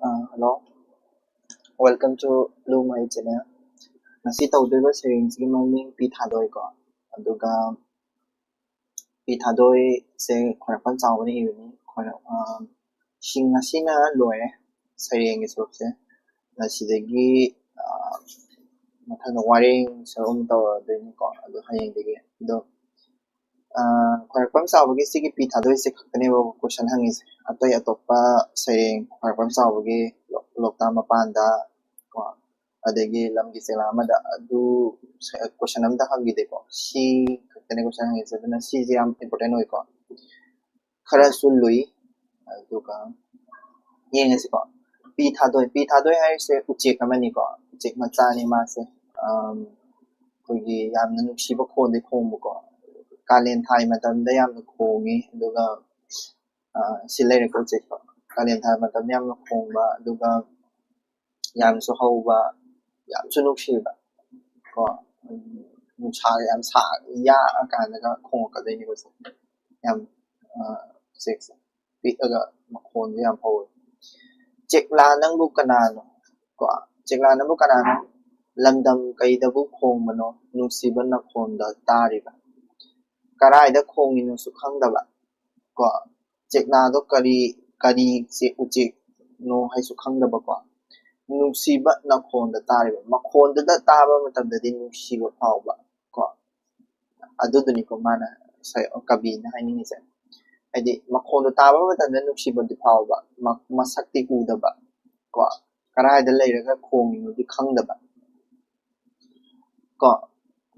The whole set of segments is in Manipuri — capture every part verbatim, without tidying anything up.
ꯑ, hello, welcome to Blue My Channel. ꯉꯁꯤ ꯇꯧꯗꯣꯏꯕ ꯁꯩꯔꯦꯡꯁꯤꯒꯤ ꯃꯃꯤꯡ ꯄꯤ ꯊꯥꯗꯣꯏꯀꯣ꯫ ꯑꯗꯨꯒ ꯄꯤ ꯊꯥꯗꯣꯏꯁꯦ ꯈ꯭ꯋꯥꯏꯔꯥꯛꯄꯝ ꯆꯥꯎꯕꯅ ꯏꯕꯅꯤ꯫ ꯈ꯭ꯋꯥꯏꯔꯥꯛ-, ꯑ, ꯁꯤ ꯉꯁꯤꯅ ꯂꯣꯏꯔꯦ ꯁꯩꯔꯦꯡꯒꯤ ꯁꯔꯨꯛꯁꯦ꯫ ꯉꯁꯤꯗꯒꯤ, ꯑ, ꯃꯊꯪꯗ ꯋꯥꯔꯦꯡ ꯁꯔꯨꯛ ꯑꯃ ꯇꯧꯔꯗꯣꯏꯅꯤꯀꯣ꯫ ꯑꯗꯣ ꯍꯌꯦꯡꯗꯒꯤ꯫ ꯑꯗꯣ, ꯑ, ꯈ꯭ꯋꯥꯏꯔꯥꯛꯄꯝ ꯆꯥꯎꯕꯒꯤ ꯁꯤꯒꯤ ꯄꯤ ꯊꯥꯗꯣꯏꯁꯦ ꯈꯛꯇꯅꯦꯕ question ꯍꯪꯉꯤꯁꯦ꯫ ꯑꯇꯩ ꯑꯇꯣꯞꯄ ꯁꯩꯔꯦꯡ ꯈ꯭ꯋꯥꯏꯔꯥꯛꯄꯝ ꯆꯥꯎꯕꯒꯤ ꯂꯣ-, ꯂꯣꯛꯇꯥꯛ ꯃꯄꯥꯟꯗ ꯀꯣ, ꯑꯗꯒꯤ ꯂꯝꯒꯤ ꯆꯦꯛꯂꯥ ꯑꯃꯗ ꯑꯗꯨ ꯁ-, question ꯑꯝꯇ ꯍꯪꯈꯤꯗꯦꯀꯣ꯫ ꯁꯤ ꯈꯛꯇꯅꯦ question ꯍꯪꯉꯤꯁꯦ꯫ ꯑꯗꯨꯅ ꯁꯤꯁꯦ ꯌꯥꯝ important ꯑꯣꯏꯀꯣ꯫ ꯈꯔꯁꯨ ꯂꯨꯏ꯫ ꯑꯗꯨꯒ ꯌꯦꯡꯉꯁꯤꯀꯣ꯫ ꯄꯤ ꯊꯥꯗꯣꯏ꯫ ꯄꯤ ꯊꯥꯗꯣꯏ ꯍꯥꯏꯔꯤꯁꯦ ꯎꯆꯦꯛ ꯑꯃꯅꯤꯀꯣ꯫ ꯎꯆꯦꯛ ꯃꯆꯥꯅꯤ ꯃꯥꯁꯦ꯫ ꯑꯝ, ꯑꯩꯈꯣꯏꯒꯤ ꯌꯥꯝꯅ ꯅꯨꯡꯁꯤꯕ ꯈꯣꯟꯗꯤ ꯈꯣꯡꯕꯀꯣ꯫ ꯀꯥꯂꯦꯟ ꯊꯥꯒꯤ ꯃꯇꯝꯗ ꯌꯥꯝꯅ ꯈꯣꯡꯉꯤ꯫ ꯑꯗꯨꯒ, ꯑ, ꯁꯤ ꯂꯩꯔꯦꯀꯣ ꯎꯆꯦꯛꯇꯣ꯫ ꯀꯥꯂꯦꯟ ꯊꯥꯒꯤ ꯃꯇꯝꯗ ꯌꯥꯝꯅ ꯈꯣꯡꯕ, ꯑꯗꯨꯒ ꯌꯥꯝꯁꯨ ꯍꯧꯕ, ꯌꯥꯝꯁꯨ ꯅꯨꯡꯁꯤꯕ ꯀꯣ꯫ ꯎꯝ, ꯅꯨꯡꯁꯥꯒ ꯌꯥꯝ ꯁꯥ-, ꯌꯥꯛꯑꯀꯥꯟꯗꯒ ꯈꯣꯡꯉꯛꯀꯗꯣꯏꯅꯦꯕ ꯁꯦ꯫ ꯌꯥꯝ, ꯑ, ꯎꯆꯦꯛꯁꯦ ꯄꯤꯛꯑꯒ ꯃꯈꯣꯟꯁꯨ ꯌꯥꯝ ꯍꯧꯋꯦ꯫ "ꯆꯦꯛꯂꯥ ꯅꯪꯕꯨ ꯀꯅꯥꯅꯣ?" ꯀꯣ, "ꯆꯦꯛꯂꯥ ꯅꯪꯕꯨ ꯀꯅꯥꯅꯣ? ꯂꯝꯗꯝ ꯀꯩꯗꯕꯨ ꯈꯣꯡꯕꯅꯣ, ꯅꯨꯡꯁꯤꯕ ꯅꯈꯣꯟꯗ ꯇꯥꯔꯤꯕ? ꯀꯔꯥꯏꯗ ꯈꯣꯡꯉꯤꯅꯣꯁꯨ ꯈꯪꯗꯕ?" ꯀꯣ, "ꯆꯦꯛꯂꯥꯗꯣ ꯀꯔꯤ, ꯀꯔꯤ ꯆꯦꯛ-, ꯎꯆꯦꯛꯅꯣ ꯍꯥꯏꯁꯨ ꯈꯪꯗꯕꯀꯣ꯫ ꯅꯨꯡꯁꯤꯕ ꯅꯈꯣꯟꯗ ꯇꯥꯔꯤꯕ", ꯃꯈꯣꯟꯗꯨꯗ ꯇꯥꯕ ꯃꯇꯝꯗꯗꯤ ꯅꯨꯡꯁꯤꯕ ꯐꯥꯎꯕ ꯀꯣ꯫ ꯑꯗꯨꯗꯨꯅꯤꯀꯣ ꯃꯥꯅ ꯁꯩ-, ꯀꯕꯤꯅ ꯍꯥꯏꯅꯤꯡꯉꯤꯁꯦ꯫ ꯍꯥꯏꯗꯤ ꯃꯈꯣꯟꯗꯣ ꯇꯥꯕ ꯃꯇꯝꯗ ꯅꯨꯡꯁꯤꯕꯗꯤ ꯐꯥꯎꯕ, ꯃ-, ꯃꯁꯛꯇꯤ ꯎꯗꯕ ꯀꯣ꯫ ꯀꯔꯥꯏꯗ ꯂꯩꯔꯒ ꯈꯣꯡꯉꯤꯅꯣꯗꯤ ꯈꯪꯗꯕ꯫ ꯀꯣ,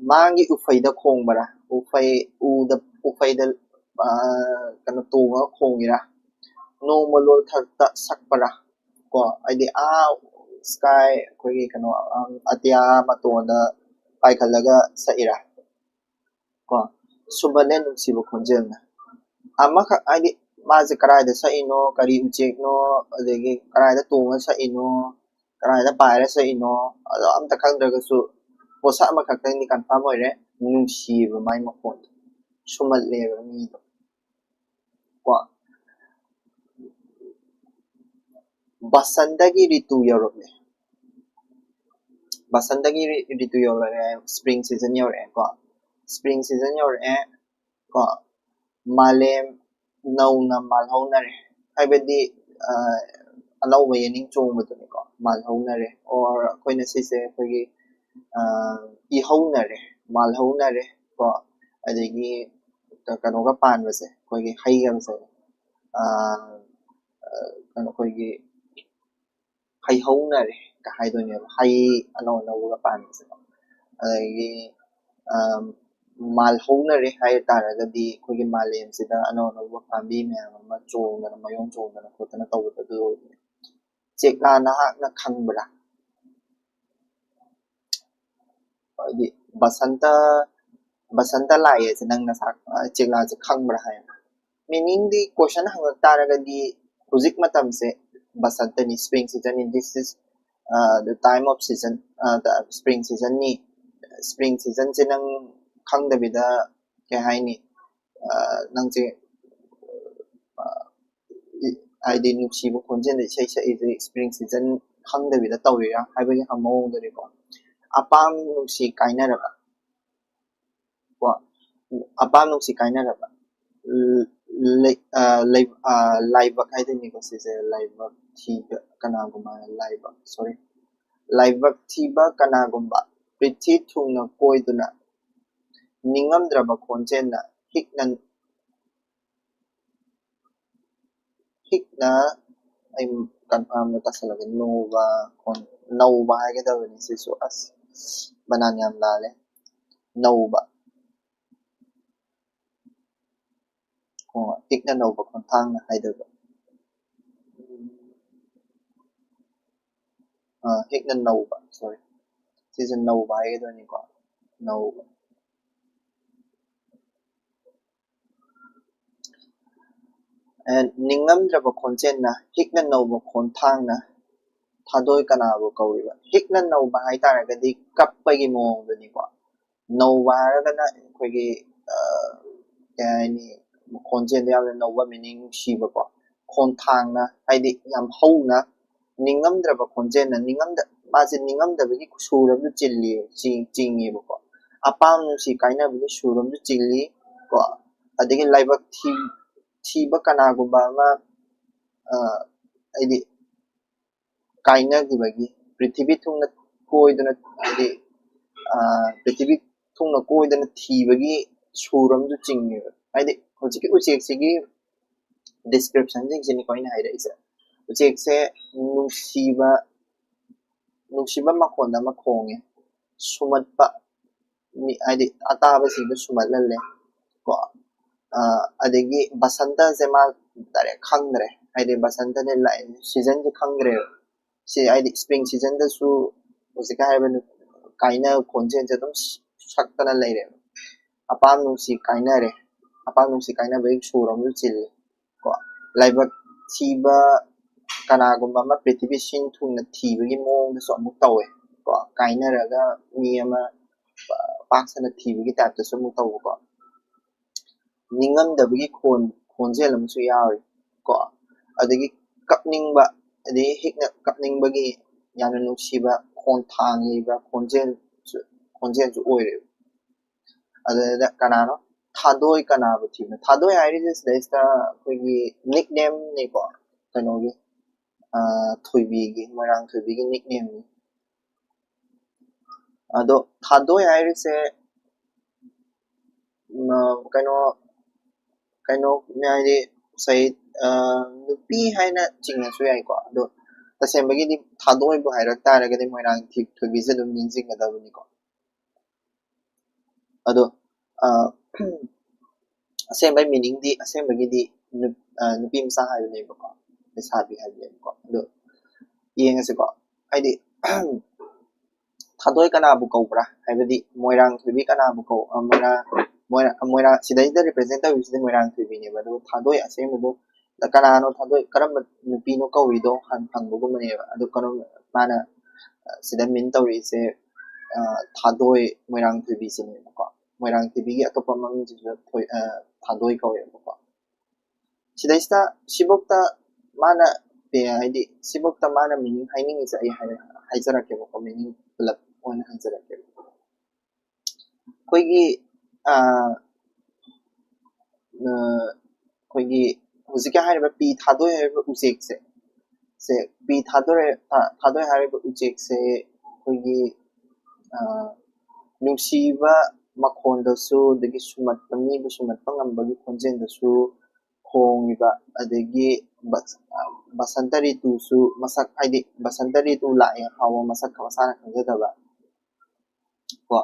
ꯃꯥꯒꯤ ꯎꯐꯩꯗ ꯈꯣꯡꯕꯔꯥ? ꯎꯐꯩ ꯎꯗ, ꯎꯐꯩꯗ, ꯑ, ꯀꯩꯅꯣ, ꯇꯣꯡꯉꯒ ꯈꯣꯡꯉꯤꯔꯥ? ꯅꯣꯡꯃ ꯂꯣꯜꯊꯛꯇ ꯁꯛꯄꯔꯥ? ꯀꯣ, ꯍꯥꯏꯗꯤ ꯑꯥ sky, ꯑꯩꯈꯣꯏꯒꯤ ꯀꯩꯅꯣ, ꯑ, ꯑꯇꯤꯌꯥ ꯃꯇꯣꯟꯗ ꯄꯥꯏꯈꯠꯂꯒ ꯁꯛꯏꯔꯥ? ꯀꯣ, ꯁꯨꯝꯍꯠꯂꯦ ꯅꯨꯡꯁꯤꯕ ꯈꯣꯟꯖꯦꯜꯅ꯫ ꯑꯃꯈꯛ, ꯍꯥꯏꯗꯤ ꯃꯥꯁꯦ ꯀꯗꯥꯏꯗ ꯁꯛꯏꯅꯣ, ꯀꯔꯤ ꯎꯆꯦꯛꯅꯣ, ꯑꯗꯒꯤ ꯀꯗꯥꯏꯗ ꯇꯣꯡꯉ ꯁꯛꯏꯅꯣ, ꯀꯗꯥꯏꯗ ꯄꯥꯏꯔ ꯁꯛꯏꯅꯣ, ꯑꯗꯣ ꯑꯝꯇ ꯈꯪꯗ꯭ꯔꯒꯁꯨ ꯄꯣꯠꯁꯛ ꯑꯃꯈꯛꯇꯪꯗꯤ confirm ꯑꯣꯏꯔꯦ, ꯅꯨꯡꯁꯤꯌꯦꯕ ꯃꯥꯏ ꯃꯈꯣꯟꯗꯣ, ꯁꯨꯝꯍꯠꯂꯦꯕ ꯃꯤꯗꯣ ꯀꯣ꯫ ꯕꯁꯟꯇꯒꯤ ꯔꯤꯇꯨ ꯌꯧꯔꯛꯂꯦ꯫ ꯕꯁꯟꯇꯒꯤ ꯔꯤ- ꯔꯤꯇꯨ ꯌꯧꯔꯛꯂꯦ꯫ Spring season ꯌꯧꯔꯛꯑꯦꯀꯣ꯫ Spring season ꯌꯧꯔꯛꯑꯦ ꯀꯣ꯫ ꯃꯥꯂꯦꯝ ꯅꯧꯅ ꯃꯥꯜꯍꯧꯅꯔꯦ꯫ ꯍꯥꯏꯕꯗꯤ ꯑ, ꯑꯅꯧꯕ ꯌꯦꯅꯤꯡ ꯆꯣꯡꯕꯗꯨꯅꯤꯀꯣ꯫ ꯃꯥꯜꯍꯧꯅꯔꯦ꯫ Or ꯑꯩꯈꯣꯏꯅ ꯁꯤꯁꯦ ꯑꯩꯈꯣꯏꯒꯤ ꯑ, ꯏꯍꯧꯅꯔꯦ, ꯃꯥꯜꯍꯧꯅꯔꯦ ꯀꯣ꯫ ꯑꯗꯒꯤ ꯀ- ꯀꯩꯅꯣꯒ ꯄꯥꯟꯕꯁꯦ, ꯑꯩꯈꯣꯏꯒꯤ ꯍꯩꯒꯁꯦ ꯑ, ꯑ, ꯀꯩꯅꯣ ꯑꯩꯈꯣꯏꯒꯤ ꯍꯩꯍꯧꯅꯔꯦ ꯀ ꯍꯥꯏꯗꯣꯏꯅꯦꯕ꯫ ꯍꯩ ꯑꯅꯧ ꯑꯅꯧꯕꯒ ꯄꯥꯟꯕꯁꯦꯀꯣ꯫ ꯑꯗꯒꯤ ꯑ, ꯃꯥꯜꯍꯧꯅꯔꯦ ꯍꯥꯏ ꯇꯥꯔꯒꯗꯤ ꯑꯩꯈꯣꯏꯒꯤ ꯃꯥꯂꯦꯝꯁꯤꯗ ꯑꯅꯧ ꯑꯅꯧꯕ ꯄꯥꯝꯕꯤ ꯃꯌꯥꯝ ꯑꯃ ꯆꯣꯡꯗꯅ, ꯃꯌꯣꯟ ꯆꯣꯡꯗꯅ ꯈꯣꯠꯇꯅ ꯇꯧꯕꯗꯣ ꯑꯗꯨ ꯑꯣꯏꯗꯣꯏꯅꯦ꯫ ꯆꯦꯛꯂꯥ, ꯅꯍꯥꯛꯅ ꯈꯪꯕ꯭ꯔꯥ? ꯍꯥꯏꯗꯤ ꯕꯁꯟꯇ, ꯕꯁꯟꯇ ꯂꯥꯛꯑꯦꯁꯦ ꯅꯪ ꯅꯁꯥ, ꯑ, ꯆꯦꯛꯂꯥꯁꯦ ꯈꯪꯕ꯭ꯔꯥ ꯍꯥꯏ꯫ Meaning ꯗꯤ question ꯍꯪꯉꯛ ꯇꯥꯔꯒꯗꯤ ꯍꯧꯖꯤꯛ ꯃꯇꯝꯁꯦ ꯕꯁꯟꯇꯅꯤ, spring season ꯅꯤ, this is uh, the time of season, uh, the spring season ꯅꯤ꯫ Spring season ꯁꯦ ꯅꯪ ꯈꯪꯗꯕꯤꯗ ꯀꯩ ꯍꯥꯏꯅꯤ, ꯑ, ꯅꯪꯁꯦ ꯑ, ꯏ- ꯍꯥꯏꯗꯤ ꯅꯨꯡꯁꯤꯕ ꯈꯣꯟꯖꯦꯜꯗ ꯏꯁꯩ ꯁꯛꯏꯁꯦ spring season ꯈꯪꯗꯕꯤꯗ ꯇꯧꯔꯤꯔꯥ ꯍꯥꯏꯕꯒꯤ ꯃꯑꯣꯡꯗꯅꯤꯀꯣ꯫ ꯑꯄꯥꯝ ꯅꯨꯡꯁꯤ ꯀꯥꯏꯅꯔꯕ ꯀꯣ꯫ ꯑꯄꯥꯝ ꯅꯨꯡꯁꯤ ꯀꯥꯏꯅꯔꯕ꯫ ꯂ- ꯂꯩ- ꯑ, ꯂꯩ- ꯑ, ꯂꯥꯏꯕꯛ ꯍꯥꯏꯗꯣꯏꯅꯤꯀꯣ ꯁꯤꯁꯦ꯫ ꯂꯥꯏꯕꯛ ꯊꯤꯕ ꯀꯅꯥꯒꯨꯝꯕ, ꯂꯥꯏꯕꯛ, sorry, ꯂꯥꯏꯕꯛ ꯊꯤꯕ ꯀꯅꯥꯒꯨꯝꯕ ꯄ꯭ꯔꯤꯊꯤ ꯊꯨꯡꯅ ꯀꯣꯏꯗꯨꯅ ꯅꯤꯡꯉꯝꯗ꯭ꯔꯕ ꯈꯣꯟꯖꯦꯜꯅ ꯍꯤꯛꯅ ꯍꯤꯛꯅ, ꯑꯩ confirm ꯗ ꯇꯥꯁꯜꯂꯒꯦ꯫ ꯅꯧꯕ ꯈꯣꯟ- ꯅꯧꯕ ꯍꯥꯏꯒꯗꯕꯅꯤ ꯁꯤꯁꯨ꯫ ꯑꯁ, ꯕꯅꯥꯟ ꯌꯥꯝ ꯂꯥꯜꯂꯦ꯫ ꯅꯧꯕ꯫ ꯑꯣ, ꯍꯤꯛꯅ ꯅꯧꯕ ꯈꯣꯟꯊꯥꯡꯅ ꯍꯥꯏꯗꯣꯏꯕ꯫ ꯑ, ꯍꯤꯛꯅ ꯅꯧꯕ, sorry꯫ ꯁꯤꯁꯦ ꯅꯧꯕ ꯍꯥꯏꯒꯗꯣꯏꯅꯤꯀꯣ꯫ ꯅꯧꯕ꯫ And ꯅꯤꯡꯉꯝꯗ꯭ꯔꯕ ꯈꯣꯟꯖꯦꯜꯅ, ꯍꯤꯛꯅ ꯅꯧꯕ ꯈꯣꯟꯊꯥꯡꯅ ꯊꯥꯗꯣꯏ ꯀꯅꯥꯕꯨ ꯀꯧꯔꯤꯕ? ꯍꯤꯛꯅ ꯅꯧꯕ ꯍꯥꯏꯇꯥꯔꯒꯗꯤ ꯀꯞꯄꯒꯤ ꯃꯑꯣꯡꯗꯨꯅꯤꯀꯣ꯫ ꯅꯧꯕ ꯍꯥꯏꯔꯒꯅ ꯑꯩꯈꯣꯏꯒꯤ, ꯑ, ꯀꯩ ꯍꯥꯏꯅꯤ, ꯈꯣꯟꯖꯦꯜꯗꯣ ꯌꯥꯝꯅ ꯅꯧꯕ, meaning ꯅꯨꯡꯁꯤꯕꯀꯣ꯫ ꯈꯣꯟꯊꯥꯡꯅ ꯍꯥꯏꯗꯤ ꯌꯥꯝ ꯍꯧꯅ ꯅꯤꯡꯉꯝꯗ꯭ꯔꯕ ꯈꯣꯟꯖꯦꯜꯅ, ꯅꯤꯡꯉꯝꯗ ꯃꯥꯁꯦ ꯅꯤꯡꯉꯝꯗꯕꯒꯤ ꯁꯨꯔ ꯑꯃꯁꯨ ꯆꯤꯜꯂꯤ, ꯆꯤꯡ- ꯆꯤꯡꯉꯦꯕꯀꯣ꯫ ꯑꯄꯥꯝ ꯅꯨꯡꯁꯤ ꯀꯥꯏꯅꯕꯒꯤ ꯁꯨꯔ ꯑꯃꯁꯨ ꯆꯤꯜꯂꯤ ꯀꯣ꯫ ꯑꯗꯒꯤ ꯂꯥꯏꯕꯛ ꯊꯤ ꯊꯤꯕ ꯀꯅꯥꯒꯨꯝꯕ ꯑꯃ, ꯑ, ꯍꯥꯏꯗꯤ ꯀꯥꯏꯅꯈꯤꯕꯒꯤ, ꯄ꯭ꯔꯤꯊꯤꯕꯤ ꯊꯨꯡꯅ ꯀꯣꯏꯗꯨꯅ, ꯍꯥꯏꯗꯤ, ꯑ, ꯄ꯭ꯔꯤꯊꯤꯕꯤ ꯊꯨꯡꯅ ꯀꯣꯏꯗꯅ ꯊꯤꯕꯒꯤ ꯁꯨꯔ ꯑꯃꯁꯨ ꯆꯤꯡꯉꯦꯕ꯫ ꯍꯥꯏꯗꯤ ꯍꯧꯖꯤꯛꯀꯤ ꯎꯆꯦꯛꯁꯤꯒꯤ ꯗꯤꯁꯀ꯭ꯔꯤꯞꯁꯟꯁꯤꯡꯁꯤꯅꯤꯀꯣ ꯑꯩꯅ ꯍꯥꯏꯔꯛꯏꯁꯦ꯫ ꯎꯆꯦꯛꯁꯦ ꯅꯨꯡꯁꯤꯕ ꯅꯨꯡꯁꯤꯕ ꯃꯈꯣꯟ ꯑꯃ ꯈꯣꯡꯉꯦ, ꯁꯨꯝꯍꯠꯄ, ꯃꯤ ꯍꯥꯏꯗꯤ ꯑꯇꯥꯕꯁꯤꯡꯗꯣ ꯁꯨꯝꯍꯠꯍꯜꯂꯦ ꯀꯣ꯫ ꯑ, ꯑꯗꯒꯤ ꯕꯁꯟꯇꯁꯦ ꯃꯥ ꯗꯥꯏꯔꯦꯛ ꯈꯪꯗ꯭ꯔꯦ, ꯍꯥꯏꯗꯤ ꯕꯁꯟꯇꯅꯦ ꯂꯥꯛꯑꯦ, ꯁꯤꯖꯟꯁꯦ ꯈꯪꯗ꯭ꯔꯦꯕ꯫ ꯁꯤ ꯍꯥꯏꯗꯤ ꯁ꯭ꯄ꯭ꯔꯤꯡ ꯁꯤꯖꯟꯗꯁꯨ ꯍꯧꯖꯤꯛꯀ ꯍꯥꯏꯔꯤꯕ ꯅꯨ- ꯀꯥꯏꯅ ꯈꯣꯟꯖꯦꯜꯁꯦ ꯑꯗꯨꯝ ꯁꯛꯇꯅ ꯂꯩꯔꯦꯕ꯫ ꯑꯄꯥꯝ ꯅꯨꯡꯁꯤ ꯀꯥꯏꯅꯔꯦ, ꯑꯄꯥꯝ ꯅꯨꯡꯁꯤ ꯀꯥꯏꯅꯕꯒꯤ ꯁꯨꯔ ꯑꯃꯁꯨ ꯆꯤꯜꯂꯤ ꯀꯣ꯫ ꯂꯥꯏꯕꯛ ꯊꯤꯕ ꯀꯅꯥꯒꯨꯝꯕ ꯑꯃ ꯄ꯭ꯔꯤꯊꯤꯕꯤ ꯁꯤꯟ ꯊꯨꯡꯅ ꯊꯤꯕꯒꯤ ꯃꯑꯣꯡꯗꯁꯨ ꯑꯃꯨꯛ ꯇꯧꯋꯦ ꯀꯣ꯫ ꯀꯥꯏꯅꯔꯒ ꯃꯤ ꯑꯃ ꯄꯥꯛ ꯁꯟꯅ ꯊꯤꯕꯒꯤ ꯇꯥꯏꯞꯇꯁꯨ ꯑꯃꯨꯛ ꯇꯧꯕꯀꯣ꯫ ꯅꯤꯡꯉꯝꯗꯕꯒꯤ ꯈꯣꯟ ꯈꯣꯟꯖꯦꯜ ꯑꯃꯁꯨ ꯌꯥꯎꯔꯤ ꯀꯣ꯫ ꯑꯗꯒꯤ ꯀꯞꯅꯤꯡꯕ, ꯑꯗꯒꯤ ꯍꯤꯛꯅ ꯀꯞꯅꯤꯡꯕꯒꯤ ꯌꯥꯝꯅ ꯅꯨꯡꯁꯤꯕ ꯈꯣꯟꯊꯥꯡ ꯌꯩꯕ ꯈꯣꯟꯖꯦꯜꯁꯨ ꯈꯣꯟꯖꯦꯜꯁꯨ ꯑꯣꯏꯔꯦꯕ꯫ ꯑꯗꯨꯗ ꯀꯅꯥꯅꯣ? ꯊꯥꯗꯣꯏ ꯀꯅꯥꯕꯨ ꯊꯤꯕꯅꯣ? ꯊꯥꯗꯣꯏ ꯍꯥꯏꯔꯤꯁꯦ ꯁꯤꯗꯩꯁꯤꯗ ꯑꯩꯈꯣꯏꯒꯤ ꯅꯤꯛ ꯅꯦꯝꯅꯤꯀꯣ, ꯀꯩꯅꯣꯒꯤ, ꯑ, ꯊꯣꯏꯕꯤꯒꯤ, ꯃꯣꯏꯔꯥꯡ ꯊꯣꯏꯕꯤꯒꯤ ꯅꯤꯛ ꯅꯦꯝꯅꯤ꯫ ꯑꯗꯣ ꯊꯥꯗꯣꯏ ꯍꯥꯏꯔꯤꯁꯦ, ꯎꯝ, ꯀꯩꯅꯣ ꯀꯩꯅꯣ ꯍꯥꯏꯗꯤ ꯉꯁꯥꯏ, ꯑ, ꯅꯨꯄꯤ ꯍꯥꯏꯅ ꯆꯤꯡꯉꯁꯨ ꯌꯥꯏꯀꯣ꯫ ꯑꯗꯣ ꯇꯁꯦꯡꯕꯒꯤꯗꯤ ꯊꯥꯗꯣꯏꯕꯨ ꯍꯥꯏꯔꯛ ꯇꯥꯔꯒꯗꯤ ꯃꯣꯏꯔꯥꯡ ꯊꯤ- ꯊꯣꯏꯕꯤꯁꯦ ꯑꯗꯨꯝ ꯅꯤꯡꯁꯤꯡꯒꯗꯕꯅꯤꯀꯣ꯫ ꯑꯗꯣ, ꯑ, ꯑꯁꯦꯡꯕꯩ ꯃꯤꯅꯤꯡꯗꯤ, ꯑꯁꯦꯡꯕꯒꯤꯗꯤ ꯅꯨ- ꯑ, ꯅꯨꯄꯤ ꯃꯆꯥ ꯍꯥꯏꯕꯅꯦꯕꯀꯣ, ꯂꯩꯁꯥꯕꯤ ꯍꯥꯏꯕꯅꯦꯕꯀꯣ꯫ ꯑꯗꯣ ꯌꯦꯡꯉꯁꯤꯀꯣ, ꯍꯥꯏꯗꯤ ꯊꯥꯗꯣꯏ ꯀꯅꯥꯕꯨ ꯀꯧꯕ꯭ꯔꯥ? ꯍꯥꯏꯕꯗꯤ ꯃꯣꯏꯔꯥꯡ ꯊꯣꯏꯕꯤ ꯀꯅꯥꯕꯨ ꯀꯧ-, ꯑ, ꯃꯣꯏꯔꯥꯡ, ꯃꯣꯏꯔꯥꯡ, ꯃꯣꯏꯔꯥꯡ, ꯁꯤꯗꯩꯁꯤꯗ ꯔꯤꯄ꯭ꯔꯖꯦꯟ ꯇꯧꯔꯤꯁꯤꯗꯤ ꯃꯣꯏꯔꯥꯡ ꯊꯣꯏꯕꯤꯅꯦꯕ꯫ ꯑꯗꯨꯒ ꯊꯥꯗꯣꯏ ꯑꯁꯦꯡꯕꯗꯣ ꯀꯅꯥꯅꯣ, ꯊꯥꯗꯣꯏ ꯀꯔꯝꯕ ꯅꯨꯄꯤꯅꯣ ꯀꯧꯔꯤꯗꯣ ꯍꯥꯟꯅ ꯍꯪꯕꯒꯨꯝꯕꯅꯦꯕ꯫ ꯑꯗꯨ ꯀꯔꯝ-, ꯃꯥꯅ, ꯑ, ꯁꯤꯗ ꯃꯤꯟ ꯇꯧꯔꯤꯁꯦ, ꯑ, ꯊꯥꯗꯣꯏ ꯃꯣꯏꯔꯥꯡ ꯊꯣꯏꯕꯤꯁꯤꯅꯦꯕꯀꯣ꯫ ꯃꯣꯏꯔꯥꯡ ꯊꯣꯏꯕꯤꯒꯤ ꯑꯇꯣꯞꯄ ꯃꯃꯤꯡꯁꯤꯁꯨ ꯊꯣꯏ-, ꯑ, ꯊꯥꯗꯣꯏ ꯀꯧꯋꯦꯕꯀꯣ꯫ ꯁꯤꯗꯩꯁꯤꯗ ꯁꯤꯐꯧꯇ ꯃꯥꯅ ꯍꯥꯏꯗꯤ ꯁꯤꯐꯧꯇ ꯃꯥꯅ ꯃꯤꯅꯤꯡ ꯍꯥꯏꯅꯤꯡꯉꯤꯁꯦ ꯑꯩ ꯍꯥꯏ- ꯍꯥꯏꯖꯔꯛꯀꯦꯕꯀꯣ, ꯃꯤꯅꯤꯡ ꯄꯨꯂꯞ ꯑꯣꯏꯅ ꯍꯥꯏꯖꯔꯛꯀꯦꯕ꯫ ꯑꯩꯈꯣꯏꯒꯤ ꯑꯥ, ꯑꯥ, ꯑꯩꯈꯣꯏꯒꯤ ꯍꯧꯖꯤꯛꯀꯤ ꯍꯥꯏꯔꯤꯕ ꯄꯤ ꯊꯥꯗꯣꯏ ꯍꯥꯏꯔꯤꯕ ꯎꯆꯦꯛꯁꯦ, ꯁꯦ ꯄꯤ ꯊꯥꯗꯣꯔꯦ, ꯊꯥ- ꯊꯥꯗꯣꯏ ꯍꯥꯏꯔꯤꯕ ꯎꯆꯦꯛꯁꯦ ꯑꯩꯈꯣꯏꯒꯤ ꯑꯥ, ꯅꯨꯡꯁꯤꯕ ꯃꯈꯣꯟꯗꯁꯨ, ꯑꯗꯒꯤ ꯁꯨꯝꯍꯠꯄ, ꯃꯤꯕꯨ ꯁꯨꯝꯍꯠꯄ ꯉꯝꯕꯒꯤ ꯈꯣꯟꯖꯦꯜꯗꯁꯨ ꯈꯣꯡꯉꯤꯕ, ꯑꯗꯒꯤ ꯕꯁ- ꯑꯥ, ꯕꯁꯟꯇ ꯔꯤꯇꯨꯁꯨ ꯃꯁꯛ, ꯍꯥꯏꯗꯤ ꯕꯁꯟꯇ ꯔꯤꯇꯨ ꯂꯥꯛꯑꯦ ꯐꯥꯎꯕ ꯃꯁꯛ ꯃꯁꯥꯅ ꯈꯪꯖꯗꯕ ꯀꯣ,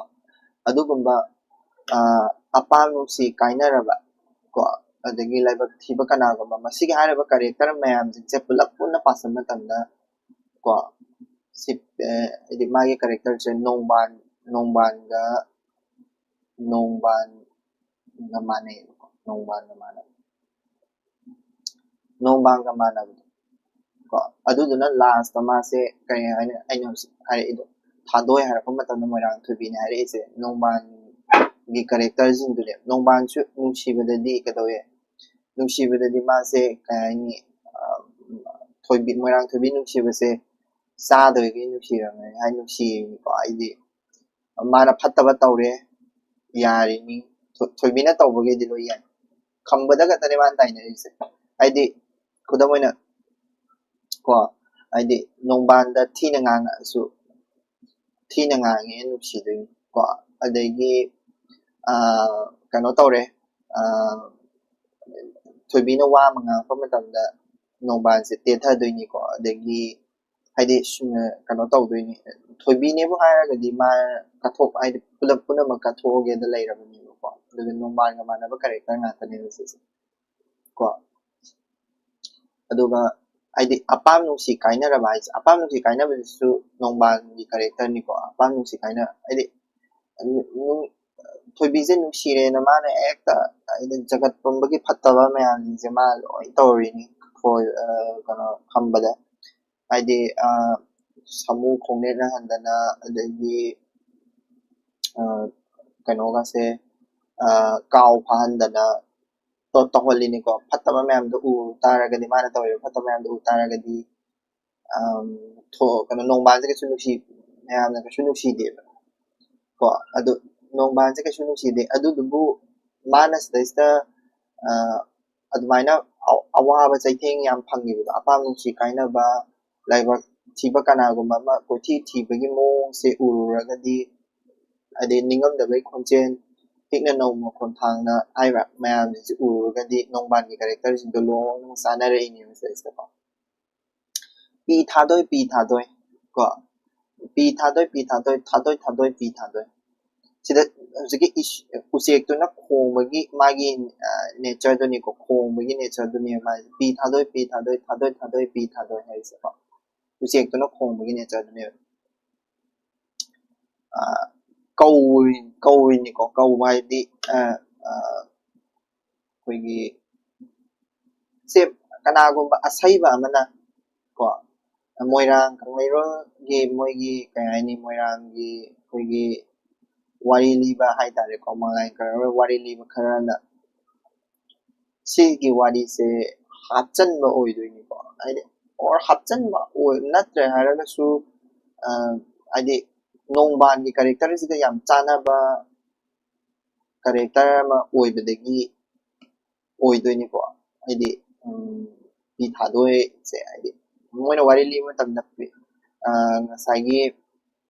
ꯑꯗꯨꯒꯨꯝꯕ ꯑꯥ, ꯑꯄꯥꯝ ꯅꯨꯡꯁꯤ ꯀꯥꯏꯅꯔꯕ ꯀꯣ, ꯑꯗꯒꯤ ꯂꯥꯏꯕꯛ ꯊꯤꯕ ꯀꯅꯥꯒꯨꯝꯕ, ꯃꯁꯤꯒꯤ ꯍꯥꯏꯔꯤꯕ ꯀꯦꯔꯦꯛꯇꯔ ꯃꯌꯥꯝꯁꯤꯡꯁꯦ ꯄꯨꯂꯞ ꯄꯨꯟꯅ ꯄꯥꯁꯟꯕ ꯃꯇꯝꯗ ꯀꯣ, ꯁꯤ ꯑꯦ, ꯍꯥꯏꯗꯤ ꯃꯥꯒꯤ ꯀꯦꯔꯦꯛꯇꯔꯁꯦ ꯅꯣꯡꯕꯥꯟ, ꯅꯣꯡꯕꯥꯟꯒ ꯅꯣꯡꯕꯥꯟꯒ ꯃꯥꯟꯅꯩꯌꯦꯕꯀꯣ, ꯅꯣꯡꯕꯥꯟꯒ ꯃꯥꯟꯅꯕ, ꯅꯣꯡꯕꯥꯟꯒ ꯃꯥꯟꯅꯕꯗꯣ ꯀꯣ, ꯑꯗꯨꯗꯨꯅ ꯂꯥꯁꯇ ꯃꯥꯁꯦ ꯀꯔꯤ ꯍꯥꯏꯅ ꯑꯩꯅ ꯍꯧꯖꯤꯛ ꯍꯥꯏꯔꯛꯏꯗꯣ, ꯊꯥꯗꯣꯏ ꯍꯥꯏꯔꯛꯄ ꯃꯇꯝꯗ ꯃꯣꯏꯔꯥꯡꯊꯣꯏꯕꯤꯅ ꯍꯥꯏꯔꯛꯏꯁꯦ ꯅꯣꯡꯕꯥꯟꯒꯤ ꯀꯦꯔꯦꯛꯇꯔꯁꯤꯡꯗꯨꯅꯦ꯫ ꯅꯣꯡꯕꯥꯟꯁꯨ ꯅꯨꯡꯁꯤꯕꯗꯗꯤ ꯀꯩꯗꯧꯋꯦ, ꯅꯨꯡꯁꯤꯕꯗꯗꯤ ꯃꯥꯁꯦ ꯀꯩ ꯍꯥꯏꯅꯤ, ꯑ, ꯊꯣꯏꯕꯤ, ꯃꯣꯏꯔꯥꯡꯊꯣꯏꯕꯤ ꯅꯨꯡꯁꯤꯕꯁꯦ ꯆꯥꯗꯣꯏꯒꯤ ꯅꯨꯡꯁꯤꯔꯝꯃꯦ ꯍꯥꯏ ꯅꯨꯡꯁꯤꯔꯤꯅꯤꯀꯣ꯫ ꯍꯥꯏꯗꯤ ꯃꯥꯅ ꯐꯠꯇꯕ ꯇꯧꯔꯦ, ꯌꯥꯔꯤꯅꯤ, ꯊꯣ- ꯊꯣꯏꯕꯤꯅ ꯇꯧꯕꯒꯤꯗꯤ ꯂꯣꯏ ꯌꯥꯏ, ꯈꯝꯕꯗ ꯈꯛꯇꯅꯦ ꯃꯥꯅ ꯇꯥꯏꯅꯔꯤꯁꯦ꯫ ꯍꯥꯏꯗꯤ ꯈꯨꯗꯝ ꯑꯣꯏꯅ ꯀꯣ, ꯍꯥꯏꯗꯤ ꯅꯣꯡꯕꯥꯟꯗ ꯊꯤꯅ ꯉꯥꯡꯉꯛꯑꯁꯨ ꯊꯤꯅ ꯉꯥꯡꯉꯦ ꯅꯨꯡꯁꯤꯗꯣꯏꯅꯤ ꯀꯣ꯫ ꯑꯗꯒꯤ ꯑꯥ, ꯀꯩꯅꯣ ꯇꯧꯔꯦ, ꯑꯥ, ꯊꯣꯏꯕꯤꯅ ꯋꯥ ꯑꯃ ꯉꯥꯡꯉꯛꯄ ꯃꯇꯝꯗ ꯅꯣꯡꯕꯥꯟꯁꯦ ꯇꯦꯊꯗꯣꯏꯅꯤꯀꯣ꯫ ꯑꯗꯒꯤ ꯍꯥꯏꯗꯤ ꯁꯨꯝ ꯀꯩꯅꯣ ꯇꯧꯗꯣꯏꯅꯤ, ꯊꯣꯏꯕꯤꯅꯦꯕꯨ ꯍꯥꯏꯔꯒꯗꯤ ꯃꯥ ꯀꯠꯊꯣꯛ ꯍꯥꯏꯗꯤ ꯄꯨꯂꯞ ꯄꯨꯝꯅꯃꯛ ꯀꯠꯊꯣꯛꯑꯒꯦꯗ ꯂꯩꯔꯕꯅꯦꯕꯀꯣ꯫ ꯑꯗꯨꯒ ꯅꯣꯡꯕꯥꯟꯒ ꯃꯥꯟꯅꯕ ꯀꯦꯔꯦꯛꯇꯔ ꯉꯥꯛꯇꯅꯦꯕ ꯁꯤꯁꯦ ꯀꯣ꯫ ꯑꯗꯨꯒ ꯍꯥꯏꯗꯤ ꯑꯄꯥꯝ ꯅꯨꯡꯁꯤ ꯀꯥꯏꯅꯔꯕ ꯍꯥꯏꯁꯦ, ꯑꯄꯥꯝ ꯅꯨꯡꯁꯤ ꯀꯥꯏꯅꯕꯁꯤꯁꯨ ꯅꯣꯡꯕꯥꯟꯒꯤ ꯀꯦꯔꯦꯛꯇꯔꯅꯤꯀꯣ꯫ ꯑꯄꯥꯝ ꯅꯨꯡꯁꯤ ꯀꯥꯏꯅ ꯍꯥꯏꯗꯤ ꯅꯨ- ꯊꯣꯏꯕꯤꯁꯦ ꯅꯨꯡꯁꯤꯔꯦꯅ ꯃꯥꯅ ꯍꯦꯛꯇ ꯍꯥꯏꯗꯤ ꯖꯒꯠ ꯄꯨꯝꯕꯒꯤ ꯐꯠꯇꯕ ꯃꯌꯥꯝꯁꯤꯡꯁꯦ ꯃꯥ ꯂꯣꯏ ꯇꯧꯔꯤꯅꯤ꯫ ꯈꯣꯏ ꯑ, ꯀꯩꯅꯣ ꯈꯝꯕꯗ ꯍꯥꯏꯗꯤ ꯑ, ꯁꯥꯃꯨ ꯈꯣꯡꯅꯦꯠ ꯅꯥꯍꯟꯗꯅ, ꯑꯗꯒꯤ ꯑ, ꯀꯩꯅꯣꯒꯁꯦ ꯑ, ꯀꯥꯎ ꯐꯥꯍꯟꯗꯅ, ꯇꯧꯍꯜꯂꯤꯅꯤꯀꯣ꯫ ꯐꯠꯇꯕ ꯃꯌꯥꯝꯗꯣ ꯎ ꯇꯥꯔꯒꯗꯤ, ꯃꯥꯅ ꯇꯧꯔꯤꯕ ꯐꯠꯇꯕ ꯃꯌꯥꯝꯗꯣ ꯎ ꯇꯥꯔꯒꯗꯤ, ꯀꯩꯅꯣ, ꯅꯣꯡꯕꯥꯟꯁꯦ ꯀꯩꯁꯨ ꯅꯨꯡꯁꯤ, ꯃꯌꯥꯝꯅ ꯀꯩꯁꯨ ꯅꯨꯡꯁꯤꯗꯦꯕ꯫ ꯀꯣ, ꯑꯗꯨ ꯅꯣꯡꯕꯥꯟꯁꯦ ꯀꯩꯁꯨ ꯅꯨꯡꯁꯤꯗꯦ꯫ ꯑꯗꯨꯗꯨꯕꯨ ꯃꯥꯅ ꯁꯤꯗꯩꯁꯤꯗ ꯑꯗꯨꯃꯥꯏꯅ ꯑꯋꯥꯕ ꯆꯩꯊꯦꯡ ꯌꯥꯝ ꯐꯪꯉꯤꯕꯗꯣ, ꯑꯄꯥꯝ ꯅꯨꯡꯁꯤ ꯀꯥꯏꯅꯕ, ꯂꯥꯏꯕꯛ ꯊꯤꯕ ꯀꯅꯥꯒꯨꯝꯕ ꯑꯃ ꯀꯣꯏꯊꯤ ꯊꯤꯕꯒꯤ ꯃꯑꯣꯡꯁꯦ ꯎꯔꯨꯔꯒꯗꯤ, ꯑꯗꯩ ꯅꯤꯡꯉꯝꯗꯕꯒꯤ ꯈꯣꯟꯖꯦꯜ, ꯄꯤꯛꯅ ꯅꯧꯅ ꯈꯣꯟꯊꯥꯡꯅ ꯍꯥꯏꯕ ꯃꯌꯥꯝꯁꯤꯡꯁꯦ ꯎꯔꯨꯔꯒꯗꯤ ꯅꯣꯡꯕꯥꯟꯒꯤ ꯀꯦꯔꯦꯛꯇꯔꯁꯤꯡꯗꯣ ꯂꯣꯏꯅꯃꯛ ꯆꯥꯟꯅꯔꯛꯏꯅꯦꯕ ꯁꯤꯗꯩꯁꯤꯗꯀꯣ꯫ ꯄꯤ ꯊꯥꯗꯣꯏ, ꯄꯤ ꯊꯥꯗꯣꯏ ꯀꯣ꯫ ꯄꯤ ꯊꯥꯗꯣꯏ, ꯄꯤ ꯊꯥꯗꯣꯏ, ꯊꯥꯗꯣꯏ ꯊꯥꯗꯣꯏ, ꯄꯤ ꯊꯥꯗꯣꯏ꯫ ꯁꯤꯗ ꯍꯧꯖꯤꯛꯀꯤ ꯎꯆꯦꯛꯇꯨꯅ ꯈꯣꯡꯕꯒꯤ ꯃꯥꯒꯤ ꯅꯦꯆꯔꯗꯨꯅꯤꯀꯣ, ꯈꯣꯡꯕꯒꯤ ꯅꯦꯆꯔꯗꯨꯅꯦꯕ ꯃꯥꯒꯤ ꯄꯤ ꯊꯥꯗꯣꯏ, ꯄꯤ ꯊꯥꯗꯣꯏ, ꯊꯥꯗꯣꯏ ꯊꯥꯗꯣꯏ, ꯄꯤ ꯊꯥꯗꯣꯏ ꯍꯥꯏꯔꯤꯁꯦꯀꯣ꯫ ꯎꯆꯦꯛꯇꯨꯅ ꯈꯣꯡꯕꯒꯤ ꯅꯦꯆꯔꯗꯨꯅꯦꯕ꯫ ꯀꯧꯔꯤꯅꯤꯀꯣ꯫ ꯀꯧꯕ ꯍꯥꯏꯗꯤ ꯑꯩꯈꯣꯏꯒꯤ ꯁꯦ ꯀꯅꯥꯒꯨꯝꯕ ꯑꯁꯩꯕ ꯑꯃꯅ ꯀꯣ, ꯃꯣꯏꯔꯥꯡ ꯀꯪꯂꯩꯔꯣꯜꯒꯤ ꯃꯣꯏꯒꯤ ꯀꯩ ꯍꯥꯏꯅꯤ, ꯃꯣꯏꯔꯥꯡꯒꯤ ꯑꯩꯈꯣꯏꯒꯤ ꯋꯥꯔꯤ ꯂꯤꯕ ꯍꯥꯏꯇꯥꯔꯦꯀꯣ, ꯃꯣꯏꯔꯥꯡ ꯀꯪꯂꯩꯔꯣꯜ ꯋꯥꯔꯤ ꯂꯤꯕ ꯈꯔꯅ ꯁꯤꯒꯤ ꯋꯥꯔꯤꯁꯦ ꯍꯥꯞꯆꯟꯕ ꯑꯣꯏꯗꯣꯏꯅꯤꯀꯣ꯫ ꯍꯥꯏꯗꯤ, ꯑꯣꯔ ꯍꯥꯞꯆꯟꯕ ꯅꯠꯇ꯭ꯔꯦ ꯍꯥꯏꯔꯒꯁꯨ, ꯍꯥꯏꯗꯤ, ꯅꯣꯡꯕꯥꯟꯒꯤ ꯀꯦꯔꯦꯛꯇꯔꯁꯤꯒ ꯌꯥꯝ ꯆꯥꯟꯅꯕ ꯀꯦꯔꯦꯛꯇꯔ ꯑꯃ ꯑꯣꯏꯕꯗꯒꯤ ꯑꯣꯏꯗꯣꯏꯅꯤꯀꯣ꯫ ꯍꯥꯏꯗꯤ, ꯄꯤ ꯊꯥꯗꯣꯏꯁꯦ, ꯍꯥꯏꯗꯤ, ꯃꯣꯏꯅ ꯋꯥꯔꯤ ꯂꯤꯕ ꯃꯇꯝꯗ ꯉꯁꯥꯏꯒꯤ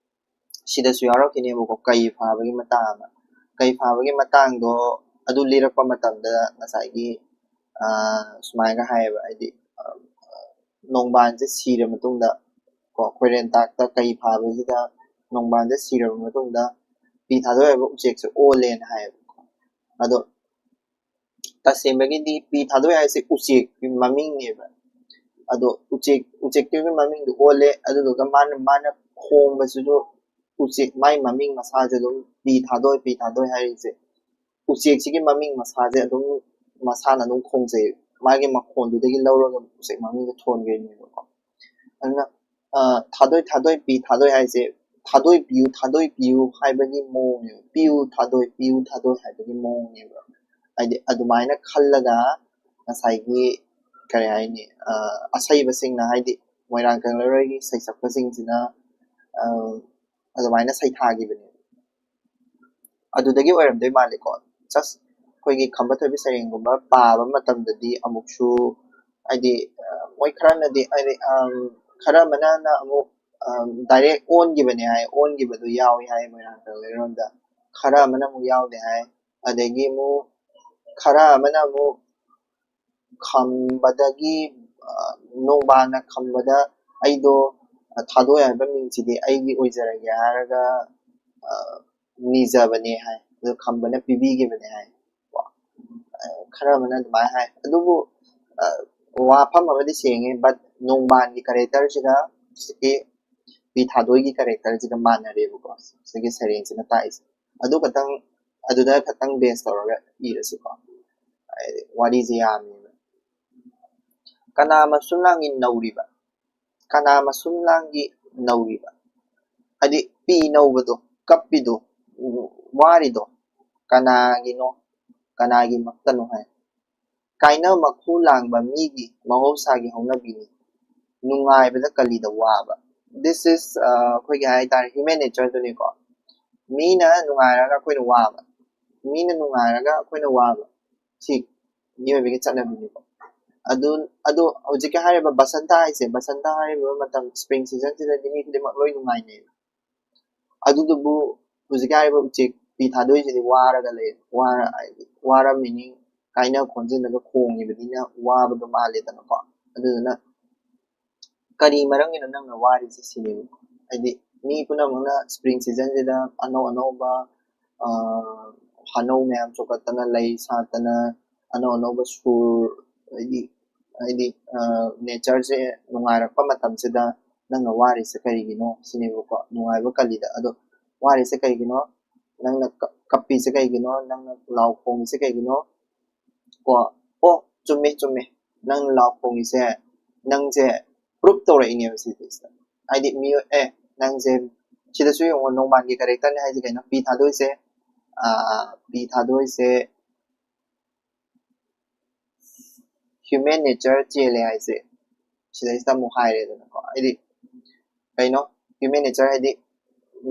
ꯁꯤꯗꯁꯨ ꯌꯥꯎꯔꯛꯈꯤꯅꯦꯕꯀꯣ, ꯀꯩ ꯐꯥꯕꯒꯤ ꯃꯇꯥꯡ ꯑꯃ꯫ ꯀꯩ ꯐꯥꯕꯒꯤ ꯃꯇꯥꯡꯗꯣ ꯑꯗꯨ ꯂꯤꯔꯛꯄ ꯃꯇꯝꯗ ꯉꯁꯥꯏꯒꯤ ꯁꯨꯃꯥꯏꯅ ꯍꯥꯏꯌꯦꯕ, ꯍꯥꯏꯗꯤ, ꯅꯣꯡꯕꯥꯟꯁꯦ ꯁꯤꯔ ꯃꯇꯨꯡꯗ ꯀꯣ, ꯈꯣꯏꯔꯦꯟꯇꯥꯛꯇ ꯀꯩ ꯐꯥꯕꯁꯤꯗ ꯅꯣꯡꯕꯥꯟꯁꯦ ꯁꯤꯔꯕ ꯃꯇꯨꯡꯗ ꯄꯤ ꯊꯥꯗꯣꯏ ꯍꯥꯏꯕ ꯎꯆꯦꯛꯁꯦ ꯑꯣꯜꯂꯦꯅ ꯍꯥꯏꯌꯦꯕꯀꯣ꯫ ꯑꯗꯣ ꯇꯁꯦꯡꯕꯒꯤꯗꯤ ꯄꯤ ꯊꯥꯗꯣꯏ ꯍꯥꯏꯁꯦ ꯎꯆꯦꯛꯀꯤ ꯃꯃꯤꯡꯅꯦꯕ꯫ ꯑꯗꯣ ꯎꯆꯦꯛ, ꯎꯆꯦꯛꯇꯨꯒꯤ ꯃꯃꯤꯡꯗꯨ ꯑꯣꯜꯂꯦ, ꯑꯗꯨꯗꯨꯒ ꯃꯥꯅ, ꯃꯥꯅ ꯈꯣꯡꯕꯁꯤꯁꯨ ꯎꯆꯦꯛ, ꯃꯥꯏ ꯃꯃꯤꯡ ꯃꯁꯥꯁꯦ ꯑꯗꯨꯝ ꯄꯤ ꯊꯥꯗꯣꯏ, ꯄꯤ ꯊꯥꯗꯣꯏ ꯍꯥꯏꯔꯤꯁꯦ ꯎꯆꯦꯛꯁꯤꯒꯤ ꯃꯃꯤꯡ ꯃꯁꯥꯁꯦ ꯑꯗꯨꯝ ꯃꯁꯥꯅ ꯑꯗꯨꯝ ꯈꯣꯡꯖꯩ꯫ ꯃꯥꯒꯤ ꯃꯈꯣꯟꯗꯨꯗꯒꯤ ꯂꯧꯔꯒ ꯎꯆꯦꯛ ꯃꯃꯤꯡꯗꯣ ꯊꯣꯟꯈ꯭ꯔꯤꯅꯦꯕꯀꯣ꯫ ꯑꯗꯨꯅ ꯊꯥꯗꯣꯏ, ꯊꯥꯗꯣꯏ, ꯄꯤ ꯊꯥꯗꯣꯏ ꯍꯥꯏꯁꯦ ꯊꯥꯗꯣꯏ ꯄꯤꯌꯨ, ꯊꯥꯗꯣꯏ ꯄꯤꯌꯨ ꯍꯥꯏꯕꯒꯤ ꯃꯑꯣꯡꯅꯦꯕ꯫ ꯄꯤꯌꯨ ꯊꯥꯗꯣꯏ, ꯄꯤꯌꯨ ꯊꯥꯗꯣꯏ ꯍꯥꯏꯕꯒꯤ ꯃꯑꯣꯡꯅꯦꯕ꯫ ꯍꯥꯏꯗꯤ ꯑꯗꯨꯃꯥꯏꯅ ꯈꯜꯂꯒ ꯉꯁꯥꯏꯒꯤ ꯀꯔꯤ ꯍꯥꯏꯅꯤ, ꯑ, ꯑꯁꯩꯕꯁꯤꯡꯅ, ꯍꯥꯏꯗꯤ ꯃꯣꯏꯔꯥꯡ ꯀꯪꯂꯩꯔꯣꯜꯒꯤ ꯁꯩꯁꯛꯄꯁꯤꯡꯁꯤꯅ, ꯑ, ꯑꯗꯨꯃꯥꯏꯅ ꯁꯩꯊꯥꯈꯤꯕꯅꯦ꯫ ꯑꯗꯨꯗꯒꯤ ꯑꯣꯏꯔꯝꯗꯣꯏ ꯃꯥꯜꯂꯦꯀꯣ꯫ Just ꯑꯩꯈꯣꯏꯒꯤ ꯈꯝꯕ ꯊꯣꯏꯕꯤ ꯁꯩꯔꯦꯡꯒꯨꯝꯕ ꯄꯥꯕ ꯃꯇꯝꯗꯗꯤ ꯑꯃꯨꯛꯁꯨ, ꯍꯥꯏꯗꯤ, ꯑ, ꯃꯣꯏ ꯈꯔꯅꯗꯤ, ꯍꯥꯏꯗꯤ, ꯑꯝ, ꯈꯔ ꯑꯃꯅ ꯑꯃꯨꯛ, ꯑꯝ, direct ꯑꯣꯟꯈꯤꯕꯅꯦ ꯍꯥꯏ, ꯑꯣꯟꯈꯤꯕꯗꯨ ꯌꯥꯎꯏ ꯍꯥꯏ ꯃꯣꯏꯔꯥꯡ ꯀꯪꯂꯩꯔꯣꯜꯗ꯫ ꯈꯔ ꯑꯃꯅ ꯑꯃꯨꯛ ꯌꯥꯎꯗꯦ ꯍꯥꯏ꯫ ꯑꯗꯒꯤ ꯑꯃꯨꯛ ꯈꯔ ꯑꯃꯅ ꯑꯃꯨꯛ ꯈꯝꯕꯗꯒꯤ, ꯑ, ꯅꯣꯡꯕꯥꯟꯅ ꯈꯝꯕꯗ ꯑꯩꯗꯣ, ꯑ, ꯊꯥꯗꯣꯏ ꯍꯥꯏꯕ ꯃꯤꯡꯁꯤꯗꯤ ꯑꯩꯒꯤ ꯑꯣꯏꯖꯔꯒꯦ ꯍꯥꯏꯔꯒ, ꯑ, ꯅꯤꯖꯕꯅꯦ ꯍꯥꯏ꯫ ꯑꯗꯨ ꯈꯝꯕꯅ ꯄꯤꯕꯤꯈꯤꯕꯅꯦ ꯍꯥꯏ꯫ ꯀꯣ꯫ ꯑ, ꯈꯔ ꯑꯃꯅ ꯑꯗꯨꯃꯥꯏꯅ ꯍꯥꯏ꯫ ꯑꯗꯨꯕꯨ, ꯑ, ꯋꯥꯐꯝ ꯑꯃꯗꯤ ꯁꯦꯡꯉꯦ, but ꯅꯣꯡꯕꯥꯟꯒꯤ characterꯁꯤꯒ ꯍꯧꯖꯤꯛꯀꯤ ꯄꯤ ꯊꯥꯗꯣꯏꯒꯤ characterꯁꯤꯒ ꯃꯥꯟꯅꯔꯦꯕꯀꯣ, ꯁꯤꯒꯤ ꯁꯩꯔꯦꯡꯁꯤꯅ ꯇꯥꯛꯏꯁꯦ꯫ ꯑꯗꯨ ꯈꯛꯇꯪ, ꯑꯗꯨꯗ ꯈꯛꯇꯪ base ꯇꯧꯔꯒ ꯏꯔꯁꯨꯀꯣ꯫ ꯍꯥꯏꯗꯤ ꯋꯥꯔꯤꯁꯦ ꯌꯥꯝꯃꯦꯕ꯫ ꯀꯅꯥ ꯃꯁꯨꯝ ꯂꯥꯡꯒꯤ ꯅꯧꯔꯤꯕ? ꯀꯅꯥ ꯃꯁꯨꯝ ꯂꯥꯡꯒꯤ ꯅꯧꯔꯤꯕ? ꯍꯥꯏꯗꯤ ꯄꯤ ꯅꯧꯕꯗꯣ, ꯀꯞꯄꯤꯗꯣ, ꯋꯥꯔꯤꯗꯣ ꯀꯅꯥꯒꯤꯅꯣ? ꯀꯅꯥꯒꯤꯃꯛꯇꯅꯣ ꯍꯥꯏ꯫ ꯀꯥꯏꯅ ꯃꯈꯨ ꯂꯥꯡꯕ ꯃꯤꯒꯤ ꯃꯍꯧꯁꯥꯒꯤ ꯍꯧꯅꯕꯤꯅꯤ꯫ ꯅꯨꯡꯉꯥꯏꯕꯗ ꯀꯂꯤꯗ ꯋꯥꯕ꯫ This is, ꯑ, ꯑꯩꯈꯣꯏꯒꯤ ꯍꯥꯏꯇꯥꯔꯦ, human natureꯗꯨꯅꯤꯀꯣ꯫ ꯃꯤꯅ ꯅꯨꯡꯉꯥꯏꯔꯒ ꯑꯩꯈꯣꯏꯅ ꯋꯥꯕ, ꯃꯤꯅ ꯅꯨꯡꯉꯥꯏꯔꯒ ꯑꯩꯈꯣꯏꯅ ꯋꯥꯕ, ꯁꯤ ꯃꯤꯑꯣꯏꯕꯒꯤ ꯆꯠꯅꯕꯤꯅꯤꯀꯣ꯫ ꯑꯗꯨ, ꯑꯗꯨ ꯍꯧꯖꯤꯛꯀꯤ ꯍꯥꯏꯔꯤꯕ ꯕꯁꯟꯇ ꯍꯥꯏꯁꯦ, ꯕꯁꯟꯇ ꯍꯥꯏꯔꯤꯕ ꯃꯇꯝ, spring seasonꯁꯤꯗꯗꯤ ꯃꯤ ꯈꯨꯗꯤꯡꯃꯛ ꯂꯣꯏ ꯅꯨꯡꯉꯥꯏꯅꯩꯕ꯫ ꯑꯗꯨꯗꯨꯕꯨ ꯍꯧꯖꯤꯛꯀꯤ ꯍꯥꯏꯔꯤꯕ ꯎꯆꯦꯛ ꯄꯤ ꯊꯥꯗꯣꯏꯁꯤꯗꯤ ꯋꯥꯔꯒ ꯂꯩ, ꯋꯥꯔ, ꯍꯥꯏꯗꯤ ꯋꯥꯔꯝꯃꯤꯅꯤ, ꯀꯥꯏꯅ ꯈꯣꯟꯖꯦꯜꯗꯒ ꯈꯣꯡꯉꯤꯕꯅꯤꯅ ꯋꯥꯕꯗꯣ ꯃꯥꯜꯂꯦꯗꯅꯀꯣ꯫ ꯑꯗꯨꯗꯨꯅ ꯀꯔꯤ ꯃꯔꯝꯒꯤꯅꯣ ꯅꯪꯅ ꯋꯥꯔꯤꯁꯦ ꯁꯤꯅꯦꯕꯀꯣ꯫ ꯍꯥꯏꯗꯤ ꯃꯤ ꯄꯨꯝꯅꯃꯛꯅ spring seasonꯁꯤꯗ ꯑꯅꯧ ꯑꯅꯧꯕ, ꯑ, ꯍꯅꯧ ꯃꯌꯥꯝ ꯆꯣꯡꯈꯠꯇꯅ, ꯂꯩ ꯁꯥꯠꯇꯅ, ꯑꯅꯧ ꯑꯅꯧꯕ ꯁꯨꯔ, ꯍꯥꯏꯗꯤ, ꯍꯥꯏꯗꯤ, ꯑ, natureꯁꯦ ꯅꯨꯡꯉꯥꯏꯔꯛꯄ ꯃꯇꯝꯁꯤꯗ ꯅꯪꯅ ꯋꯥꯔꯤꯁꯦ ꯀꯔꯤꯒꯤꯅꯣ ꯁꯤꯅꯦꯕꯀꯣ, ꯅꯨꯡꯉꯥꯏꯕ ꯀꯜꯂꯤꯗ꯫ ꯑꯗꯣ ꯋꯥꯔꯤꯁꯦ ꯀꯩꯒꯤꯅꯣ? ꯅꯪꯅ ꯀꯞ-, ꯀꯞꯄꯤꯁꯦ ꯀꯩꯒꯤꯅꯣ? ꯅꯪꯅ ꯂꯥꯎ ꯈꯣꯡꯉꯤꯁꯦ ꯀꯩꯒꯤꯅꯣ? ꯀꯣ, ꯑꯣ, ꯆꯨꯝꯃꯦ, ꯆꯨꯝꯃꯦ꯫ ꯅꯪ ꯂꯥꯎ ꯈꯣꯡꯉꯤꯁꯦ, ꯅꯪꯁꯦ prove ꯇꯧꯔꯛꯏꯅꯦꯕ ꯁꯤꯗꯩꯁꯤꯗ꯫ ꯍꯥꯏꯗꯤ ꯃꯤꯑꯣꯏ-, ꯑꯦ, ꯅꯪꯁꯦ ꯁꯤꯗꯁꯨ ꯌꯦꯡꯉꯣ, ꯅꯣꯡꯕꯥꯟꯒꯤ characterꯅꯦ ꯍꯥꯏꯁꯦ ꯀꯩꯅꯣ? ꯄꯤ ꯊꯥꯗꯣꯏꯁꯦ, ꯑꯥ, ꯄꯤ ꯊꯥꯗꯣꯏꯁꯦ human nature ꯆꯦꯜꯂꯦ ꯍꯥꯏꯁꯦ ꯁꯤꯗꯩꯁꯤꯗ ꯑꯃꯨꯛ ꯍꯥꯏꯔꯦꯗꯅꯀꯣ꯫ ꯍꯥꯏꯗꯤ ꯀꯩꯅꯣ human nature ꯍꯥꯏꯗꯤ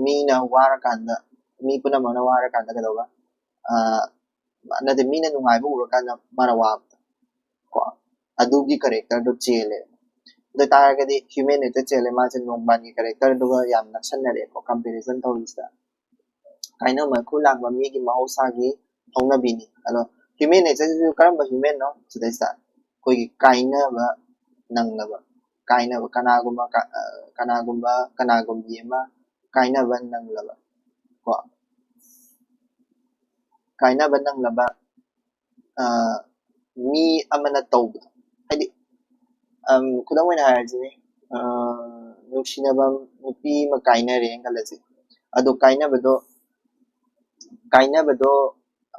ꯃꯤꯅ ꯋꯥꯔꯀꯥꯟꯗ, ꯃꯤ ꯄꯨꯝꯅꯃꯛꯅ ꯋꯥꯔꯀꯥꯟꯗ ꯀꯩꯗꯧꯕ, ꯑꯥ, ꯅꯠꯇꯦ, ꯃꯤꯅ ꯅꯨꯡꯉꯥꯏꯕ ꯎꯔꯀꯥꯟꯗ ꯃꯥꯅ ꯋꯥꯕꯗꯣ ꯀꯣ, ꯑꯗꯨꯒꯤ characterꯗꯣ ꯆꯦꯜꯂꯦ꯫ ꯑꯗꯨ ꯑꯣꯏꯇꯥꯔꯒꯗꯤ human nature ꯆꯦꯜꯂꯦ, ꯃꯥꯁꯦ ꯅꯣꯡꯕꯥꯟꯒꯤ characterꯗꯨꯒ ꯌꯥꯝ ꯅꯛꯁꯟꯅꯔꯦꯀꯣ, comparison ꯇꯧꯔꯤꯁꯤꯗ꯫ ꯀꯥꯏꯅꯕ ꯃꯩꯈꯨ ꯂꯥꯡꯕ ꯃꯤꯒꯤ ꯃꯍꯧꯁꯥꯒꯤ ꯍꯧꯅꯕꯤꯅꯤ꯫ ꯑꯗꯣ human natureꯁꯤꯁꯨ ꯀꯔꯝꯕ humanꯅꯣ? ꯁꯤꯗꯩꯁꯤꯗ ꯑꯩꯈꯣꯏꯒꯤ ꯀꯥꯏꯅꯕ ꯅꯪꯂꯕ, ꯀꯥꯏꯅꯕ ꯀꯅꯥꯒꯨꯝꯕ ꯀ-, ꯑ, ꯀꯅꯥꯒꯨꯝꯕ ꯀꯅꯥꯒꯨꯝꯕꯤ ꯑꯃ ꯀꯥꯏꯅꯕ ꯅꯪꯂꯕ ꯀꯣ, ꯀꯥꯏꯅꯕ ꯅꯪꯂꯕ, ꯑ, ꯃꯤ ꯑꯃꯅ ꯇꯧꯕꯗꯣ, ꯍꯥꯏꯗꯤ, ꯑꯝ, ꯈꯨꯗꯝ ꯑꯣꯏꯅ ꯍꯥꯏꯔꯁꯤꯅꯦ, ꯑ, ꯅꯨꯡꯁꯤꯅꯕ ꯅꯨꯄꯤ ꯑꯃ ꯀꯥꯏꯅꯔꯦꯅ ꯈꯜꯂꯁꯤ꯫ ꯑꯗꯣ ꯀꯥꯏꯅꯕꯗꯣ, ꯀꯥꯏꯅꯕꯗꯣ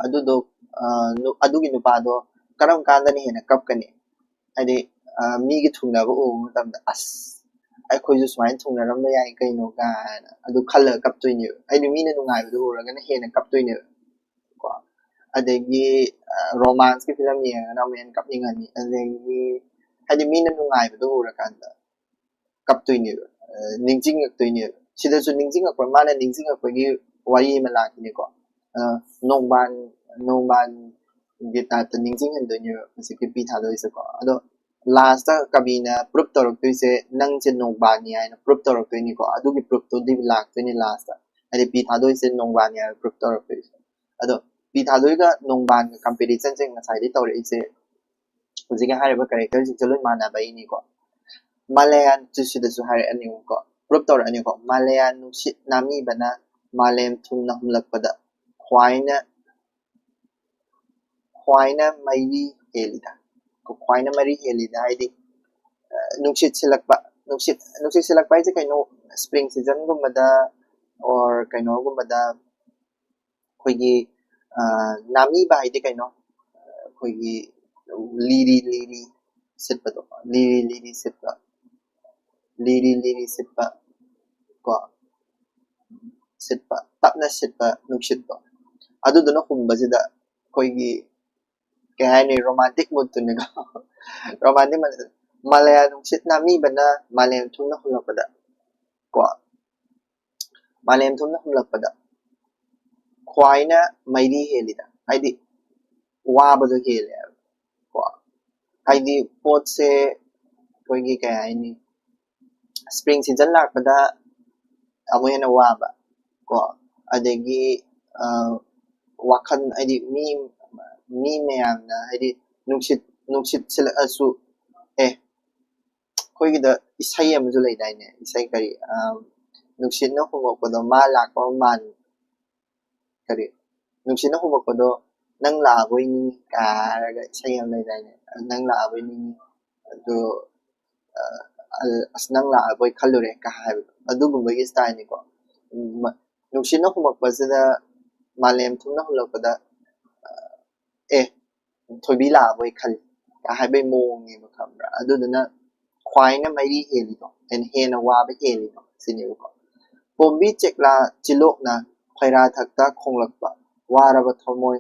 ꯑꯗꯨꯗꯣ, ꯑ, ꯅꯨ-, ꯑꯗꯨꯒꯤ ꯅꯨꯄꯥꯗꯣ ꯀꯔꯝ ꯀꯥꯟꯗꯅ ꯍꯦꯟꯅ ꯀꯞꯀꯅꯤ? ꯍꯥꯏꯗꯤ, ꯑ, ꯃꯤꯒꯤ ꯊꯨꯡꯅꯕ ꯎꯕ ꯃꯇꯝꯗ, "ꯑꯁ, ꯑꯩꯈꯣꯏꯁꯨ ꯁꯨꯃꯥꯏꯅ ꯊꯨꯡꯅꯔꯝꯕ ꯌꯥꯏ ꯀꯩꯅꯣ" ꯀꯥꯏꯅ ꯑꯗꯨ ꯈꯜꯂꯒ ꯀꯞꯇꯣꯏꯅꯦꯕ꯫ ꯍꯥꯏꯗꯤ ꯃꯤꯅ ꯅꯨꯡꯉꯥꯏꯕꯗꯣ ꯎꯔꯒꯅ ꯍꯦꯟꯅ ꯀꯞꯇꯣꯏꯅꯦꯕ꯫ ꯀꯣ꯫ ꯑꯗꯒꯤ, ꯑ, romanceꯀꯤ film ꯌꯦꯡꯉꯒꯅ ꯑꯃꯨꯛ ꯍꯦꯟꯅ ꯀꯞꯅꯤꯡꯉꯅꯤ꯫ ꯑꯗꯒꯤ ꯍꯥꯏꯗꯤ ꯃꯤꯅ ꯅꯨꯡꯉꯥꯏꯕꯗꯣ ꯎꯔꯀꯥꯟꯗ ꯀꯞꯇꯣꯏꯅꯦꯕ, ꯑ, ꯅꯤꯡꯁꯤꯡꯉꯛꯇꯣꯏꯅꯦꯕ꯫ ꯁꯤꯗꯁꯨ ꯅꯤꯡꯁꯤꯡꯉꯛꯄ, ꯃꯥꯅ ꯅꯤꯡꯁꯤꯡꯉꯛꯄꯒꯤ ꯋꯥꯔꯤ ꯑꯃ ꯂꯥꯛꯈꯤꯅꯤꯀꯣ꯫ ꯑ, ꯅꯣꯡꯕꯥꯟ, ꯅꯣꯡꯕꯥꯟꯒꯤ typeꯇ ꯅꯤꯡꯁꯤꯡꯍꯟꯗꯣꯏꯅꯦꯕ ꯍꯧꯖꯤꯛꯀꯤ ꯄꯤ ꯊꯥꯗꯣꯏꯁꯦꯀꯣ꯫ ꯑꯗꯣ lastꯇ ꯀꯕꯤꯅ prove ꯇꯧꯔꯛꯇꯣꯏꯁꯦ ꯅꯪꯁꯦ ꯅꯣꯡꯕꯥꯟꯅꯤ ꯍꯥꯏꯅ prove ꯇꯧꯔꯛꯇꯣꯏꯅꯤꯀꯣ꯫ ꯑꯗꯨꯒꯤ proofꯇꯨꯗꯤ ꯂꯥꯛꯇꯣꯏꯅꯤ lastꯇ꯫ ꯍꯥꯏꯗꯤ ꯄꯤ ꯊꯥꯗꯣꯏꯁꯦ ꯅꯣꯡꯕꯥꯟꯅꯤ ꯍꯥꯏꯕ prove ꯇꯧꯔꯛꯇꯣꯏꯁꯦ꯫ ꯑꯗꯣ ꯄꯤ ꯊꯥꯗꯣꯏꯒ ꯅꯣꯡꯕꯥꯟꯒ comparisonꯁꯦ ꯉꯁꯥꯏꯗꯩ ꯇꯧꯔꯛꯏꯁꯦ ꯍꯧꯖꯤꯛꯀꯤ ꯍꯥꯏꯔꯤꯕ characterꯁꯤꯡꯁꯦ ꯂꯣꯏ ꯃꯥꯟꯅꯕꯩꯅꯤꯀꯣ꯫ ꯃꯥꯂꯦꯝ ꯁꯤꯗꯁꯨ ꯍꯥꯏꯔꯛꯑꯅꯤꯀꯣ, prove ꯇꯧꯔꯛꯑꯅꯤꯀꯣ꯫ ꯃꯥꯂꯦꯝ ꯅꯨꯡꯁꯤꯠ ꯅꯥꯃꯤꯕꯅ ꯃꯥꯂꯦꯝ ꯊꯨꯡꯅ ꯍꯨꯝꯂꯛꯄꯗ ꯈ꯭ꯋꯥꯏꯅ, ꯈ꯭ꯋꯥꯏꯅ ꯃꯩꯔꯤ ꯍꯦꯜꯂꯤꯗ꯫ ꯈ꯭ꯋꯥꯏꯅ ꯃꯩꯔꯤ ꯍꯦꯜꯂꯤꯗ ꯍꯥꯏꯗꯤ, ꯑ, ꯅꯨꯡꯁꯤꯠ ꯁꯤꯜꯂꯛꯄ꯫ ꯅꯨꯡꯁꯤꯠ, ꯅꯨꯡꯁꯤꯠ ꯁꯤꯜꯂꯛꯄ ꯍꯥꯏꯁꯦ ꯀꯩꯅꯣ? Spring seasonꯒꯨꯝꯕꯗ or ꯀꯩꯅꯣꯒꯨꯝꯕꯗ ꯑꯩꯈꯣꯏꯒꯤ, ꯑ, ꯅꯥꯃꯤꯕ ꯍꯥꯏꯗꯤ ꯀꯩꯅꯣ? ꯑꯩꯈꯣꯏꯒꯤ ꯂꯤꯔꯤ ꯂꯤꯔꯤ ꯁꯤꯠꯄꯗꯣ, ꯂꯤꯔꯤ ꯂꯤꯔꯤ ꯁꯤꯠꯄ, ꯂꯤꯔꯤ ꯂꯤꯔꯤ ꯁꯤꯠꯄ ꯀꯣ, ꯁꯤꯠꯄ, ꯇꯞꯅ ꯁꯤꯠꯄ ꯅꯨꯡꯁꯤꯠꯇꯣ, ꯑꯗꯨꯗꯨꯅ ꯍꯨꯝꯕꯁꯤꯗ ꯑꯩꯈꯣꯏꯒꯤ ꯀꯩ ꯍꯥꯏꯅꯤ, ꯔꯣꯃꯥꯟꯇꯤꯛ ꯃꯨꯠꯇꯨꯅꯤꯀꯣ꯫ ꯔꯣꯃꯥꯟꯇꯤꯛ ꯃꯨꯠ, ꯃꯂꯌꯥ ꯅꯨꯡꯁꯤꯠ ꯅꯥꯃꯤꯕꯅ ꯃꯥꯂꯦꯝ ꯊꯨꯝꯅ ꯍꯨꯝꯂꯛꯄꯗ ꯀꯣ, ꯃꯥꯂꯦꯝ ꯊꯨꯝꯅ ꯍꯨꯝꯂꯛꯄꯗ ꯈ꯭ꯋꯥꯏꯅ ꯃꯩꯔꯤ ꯍꯦꯜꯂꯤꯗ, ꯍꯥꯏꯗꯤ ꯋꯥꯕꯗꯣ ꯍꯦꯜꯂꯦ ꯍꯥꯏꯕ ꯀꯣ꯫ ꯍꯥꯏꯗꯤ ꯄꯣꯠꯁꯦ ꯑꯩꯈꯣꯏꯒꯤ ꯀꯩ ꯍꯥꯏꯅꯤ, ꯁ꯭ꯄ꯭ꯔꯤꯡ ꯁꯤꯖꯟ ꯂꯥꯛꯄꯗ ꯑꯃꯨꯛ ꯍꯦꯟꯅ ꯋꯥꯕ ꯀꯣ, ꯑꯗꯒꯤ ꯋꯥꯈꯜ, ꯍꯥꯏꯗꯤ ꯃꯤ ꯃꯤ ꯃꯌꯥꯝꯅ, ꯍꯥꯏꯗꯤ ꯅꯨꯡꯁꯤꯠ ꯅꯨꯡꯁꯤꯠ ꯁꯤꯜꯂꯛꯑꯁꯨ, ꯑꯦ, ꯑꯩꯈꯣꯏꯒꯤꯗ ꯏꯁꯩ ꯑꯃꯁꯨ ꯂꯩꯗꯥꯏꯅꯦ? ꯏꯁꯩ ꯀꯔꯤ? ꯅꯨꯡꯁꯤꯠꯅ ꯍꯨꯝꯃꯛꯄꯗꯣ ꯃꯥ ꯂꯥꯛꯄ ꯃꯥꯟ ꯀꯔꯤ? ꯅꯨꯡꯁꯤꯠꯅ ꯍꯨꯝꯃꯛꯄꯗꯣ ꯅꯪ ꯂꯥꯛꯑꯕꯣꯏ ꯅꯤꯡꯉꯤ ꯀꯥꯏ ꯍꯥꯏꯔꯒ ꯏꯁꯩ ꯑꯃ ꯂꯩꯗꯥꯏꯅꯦ? ꯅꯪ ꯂꯥꯛꯑꯕꯣꯏ ꯅꯤꯡꯉꯤ, ꯑꯗꯨ ꯑꯁ, ꯅꯪ ꯂꯥꯛꯑꯕꯣꯏ ꯈꯜꯂꯨꯔꯦ ꯀꯥꯏ ꯍꯥꯏꯕꯗꯣ, ꯑꯗꯨꯒꯨꯝꯕꯒꯤ ꯏꯁꯇꯥꯏꯜꯅꯤꯀꯣ꯫ ꯅꯨꯡꯁꯤꯠꯅ ꯍꯨꯝꯃꯛꯄꯁꯤꯗ, ꯃꯥꯂꯦꯝ ꯊꯨꯝꯅ ꯍꯨꯝꯂꯛꯄꯗ, ꯑꯦ, ꯊꯣꯏꯕꯤ ꯂꯥꯛꯑꯕꯣꯏ ꯈꯜꯂꯤ ꯀꯥꯏ ꯍꯥꯏꯕꯒꯤ ꯃꯑꯣꯡꯅꯦꯕ, ꯈꯪꯕ꯭ꯔꯥ? ꯑꯗꯨꯗꯨꯅ ꯈ꯭ꯋꯥꯏꯅ ꯃꯩꯔꯤ ꯍꯦꯜꯂꯤꯗꯣ, ꯍꯦꯟꯅ ꯍꯦꯟꯅ ꯋꯥꯕ ꯍꯦꯜꯂꯤꯗꯣ ꯁꯤꯅꯦꯕꯀꯣ꯫ ꯄꯣꯝꯕꯤ ꯆꯦꯛꯂꯥ ꯆꯤꯂꯣꯛꯅ ꯈꯣꯏꯔꯥꯊꯛꯇ ꯈꯣꯡꯂꯛꯄ ꯋꯥꯔꯕ ꯊꯃꯣꯏ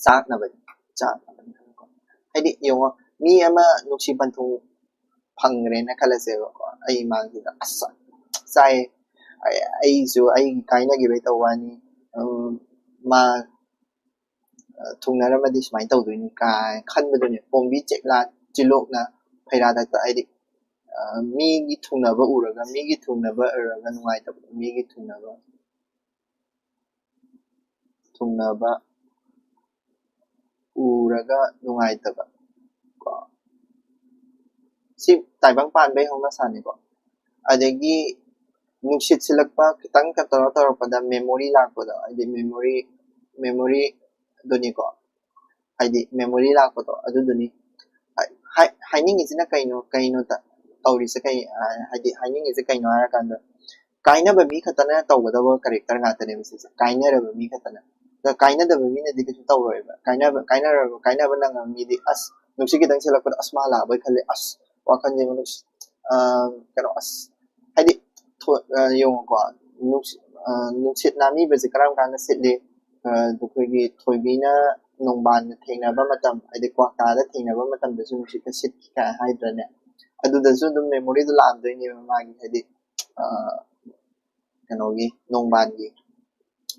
ꯆꯥꯛꯅꯕꯅꯤ, ꯆꯥꯛꯅꯕꯅꯤ꯫ ꯍꯥꯏꯗꯤ ꯌꯦꯡꯉꯣ, ꯃꯤ ꯑꯃ ꯅꯨꯡꯁꯤ ꯄꯟꯊꯨꯡ ꯐꯪꯈ꯭ꯔꯦꯅ ꯈꯜꯂꯁꯦꯕꯀꯣ, ꯑꯩ ꯏꯃꯥꯡꯁꯤꯗ ꯑꯁ ꯆꯥꯛꯑꯦ, ꯑꯩ- ꯑꯩꯁꯨ ꯑꯩꯒꯤ ꯀꯥꯏꯅꯈꯤꯕꯩ ꯇꯧꯕ ꯋꯥꯅꯤ, ꯎꯝ, ꯃꯥ ꯊꯨꯡꯅꯔꯝꯃꯗꯤ ꯁꯨꯃꯥꯏꯅ ꯇꯧꯗꯣꯏꯅꯤ ꯀꯥꯏ ꯈꯟꯕꯗꯨꯅꯦ꯫ ꯄꯣꯝꯕꯤ ꯆꯦꯛꯂꯥ ꯆꯤꯂꯣꯛꯅ ꯐꯩꯔꯥꯗꯛꯇ, ꯍꯥꯏꯗꯤ ꯃꯤꯒꯤ ꯊꯨꯡꯅꯕ ꯎꯔꯒ, ꯃꯤꯒꯤ ꯊꯨꯡꯅꯕ ꯎꯔꯒ ꯅꯨꯡꯉꯥꯏꯇꯕꯗꯣ, ꯃꯤꯒꯤ ꯊꯨꯡꯅꯕ ꯊꯨꯡꯅꯕ ꯎꯔꯒ ꯅꯨꯡꯉꯥꯏꯇꯕ ꯀꯣ, ꯁꯤ ꯇꯥꯏꯕꯪ ꯄꯥꯟꯕꯩ ꯍꯧꯅꯁꯥꯅꯤꯀꯣ꯫ ꯑꯗꯒꯤ ꯅꯨꯡꯁꯤꯠ ꯁꯤꯜꯂꯛꯄ ꯈꯤꯇꯪ ꯀꯩꯅꯣ ꯇꯧꯔꯛꯄꯗ ꯃꯦꯃꯣꯔꯤ ꯂꯥꯛꯄꯗꯣ, ꯍꯥꯏꯗꯤ ꯃꯦꯃꯣꯔꯤ ꯃꯦꯃꯣꯔꯤ ꯑꯗꯨꯅꯤꯀꯣ꯫ ꯍꯥꯏꯗꯤ ꯃꯦꯃꯣꯔꯤ ꯂꯥꯛꯄꯗꯣ ꯑꯗꯨꯗꯨꯅꯤ꯫ ꯍꯥꯏ- ꯍꯥꯏ- ꯍꯥꯏꯅꯤꯡꯉꯤꯁꯤꯅ ꯀꯩꯅꯣ ꯀꯩꯅꯣ ꯇ- ꯇꯧꯔꯤꯁꯦ ꯀꯩ ꯍꯥꯏꯗꯤ ꯍꯥꯏꯅꯤꯡꯉꯤꯁꯦ ꯀꯩꯅꯣ ꯍꯥꯏꯔꯀꯥꯟꯗ, ꯀꯥꯏꯅꯕ ꯃꯤ ꯈꯛꯇꯅ ꯇꯧꯒꯗꯕ ꯀꯦꯔꯦꯛꯇꯔ ꯉꯥꯛꯇꯅꯦꯕ ꯁꯤꯁꯦ, ꯀꯥꯏꯅꯔꯕ ꯃꯤ ꯈꯛꯇꯅ꯫ ꯑꯗ ꯀꯥꯏꯅꯗꯕ ꯃꯤꯅꯗꯤ ꯀꯩꯁꯨ ꯇꯧꯔꯣꯏꯕ꯫ ꯀꯥꯏꯅꯕ ꯀꯥꯏꯅꯔꯕ ꯀꯥꯏꯅꯕ ꯅꯪꯉꯕ ꯃꯤꯗꯤ ꯑꯁ ꯅꯨꯡꯁꯤꯠ ꯈꯤꯇꯪ ꯁꯤꯜꯂꯛꯄꯗ ꯑꯁ ꯃꯥ ꯂꯥꯛꯑꯕꯣꯏ ꯈꯜꯂꯦ, ꯑꯁ ꯋꯥꯈꯜꯁꯦ ꯃꯅꯨꯡ ꯑ, ꯀꯩꯅꯣ ꯑꯁ ꯍꯥꯏꯗꯤ ꯊꯣ- ꯑ, ꯌꯦꯡꯉꯨꯀꯣ, ꯅꯨꯡꯁꯤ- ꯑ, ꯅꯨꯡꯁꯤꯠ ꯅꯥꯃꯤꯕꯁꯦ ꯀꯔꯝ ꯀꯥꯟꯗ ꯁꯤꯠꯂꯤ? ꯑ, ꯑꯩꯈꯣꯏꯒꯤ ꯊꯣꯏꯕꯤꯅ ꯅꯣꯡꯕꯥꯟꯒ ꯊꯦꯡꯅꯕ ꯃꯇꯝ, ꯍꯥꯏꯗꯤ ꯀ꯭ꯋꯥꯛꯇꯥꯗ ꯊꯦꯡꯅꯕ ꯃꯇꯝꯗꯁꯨ ꯅꯨꯡꯁꯤꯠꯀ ꯁꯤꯠꯈꯤ ꯀꯥꯏ ꯍꯥꯏꯗ꯭ꯔꯅꯦ? ꯑꯗꯨꯗꯁꯨ ꯑꯗꯨꯝ memory ꯗꯣ ꯂꯥꯛꯑꯝꯗꯣꯏꯅꯦꯕ ꯃꯥꯒꯤ, ꯍꯥꯏꯗꯤ, ꯑ, ꯀꯩꯅꯣꯒꯤ, ꯅꯣꯡꯕꯥꯟꯒꯤ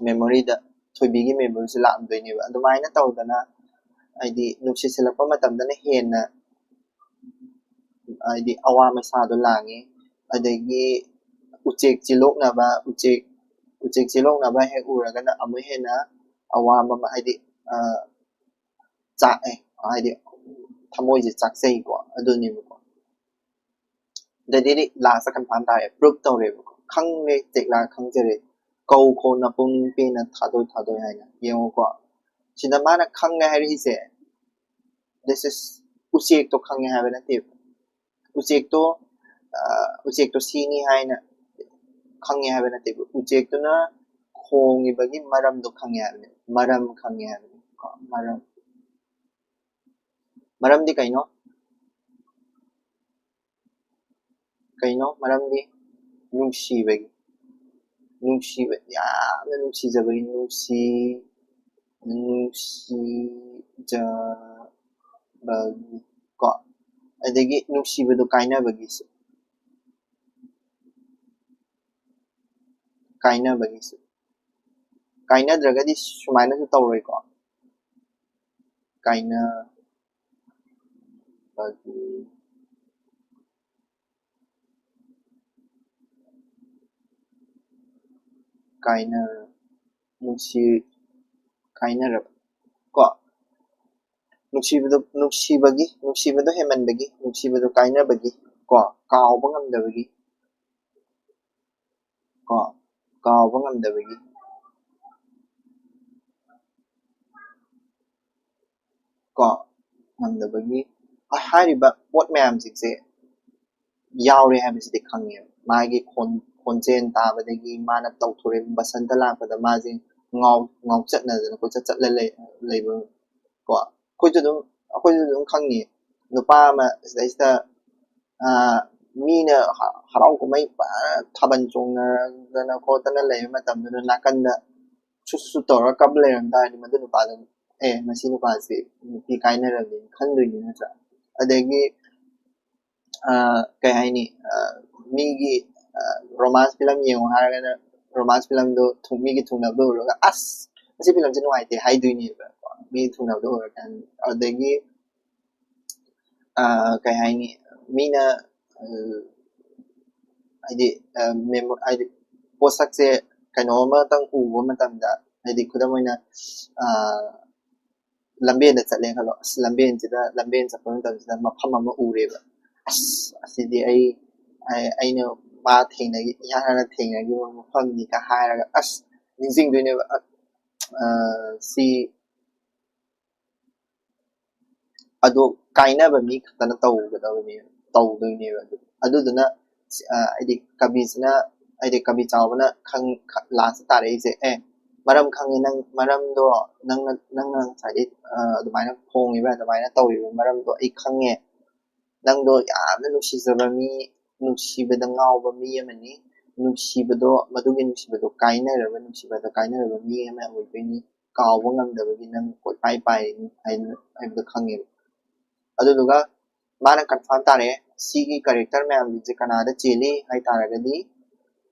memory ꯗ, ꯊꯣꯏꯕꯤꯒꯤ memory ꯁꯦ ꯂꯥꯛꯑꯝꯗꯣꯏꯅꯦꯕ꯫ ꯑꯗꯨꯃꯥꯏꯅ ꯇꯧꯗꯅ, ꯍꯥꯏꯗꯤ, ꯅꯨꯡꯁꯤꯠ ꯁꯤꯠꯂꯛꯄ ꯃꯇꯝꯗꯅ ꯍꯦꯟꯅ, ꯍꯥꯏꯗꯤ, ꯑꯋꯥ ꯃꯩꯁꯥꯗꯣ ꯂꯥꯡꯉꯤ꯫ ꯑꯗꯒꯤ ꯎꯆꯦꯛ ꯆꯦꯜꯂꯣꯛꯅꯕ, ꯎꯆꯦꯛ, ꯎꯆꯦꯛ ꯆꯦꯜꯂꯣꯛꯅꯕ ꯍꯦꯛ ꯎꯔꯒꯅ ꯑꯃꯨꯛ ꯍꯦꯟꯅ ꯑꯋꯥꯕ ꯑꯃ, ꯍꯥꯏꯗꯤ, ꯑ, ꯆꯥꯛꯑꯦ, ꯍꯥꯏꯗꯤ, ꯊꯃꯣꯏꯁꯦ ꯆꯥꯛꯆꯩꯀꯣ, ꯑꯗꯨꯅꯦꯕꯀꯣ꯫ ꯑꯗꯩꯗꯤ last ꯇ confirm ꯇꯥꯔꯦ, proof ꯇꯧꯔꯦꯕꯀꯣ꯫ ꯈꯪꯉꯦ, ꯆꯦꯛꯂꯥ ꯈꯪꯖꯔꯦ, ꯀꯧ ꯈꯣ ꯅꯄꯨꯛꯅꯤꯡ ꯄꯦꯟꯅ ꯊꯥꯗꯣꯏ ꯊꯥꯗꯣꯏ ꯍꯥꯏꯅ꯫ ꯌꯦꯡꯉꯨꯀꯣ, ꯁꯤꯗ ꯃꯥꯅ ꯈꯪꯉꯦ ꯍꯥꯏꯔꯛꯏꯁꯦ, this is, ꯎꯆꯦꯛꯇꯣ ꯈꯪꯉꯦ ꯍꯥꯏꯕ ꯅꯠꯇꯦꯕ꯫ ꯎꯆꯦꯛꯇꯣ, ꯑ, ꯎꯆꯦꯛꯇꯣ ꯁꯤꯅꯤ ꯍꯥꯏꯅ ꯈꯪꯉꯦ ꯍꯥꯏꯕ ꯅꯠꯇꯦꯕ꯫ ꯎꯆꯦꯛꯇꯨꯅ ꯈꯣꯡꯉꯤꯕꯒꯤ ꯃꯔꯝꯗꯣ ꯈꯪꯉꯦ ꯍꯥꯏꯕꯅꯦ꯫ ꯃꯔꯝ ꯈꯪꯉꯦ ꯍꯥꯏꯕꯅꯦ꯫ ꯀꯣ, ꯃꯔꯝ꯫ ꯃꯔꯝꯗꯤ ꯀꯩꯅꯣ? ꯀꯩꯅꯣ? ꯃꯔꯝꯗꯤ ꯅꯨꯡꯁꯤꯕꯒꯤ꯫ ꯅꯨꯡꯁꯤꯕ, ꯌꯥꯝꯅ ꯅꯨꯡꯁꯤꯖꯕꯒꯤ, ꯅꯨꯡꯁꯤ-, ꯅꯨꯡꯁꯤꯖꯕꯒꯤ꯫ ꯀꯣ, ꯑꯗꯒꯤ ꯅꯨꯡꯁꯤꯕꯗꯣ ꯀꯥꯏꯅꯕꯒꯤꯁꯨ꯫ ꯀꯥꯏꯅꯕꯒꯤꯁꯨ꯫ ꯀꯥꯏꯅꯗ꯭ꯔꯒꯗꯤ ꯁꯨꯃꯥꯏꯅꯁꯨ ꯇꯧꯔꯣꯏꯀꯣ꯫ ꯀꯥꯏꯅꯕꯒꯤ, ꯀꯥꯏꯅ-, ꯅꯨꯡꯁꯤ-, ꯀꯥꯏꯅꯔꯕ꯫ ꯀꯣ, ꯅꯨꯡꯁꯤꯕꯗꯣ, ꯅꯨꯡꯁꯤꯕꯒꯤ, ꯅꯨꯡꯁꯤꯕꯗꯣ ꯍꯦꯟꯃꯟꯕꯒꯤ, ꯅꯨꯡꯁꯤꯕꯗꯣ ꯀꯥꯏꯅꯕꯒꯤ, ꯀꯣ, ꯀꯥꯎꯕ ꯉꯝꯗꯕꯒꯤ, ꯀꯣ, ꯀꯥꯎꯕ ꯉꯝꯗꯕꯒꯤ, ꯀꯣ, ꯉꯝꯗꯕꯒꯤ, ꯍꯥꯏꯔꯤꯕ ꯄꯣꯠ ꯃꯌꯥꯝꯁꯤꯡꯁꯦ ꯌꯥꯎꯔꯦ ꯍꯥꯏꯕꯁꯤꯗꯤ ꯈꯪꯉꯦꯕ꯫ ꯃꯥꯒꯤ ꯈꯣꯟ-, ꯈꯣꯟꯖꯦꯜ ꯇꯥꯕꯗꯒꯤ, ꯃꯥꯅ ꯇꯧꯊꯣꯔꯛꯏꯕ ꯕꯁꯟꯇ ꯂꯥꯛꯄꯗ ꯃꯥꯁꯦ ꯉꯥꯎ-, ꯉꯥꯎꯆꯠꯅꯗꯅ ꯀꯣꯏꯆꯠ ꯆꯠꯂ ꯂꯩ-, ꯂꯩꯕ꯫ ꯀꯣ, ꯑꯩꯈꯣꯏꯁꯨ ꯑꯗꯨꯝ, ꯑꯩꯈꯣꯏꯁꯨ ꯑꯗꯨꯝ ꯈꯪꯉꯤ, ꯅꯨꯄꯥ ꯑꯃ ꯁꯤꯗꯩꯁꯤꯗ, ꯑ, ꯃꯤꯅ ꯍ-, ꯍꯔꯥꯎ ꯀꯨꯝꯍꯩ ꯐꯖꯅ ꯊꯥꯕꯜ ꯆꯣꯡꯅꯗꯅ ꯈꯣꯠꯇꯅ ꯂꯩꯕ ꯃꯇꯝꯗꯨꯗ ꯅꯥꯀꯟꯗ ꯁꯨꯠ ꯁꯨꯠ ꯇꯧꯔꯒ ꯀꯞ ꯂꯩꯔꯝ ꯇꯥꯔꯗꯤ, ꯃꯗꯨ ꯅꯨꯄꯥꯗꯨ ꯑꯦ, ꯃꯁꯤ ꯅꯨꯄꯥꯁꯤ ꯅꯨꯄꯤ ꯀꯥꯏꯅꯔꯕꯅꯤꯅ ꯈꯟꯗꯣꯏꯅꯤ, ꯅꯠꯇ꯭ꯔꯥ? ꯑꯗꯒꯤ ꯑ, ꯀꯩ ꯍꯥꯏꯅꯤ, ꯑ, ꯃꯤꯒꯤ ꯔꯣꯃꯥꯟꯁ ꯐꯤꯂꯝ ꯌꯦꯡꯉꯣ ꯍꯥꯏꯔꯒꯅ ꯔꯣꯃꯥꯟꯁ ꯐꯤꯂꯝꯗꯣ ꯊꯨꯡ- ꯃꯤꯒꯤ ꯊꯨꯡꯅꯕꯗꯣ ꯎꯔꯒ, "ꯑꯁ, ꯃꯁꯤ ꯐꯤꯂꯝꯁꯦ ꯅꯨꯡꯉꯥꯏꯇꯦ" ꯍꯥꯏꯗꯣꯏꯅꯦꯕ, ꯃꯤꯒꯤ ꯊꯨꯡꯅꯕꯗꯣ ꯎꯔꯀꯥꯟꯗ꯫ ꯑꯗꯒꯤ ꯑ, ꯀꯩ ꯍꯥꯏꯅꯤ, ꯃꯤꯅ ꯑ, ꯍꯥꯏꯗꯤ ꯑ, ꯃꯦꯃꯣ- ꯍꯥꯏꯗꯤ ꯄꯣꯠꯁꯛꯁꯦ ꯀꯩꯅꯣ ꯑꯃꯇꯪ ꯎꯕ ꯃꯇꯝꯗ, ꯍꯥꯏꯗꯤ ꯈꯨꯗꯝ ꯑꯣꯏꯅ ꯑ, ꯂꯝꯕꯦꯟꯗ ꯆꯠꯂꯦ ꯈꯜꯂꯣ, ꯑꯁ, ꯂꯝꯕꯦꯟꯁꯤꯗ ꯂꯝꯕꯦꯟ ꯆꯠꯄ ꯃꯇꯝꯁꯤꯗ ꯃꯐꯝ ꯑꯃ ꯎꯔꯦꯕ, "ꯑꯁ, ꯑꯁꯤꯗꯤ ꯑꯩ ꯑꯩ- ꯑꯩꯅ ꯃꯥ ꯊꯦꯡꯅꯈꯤ ꯏꯍꯥꯟ ꯍꯥꯟꯅ ꯊꯦꯡꯅꯈꯤꯕ ꯃꯐꯝꯅꯤꯒ" ꯍꯥꯏꯔꯒ ꯑꯁ ꯅꯤꯡꯁꯤꯡꯗꯣꯏꯅꯦꯕ꯫ ꯑ, ꯁꯤ ꯑꯗꯣ ꯀꯥꯏꯅꯕ ꯃꯤ ꯈꯛꯇꯅ ꯇꯧꯒꯗꯕꯅꯦ, ꯇꯧꯗꯣꯏꯅꯦꯕ꯫ ꯑꯗꯨ ꯑꯗꯨꯗꯨꯅ ꯑ, ꯍꯥꯏꯗꯤ ꯀꯕꯤꯁꯤꯅ, ꯍꯥꯏꯗꯤ ꯀꯕꯤ ꯆꯥꯎꯕꯅ ꯈꯪ ꯂꯥꯁꯇ ꯇꯥꯔꯛꯏꯁꯦ, "ꯑꯦ, ꯃꯔꯝ ꯈꯪꯉꯦ, ꯅꯪ ꯃꯔꯝꯗꯣ ꯅꯪꯅ ꯅꯪꯅ ꯉꯁꯥꯏꯗꯩ ꯑ, ꯑꯗꯨꯃꯥꯏꯅ ꯐꯣꯡꯉꯤꯕ, ꯑꯗꯨꯃꯥꯏꯅ ꯇꯧꯔꯤꯕ ꯃꯔꯝꯗꯣ ꯑꯩ ꯈꯪꯉꯦ꯫ ꯅꯪꯗꯣ ꯌꯥꯝꯅ ꯅꯨꯡꯁꯤꯖꯕ ꯃꯤ, ꯅꯨꯡꯁꯤꯕꯗ ꯉꯥꯎꯕ ꯃꯤ ꯑꯃꯅꯤ꯫ ꯅꯨꯡꯁꯤꯕꯗꯣ, ꯃꯗꯨꯒꯤ ꯅꯨꯡꯁꯤꯕꯗꯣ ꯀꯥꯏꯅꯔꯕ, ꯅꯨꯡꯁꯤꯕꯗ ꯀꯥꯏꯅꯔꯕ ꯃꯤ ꯑꯃ ꯑꯣꯏꯗꯣꯏꯅꯤ꯫ ꯀꯥꯎꯕ ꯉꯝꯗꯕꯒꯤ ꯅꯪ ꯀꯣꯏꯄꯥꯏ ꯄꯥꯏꯔꯤꯅꯤ" ꯍꯥꯏꯅ ꯍꯥꯏꯕꯗꯣ ꯈꯪꯉꯦꯕ꯫ ꯑꯗꯨꯗꯨꯒ ꯃꯥꯅ ꯀꯟꯐꯥꯔꯝ ꯇꯥꯔꯛꯑꯦ, ꯁꯤꯒꯤ ꯀꯦꯔꯦꯛꯇꯔ ꯃꯌꯥꯝꯁꯤꯡꯁꯦ ꯀꯅꯥꯗ ꯆꯦꯜꯂꯤ ꯍꯥꯏ ꯇꯥꯔꯒꯗꯤ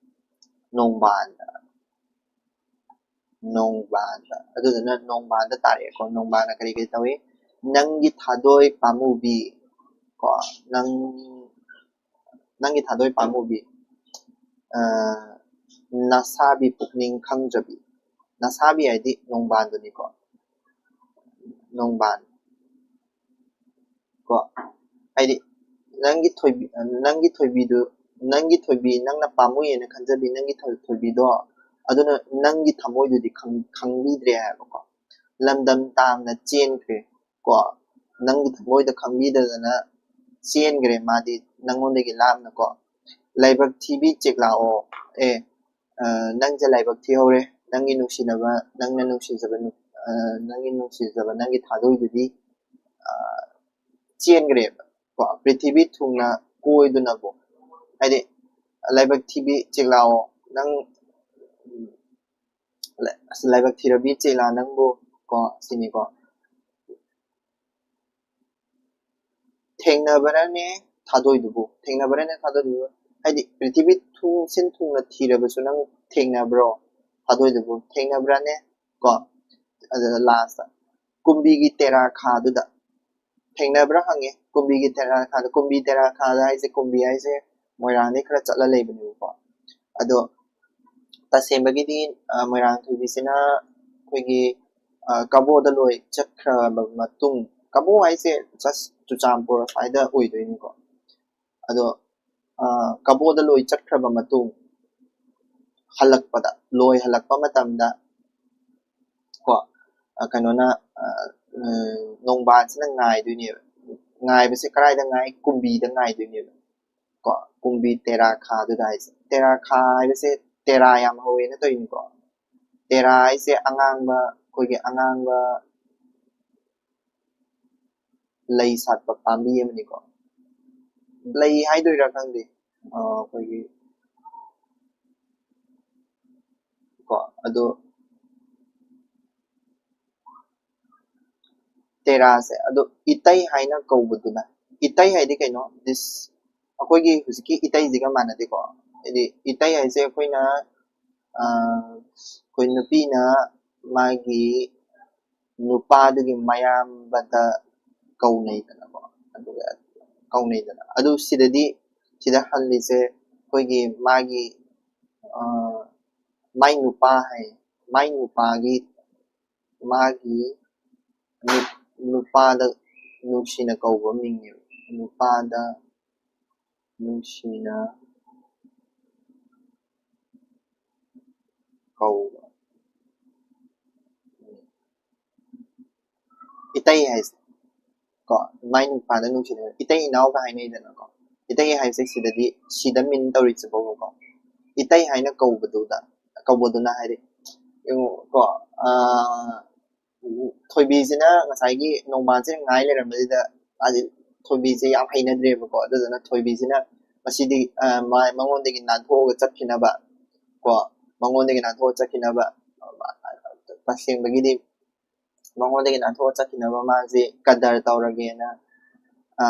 ꯅꯣꯡꯕꯥꯟꯗ꯫ ꯅꯣꯡꯕꯥꯟꯗ꯫ ꯑꯗꯨꯗꯨꯅ ꯅꯣꯡꯕꯥꯟꯗ ꯇꯥꯔꯛꯑꯦꯀꯣ꯫ ꯅꯣꯡꯕꯥꯟꯅ ꯀꯔꯤ ꯀꯔꯤ ꯇꯧꯏ? "ꯅꯪꯒꯤ ꯊꯥꯗꯣꯏ ꯄꯥꯝꯃꯨꯕꯤ" ꯀꯣ, "ꯅꯪ ꯅꯪꯒꯤ ꯊꯥꯗꯣꯏ ꯄꯥꯝꯃꯨꯕꯤ, ꯑ, ꯅꯁꯥꯕꯤ ꯄꯨꯛꯅꯤꯡ ꯈꯪꯗ꯭ꯔꯕꯤ"꯫ ꯅꯁꯥꯕꯤ ꯍꯥꯏꯗꯤ ꯅꯣꯡꯕꯥꯟꯗꯨꯅꯤꯀꯣ꯫ ꯅꯣꯡꯕꯥꯟ ꯀꯣ, ꯍꯥꯏꯗꯤ ꯅꯪꯒꯤ ꯊꯣꯏꯕꯤ, ꯅꯪꯒꯤ ꯊꯣꯏꯕꯤꯗꯨ, ꯅꯪꯒꯤ ꯊꯣꯏꯕꯤ, ꯅꯪꯅ ꯄꯥꯝꯃꯨꯏꯅ ꯈꯟꯖꯕꯤ ꯅꯪꯒꯤ ꯊꯣꯏ- ꯊꯣꯏꯕꯤꯗꯣ, ꯑꯗꯨꯅ ꯅꯪꯒꯤ ꯊꯃꯣꯏꯗꯨꯗꯤ ꯈꯪ- ꯈꯪꯕꯤꯗ꯭ꯔꯦ ꯍꯥꯏꯕꯀꯣ꯫ ꯂꯝꯗꯝ ꯇꯥꯝꯅ ꯆꯦꯟꯈ꯭ꯔꯦ ꯀꯣ, ꯅꯪꯒꯤ ꯊꯃꯣꯏꯗ ꯈꯪꯕꯤꯗꯗꯅ ꯆꯦꯟꯈ꯭ꯔꯦ ꯃꯥꯗꯤ ꯅꯪꯉꯣꯟꯗꯒꯤ ꯂꯥꯞꯅꯀꯣ꯫ "ꯂꯥꯏꯕꯛ ꯊꯤꯕꯤ ꯆꯦꯛꯂꯥꯛꯑꯣ, ꯑꯦ, ꯑ, ꯅꯪꯁꯦ ꯂꯥꯏꯕꯛ ꯊꯤꯍꯧꯔꯦ, ꯅꯪꯒꯤ ꯅꯨꯡꯁꯤꯅꯕ, ꯅꯪꯅ ꯅꯨꯡꯁꯤꯖꯕ ꯅꯨ- ꯑ, ꯅꯪꯒꯤ ꯅꯨꯡꯁꯤꯖꯕ, ꯅꯪꯒꯤ ꯊꯥꯗꯣꯏꯗꯨꯗꯤ ꯑ, ꯆꯦꯟꯈ꯭ꯔꯦꯕ ꯀꯣ꯫ ꯄ꯭ꯔꯤꯊꯤꯕꯤ ꯊꯨꯡꯅ ꯀꯣꯏꯗꯨꯅꯕꯨ", ꯍꯥꯏꯗꯤ ꯂꯥꯏꯕꯛ ꯊꯤꯕꯤ ꯆꯦꯛꯂꯥꯛꯑꯣ, ꯅꯪ ꯎꯝ, ꯂꯥꯏ- ꯑꯁ, ꯂꯥꯏꯕꯛ ꯊꯤꯔꯕꯤ ꯆꯦꯛꯂꯥ ꯅꯪꯕꯨ ꯀꯣ, ꯁꯤꯅꯤꯀꯣ꯫ ꯊꯦꯡꯅꯕ꯭ꯔꯅꯦ ꯊꯥꯗꯣꯏꯗꯨꯕꯨ? ꯊꯦꯡꯅꯕ꯭ꯔꯅꯦ ꯊꯥꯗꯣꯏꯗꯨꯕꯨ? ꯍꯥꯏꯗꯤ ꯄ꯭ꯔꯤꯊꯤꯕꯤ ꯊꯨꯡ ꯁꯤꯟ ꯊꯨꯡꯅ ꯊꯤꯔꯕꯁꯨ ꯅꯪ ꯊꯦꯡꯅꯕ꯭ꯔꯣ ꯊꯥꯗꯣꯏꯗꯨꯕꯨ? ꯊꯦꯡꯅꯕ꯭ꯔꯅꯦ? ꯀꯣ, ꯑꯗꯨꯗ ꯂꯥꯁꯇ ꯀꯨꯝꯕꯤꯒꯤ ꯇꯦꯔꯥ ꯈꯥꯗꯨꯗ ꯊꯦꯡꯅꯕ꯭ꯔꯥ ꯍꯪꯉꯦ꯫ ꯀꯨꯝꯕꯤꯒꯤ ꯇꯦꯔꯥ ꯈꯥꯗ, ꯀꯨꯝꯕꯤ ꯇꯦꯔꯥ ꯈꯥꯗ ꯍꯥꯏꯁꯦ, ꯀꯨꯝꯕꯤ ꯍꯥꯏꯁꯦ ꯃꯣꯏꯔꯥꯡꯗꯒꯤ ꯈꯔ ꯆꯠꯂ ꯂꯩꯕꯅꯦꯕꯀꯣ꯫ ꯑꯗꯣ ꯇꯁꯦꯡꯕꯒꯤꯗꯤ, ꯑ, ꯃꯣꯏꯔꯥꯡ ꯊꯣꯏꯕꯤꯁꯤꯅ ꯑꯩꯈꯣꯏꯒꯤ, ꯑ, ꯀꯕꯣꯗ ꯂꯣꯏ ꯆꯠꯈ꯭ꯔꯕ ꯃꯇꯨꯡ, ꯀꯕꯣ ꯍꯥꯏꯁꯦ just ꯆꯨꯔꯆꯥꯟꯄꯨꯔ ꯁ꯭ꯋꯥꯏꯗ ꯑꯣꯏꯗꯣꯏꯅꯤꯀꯣ꯫ ꯑꯗꯣ, ꯑ, ꯀꯕꯣꯗ ꯂꯣꯏ ꯆꯠꯈ꯭ꯔꯕ ꯃꯇꯨꯡ, ꯍꯜꯂꯛꯄꯗ, ꯂꯣꯏ ꯍꯜꯂꯛꯄ ꯃꯇꯝꯗ ꯀꯣ, ꯑ, ꯀꯩꯅꯣꯅ, ꯑ, ꯎꯝ, ꯅꯣꯡꯕꯥꯟꯁꯤꯅ ꯉꯥꯏꯗꯣꯏꯅꯦꯕ꯫ ꯉꯥꯏꯕꯁꯦ ꯀꯗꯥꯏꯗ ꯉꯥꯏ? ꯀꯨꯝꯕꯤꯗ ꯉꯥꯏꯗꯣꯏꯅꯦꯕ꯫ ꯀꯣ, ꯀꯨꯝꯕꯤ ꯇꯦꯔꯥ ꯈꯥꯗꯨꯗ ꯍꯥꯏꯁꯦ꯫ ꯇꯦꯔꯥ ꯈꯥ ꯍꯥꯏꯕꯁꯦ ꯇꯦꯔꯥ ꯌꯥꯝ ꯍꯧꯋꯦꯅ ꯇꯧꯔꯤꯅꯤꯀꯣ꯫ ꯇꯦꯔꯥ ꯍꯥꯏꯁꯦ ꯑꯉꯥꯡꯕ, ꯑꯩꯈꯣꯏꯒꯤ ꯑꯉꯥꯡꯕ ꯂꯩ ꯁꯥꯠꯄ ꯄꯥꯝꯕꯤ ꯑꯃꯅꯤꯀꯣ꯫ ꯂꯩ ꯍꯥꯏꯗꯣꯏꯔꯥ ꯈꯪꯗꯦ꯫ ꯑ, ꯑꯩꯈꯣꯏꯒꯤ, ꯀꯣ, ꯑꯗꯣ ꯇꯦꯔꯥꯁꯦ, ꯑꯗꯣ ꯏꯇꯩ ꯍꯥꯏꯅ ꯀꯧꯕꯗꯨꯅ, ꯏꯇꯩ ꯍꯥꯏꯗꯤ ꯀꯩꯅꯣ? This, ꯑꯩꯈꯣꯏꯒꯤ ꯍꯧꯖꯤꯛꯀꯤ ꯏꯇꯩꯁꯤꯒ ꯃꯥꯟꯅꯗꯦꯀꯣ꯫ ꯍꯥꯏꯗꯤ ꯏꯇꯩ ꯍꯥꯏꯁꯦ ꯑꯩꯈꯣꯏꯅ, ꯑ, ꯑꯩꯈꯣꯏ ꯅꯨꯄꯤꯅ ꯃꯥꯒꯤ ꯅꯨꯄꯥꯗꯨꯒꯤ ꯃꯌꯥꯝꯕꯗ ꯀꯧꯅꯩꯗꯅꯀꯣ꯫ ꯑꯗꯨꯒ ꯀꯧꯅꯩꯗꯅ꯫ ꯑꯗꯨ ꯁꯤꯗꯗꯤ, ꯁꯤꯗ ꯍꯜꯂꯤꯁꯦ ꯑꯩꯈꯣꯏꯒꯤ ꯃꯥꯒꯤ, ꯑ, ꯃꯥꯏ ꯅꯨꯄꯥ ꯍꯥꯏ, ꯃꯥꯏ ꯅꯨꯄꯥꯒꯤ, ꯃꯥꯒꯤ ꯅꯨ-, ꯅꯨꯄꯥꯗ ꯅꯨꯡꯁꯤꯅ ꯀꯧꯕ ꯃꯤꯡꯅꯦꯕ꯫ ꯅꯨꯄꯥꯗ ꯅꯨꯡꯁꯤꯅ ꯀꯧꯕ꯫ ꯏꯇꯩ ꯍꯥꯏꯁꯦ ꯀꯣ, ꯃꯥꯏ ꯅꯨꯄꯥꯗ ꯅꯨꯡꯁꯤꯅ, ꯏꯇꯩ ꯏꯅꯥꯎꯒ ꯍꯥꯏꯅꯩꯗꯅꯀꯣ꯫ ꯏꯇꯩ ꯍꯥꯏꯁꯦ ꯁꯤꯗꯗꯤ, ꯁꯤꯗ mean ꯇꯧꯔꯤꯁꯤꯕꯣꯕꯀꯣ, ꯏꯇꯩ ꯍꯥꯏꯅ ꯀꯧꯕꯗꯨꯗ, ꯀꯧꯕꯗꯨꯅ ꯍꯥꯏꯗꯤ, ꯌꯦꯡꯉꯨ ꯀꯣ, ꯑ, ꯊꯣꯏꯕꯤꯁꯤꯅ ꯉꯁꯥꯏꯒꯤ ꯅꯣꯡꯕꯥꯟꯁꯦ ꯉꯥꯏ ꯂꯩꯔꯝꯕꯁꯤꯗ, ꯃꯥꯁꯦ ꯊꯣꯏꯕꯤꯁꯦ ꯌꯥꯝ ꯍꯩꯅꯗ꯭ꯔꯦꯕꯀꯣ꯫ ꯑꯗꯨꯗꯨꯅ ꯊꯣꯏꯕꯤꯁꯤꯅ ꯃꯁꯤꯗꯤ, ꯑ, ꯃꯥ-, ꯃꯉꯣꯟꯗꯒꯤ ꯅꯥꯟꯊꯣꯛꯑꯒ ꯆꯠꯈꯤꯅꯕ ꯀꯣ, ꯃꯉꯣꯟꯗꯒꯤ ꯅꯥꯟꯊꯣꯛꯑꯒ ꯆꯠꯈꯤꯅꯕ, ꯇꯁꯦꯡꯕꯒꯤꯗꯤ ꯃꯉꯣꯟꯗꯒꯤ ꯅꯥꯟꯊꯣꯛꯑ ꯆꯠꯈꯤꯅꯕ ꯃꯥꯁꯦ ꯀꯗꯔ ꯇꯧꯔꯒꯦꯅ, ꯑ,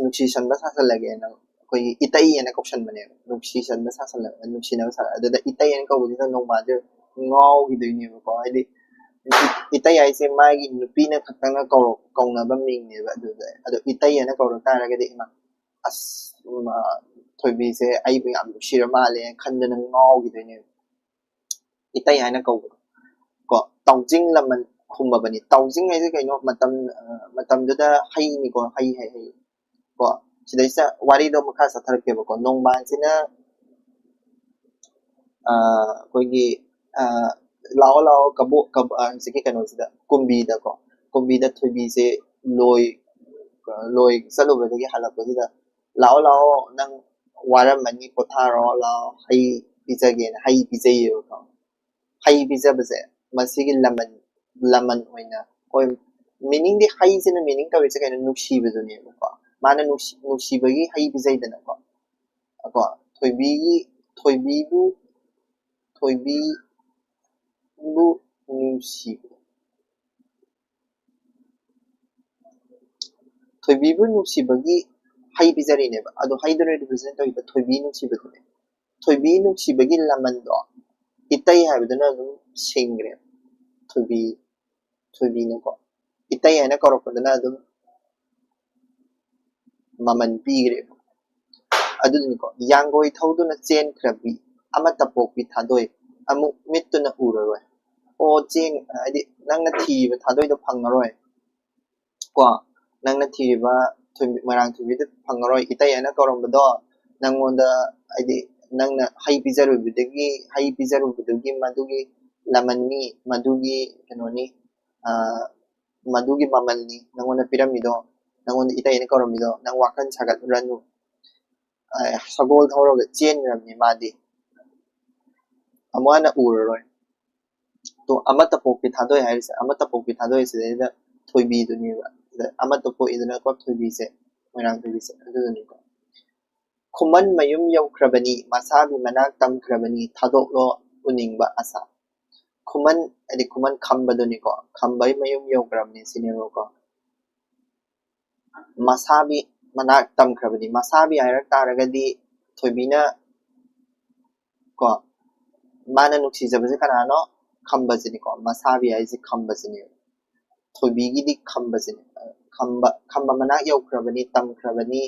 ꯅꯨꯡꯁꯤ ꯁꯟꯕ ꯁꯥꯁꯜꯂꯒꯦꯅ ꯑꯩꯈꯣꯏꯒꯤ ꯏꯇꯩ ꯍꯥꯏꯅ ꯀꯧꯁꯟꯕꯅꯦꯕ꯫ ꯅꯨꯡꯁꯤ ꯁꯟꯕ ꯁꯥꯁꯜꯂꯒ, ꯅꯨꯡꯁꯤꯅꯕ ꯁꯥ-, ꯑꯗꯨꯗ ꯏꯇꯩ ꯍꯥꯏꯅ ꯀꯧꯕꯁꯤꯗ ꯅꯣꯡꯃꯥꯁꯦ ꯉꯥꯎꯈꯤꯗꯣꯏꯅꯦꯕꯀꯣ꯫ ꯍꯥꯏꯗꯤ ꯏꯇꯩ ꯍꯥꯏꯁꯦ ꯃꯥꯒꯤ ꯅꯨꯄꯤꯅ ꯈꯛꯇꯪꯅ ꯀꯧꯔ-, ꯀꯧꯅꯕ ꯃꯤꯡꯅꯦꯕ꯫ ꯑꯗꯨꯗ ꯑꯗꯣ ꯏꯇꯩ ꯍꯥꯏꯅ ꯀꯧꯔꯛ ꯇꯥꯔꯒꯗꯤ ꯏꯃꯥ, ꯑꯁ, ꯃꯥ, ꯊꯣꯏꯕꯤꯁꯦ ꯑꯩꯕꯨ ꯌꯥꯝ ꯅꯨꯡꯁꯤꯔ ꯃꯥꯜꯂꯦ ꯈꯟꯗꯅ ꯉꯥꯎꯈꯤꯗꯣꯏꯅꯦꯕ꯫ ꯏꯇꯩ ꯍꯥꯏꯅ ꯀꯧꯕꯗꯣ ꯀꯣ꯫ ꯇꯥꯎꯖꯤꯡ ꯂꯃꯟ ꯈꯨꯝꯃꯕꯅꯤ꯫ ꯇꯥꯎꯖꯤꯡ ꯍꯥꯏꯁꯦ ꯀꯩꯅꯣ? ꯃꯇꯝ, ꯑ, ꯃꯇꯝꯗꯨꯗ ꯍꯩꯅꯤꯀꯣ, ꯍꯩ, ꯍꯩ, ꯍꯩ ꯀꯣ꯫ ꯁꯤꯗꯩꯁꯤꯗ ꯋꯥꯔꯤꯗꯣ ꯃꯈꯥ ꯆꯠꯊꯔꯛꯀꯦꯕꯀꯣ꯫ ꯅꯣꯡꯕꯥꯟꯁꯤꯅ, ꯑ, ꯑꯩꯈꯣꯏꯒꯤ, ꯑ, ꯂꯥꯛꯑꯣ, ꯂꯥꯛꯑꯣ, ꯀꯕꯣ-, ꯀꯕ-, ꯑ, ꯍꯧꯖꯤꯛꯀꯤ ꯀꯩꯅꯣꯁꯤꯗ, ꯀꯨꯝꯕꯤꯗꯀꯣ, ꯀꯨꯝꯕꯤꯗ ꯊꯣꯏꯕꯤꯁꯦ ꯂꯣꯏ, ꯂꯣꯏ ꯆꯠꯂꯨꯕꯗꯒꯤ ꯍꯜꯂꯛꯄꯁꯤꯗ, "ꯂꯥꯛꯑꯣ, ꯂꯥꯛꯑꯣ, ꯅꯪ ꯋꯥꯔꯝꯃꯅꯤ, ꯄꯣꯊꯥꯔꯣ, ꯂꯥꯛꯑꯣ, ꯍꯩ ꯄꯤꯖꯒꯦꯅ", ꯍꯩ ꯄꯤꯖꯩꯌꯦꯕꯀꯣ꯫ ꯍꯩ ꯄꯤꯖꯕꯁꯦ ꯃꯁꯤꯒꯤ ꯂꯃꯟ, ꯂꯃꯟ ꯑꯣꯏꯅ ꯑꯩꯈꯣꯏ, ꯃꯤꯅꯤꯡꯗꯤ, ꯍꯩꯁꯤꯅ ꯃꯤꯅꯤꯡ ꯇꯧꯔꯤꯁꯦ ꯀꯩꯅꯣ? ꯅꯨꯡꯁꯤꯕꯗꯨꯅꯦꯕꯀꯣ꯫ ꯃꯥꯅ ꯅꯨꯡꯁꯤ-, ꯅꯨꯡꯁꯤꯕꯒꯤ ꯍꯩ ꯄꯤꯖꯩꯗꯅꯀꯣ꯫ ꯀꯣ, ꯊꯣꯏꯕꯤꯒꯤ, ꯊꯣꯏꯕꯤꯕꯨ, ꯊꯣꯏꯕꯤꯕꯨ ꯅꯨꯡꯁꯤꯕ꯫ ꯊꯣꯏꯕꯤꯕꯨ ꯅꯨꯡꯁꯤꯕꯒꯤ ꯍꯩ ꯄꯤꯖꯔꯤꯅꯦꯕ꯫ ꯑꯗꯣ ꯍꯩꯗꯨꯅ represent ꯇꯧꯔꯤꯕ ꯊꯣꯏꯕꯤ ꯅꯨꯡꯁꯤꯕꯗꯨꯅꯦ꯫ ꯊꯣꯏꯕꯤ ꯅꯨꯡꯁꯤꯕꯒꯤ ꯂꯃꯟꯗꯣ ꯏꯇꯩ ꯍꯥꯏꯕꯗꯨꯅ ꯑꯗꯨꯝ ꯁꯤꯡꯈ꯭ꯔꯦ꯫ ꯊꯣꯏꯕꯤ, ꯊꯣꯏꯕꯤꯅꯀꯣ꯫ ꯏꯇꯩ ꯍꯥꯏꯅ ꯀꯧꯔꯛꯄꯗꯨꯅ ꯑꯗꯨꯝ ꯃꯃꯜ ꯄꯤꯈ꯭ꯔꯦꯕ꯫ ꯑꯗꯨꯗꯨꯅꯤꯀꯣ, "ꯌꯥꯡꯒꯣꯏ ꯊꯧꯗꯨꯅ ꯆꯦꯟꯈ꯭ꯔꯕꯤ, ꯑꯃꯠꯇ ꯄꯣꯛꯄꯤ ꯊꯥꯗꯣꯏ, ꯑꯃꯨꯛ ꯃꯤꯠꯇꯨꯅ ꯎꯔꯔꯣꯏ"꯫ ꯑꯣ, ꯆꯦꯡ, ꯍꯥꯏꯗꯤ ꯅꯪꯅ ꯊꯤꯔꯤꯕ ꯊꯥꯗꯣꯏꯗꯣ ꯐꯪꯉꯔꯣꯏ꯫ ꯀꯣ, ꯅꯪꯅ ꯊꯤꯔꯤꯕ ꯊꯣꯏꯕꯤ, ꯃꯣꯏꯔꯥꯡ ꯊꯣꯏꯕꯤꯗ ꯐꯪꯉꯔꯣꯏ꯫ ꯏꯇꯩ ꯍꯥꯏꯅ ꯀꯧꯔꯝꯕꯗꯣ ꯅꯪꯉꯣꯟꯗ, ꯍꯥꯏꯗꯤ ꯅꯪꯅ ꯍꯩ ꯄꯤꯖꯔꯨꯕꯗꯒꯤ, ꯍꯩ ꯄꯤꯖꯔꯨꯕꯗꯨꯒꯤ ꯃꯗꯨꯒꯤ ꯂꯃꯟꯅꯤ, ꯃꯗꯨꯒꯤ ꯀꯩꯅꯣꯅꯤ, ꯑ, ꯃꯗꯨꯒꯤ ꯃꯃꯜꯅꯤ ꯅꯪꯉꯣꯟꯗ ꯄꯤꯔꯝꯃꯤꯗꯣ, ꯅꯪꯉꯣꯟꯗ ꯏꯇꯩ ꯍꯥꯏꯅ ꯀꯧꯔꯝꯃꯤꯗꯣ꯫ ꯅꯪ ꯋꯥꯈꯜ ꯁꯥꯒꯠꯂꯨꯔꯅꯨ꯫ ꯑ, ꯁꯒꯣꯜ ꯊꯧꯔꯒ ꯆꯦꯟꯈ꯭ꯔꯕꯅꯤ ꯃꯥꯗꯤ꯫ ꯑꯃꯨꯛ ꯍꯟꯅ ꯎꯔꯔꯣꯏ꯫ ꯇꯣ, ꯑꯃꯠꯇ ꯄꯣꯛꯄꯤ ꯊꯥꯗꯣꯏ ꯍꯥꯏꯔꯤꯁꯦ, ꯑꯃꯠꯇ ꯄꯣꯛꯄꯤ ꯊꯥꯗꯣꯏ ꯁꯤꯗꯩꯗ ꯊꯣꯏꯕꯤꯗꯨꯅꯦꯕ꯫ ꯁꯤꯗ ꯑꯃꯠꯇ ꯄꯣꯛꯏꯗꯅꯀꯣ ꯊꯣꯏꯕꯤꯁꯦ, ꯃꯣꯏꯔꯥꯡ ꯊꯣꯏꯕꯤꯁꯦ, ꯑꯗꯨꯗꯨꯅꯤꯀꯣ꯫ "ꯈꯨꯃꯟ ꯃꯌꯨꯝ ꯌꯧꯈ꯭ꯔꯕꯅꯤ, ꯃꯁꯥꯕꯤ ꯃꯅꯥꯛ ꯇꯝꯈ꯭ꯔꯕꯅꯤ, ꯊꯥꯗꯣꯛꯂꯣ ꯎꯅꯤꯡꯕ ꯑꯁꯥ"꯫ ꯈꯨꯃꯟ, ꯍꯥꯏꯗꯤ ꯈꯨꯃꯟ ꯈꯝꯕꯗꯨꯅꯤꯀꯣ, ꯈꯝꯕꯒꯤ ꯃꯌꯨꯝ ꯌꯧꯈ꯭ꯔꯕꯅꯤ ꯁꯤꯅꯦꯕꯀꯣ꯫ ꯃꯁꯥꯕꯤ ꯃꯅꯥꯛ ꯇꯝꯈ꯭ꯔꯕꯅꯤ꯫ ꯃꯁꯥꯕꯤ ꯍꯥꯏꯔꯛ ꯇꯥꯔꯒꯗꯤ ꯊꯣꯏꯕꯤꯅ ꯀꯣ, ꯃꯥꯅ ꯅꯨꯡꯁꯤꯖꯕꯁꯦ ꯀꯅꯥꯅꯣ? ꯈꯝꯕꯁꯤꯅꯤꯀꯣ꯫ ꯃꯁꯥꯕꯤ ꯍꯥꯏꯁꯦ ꯈꯝꯕꯁꯤꯅꯦꯕ꯫ ꯊꯣꯏꯕꯤꯒꯤꯗꯤ ꯈꯝꯕꯁꯤꯅꯦ꯫ ꯈꯝꯕ, ꯈꯝꯕ ꯃꯅꯥꯛ ꯌꯧꯈ꯭ꯔꯕꯅꯤ, ꯇꯝꯈ꯭ꯔꯕꯅꯤ,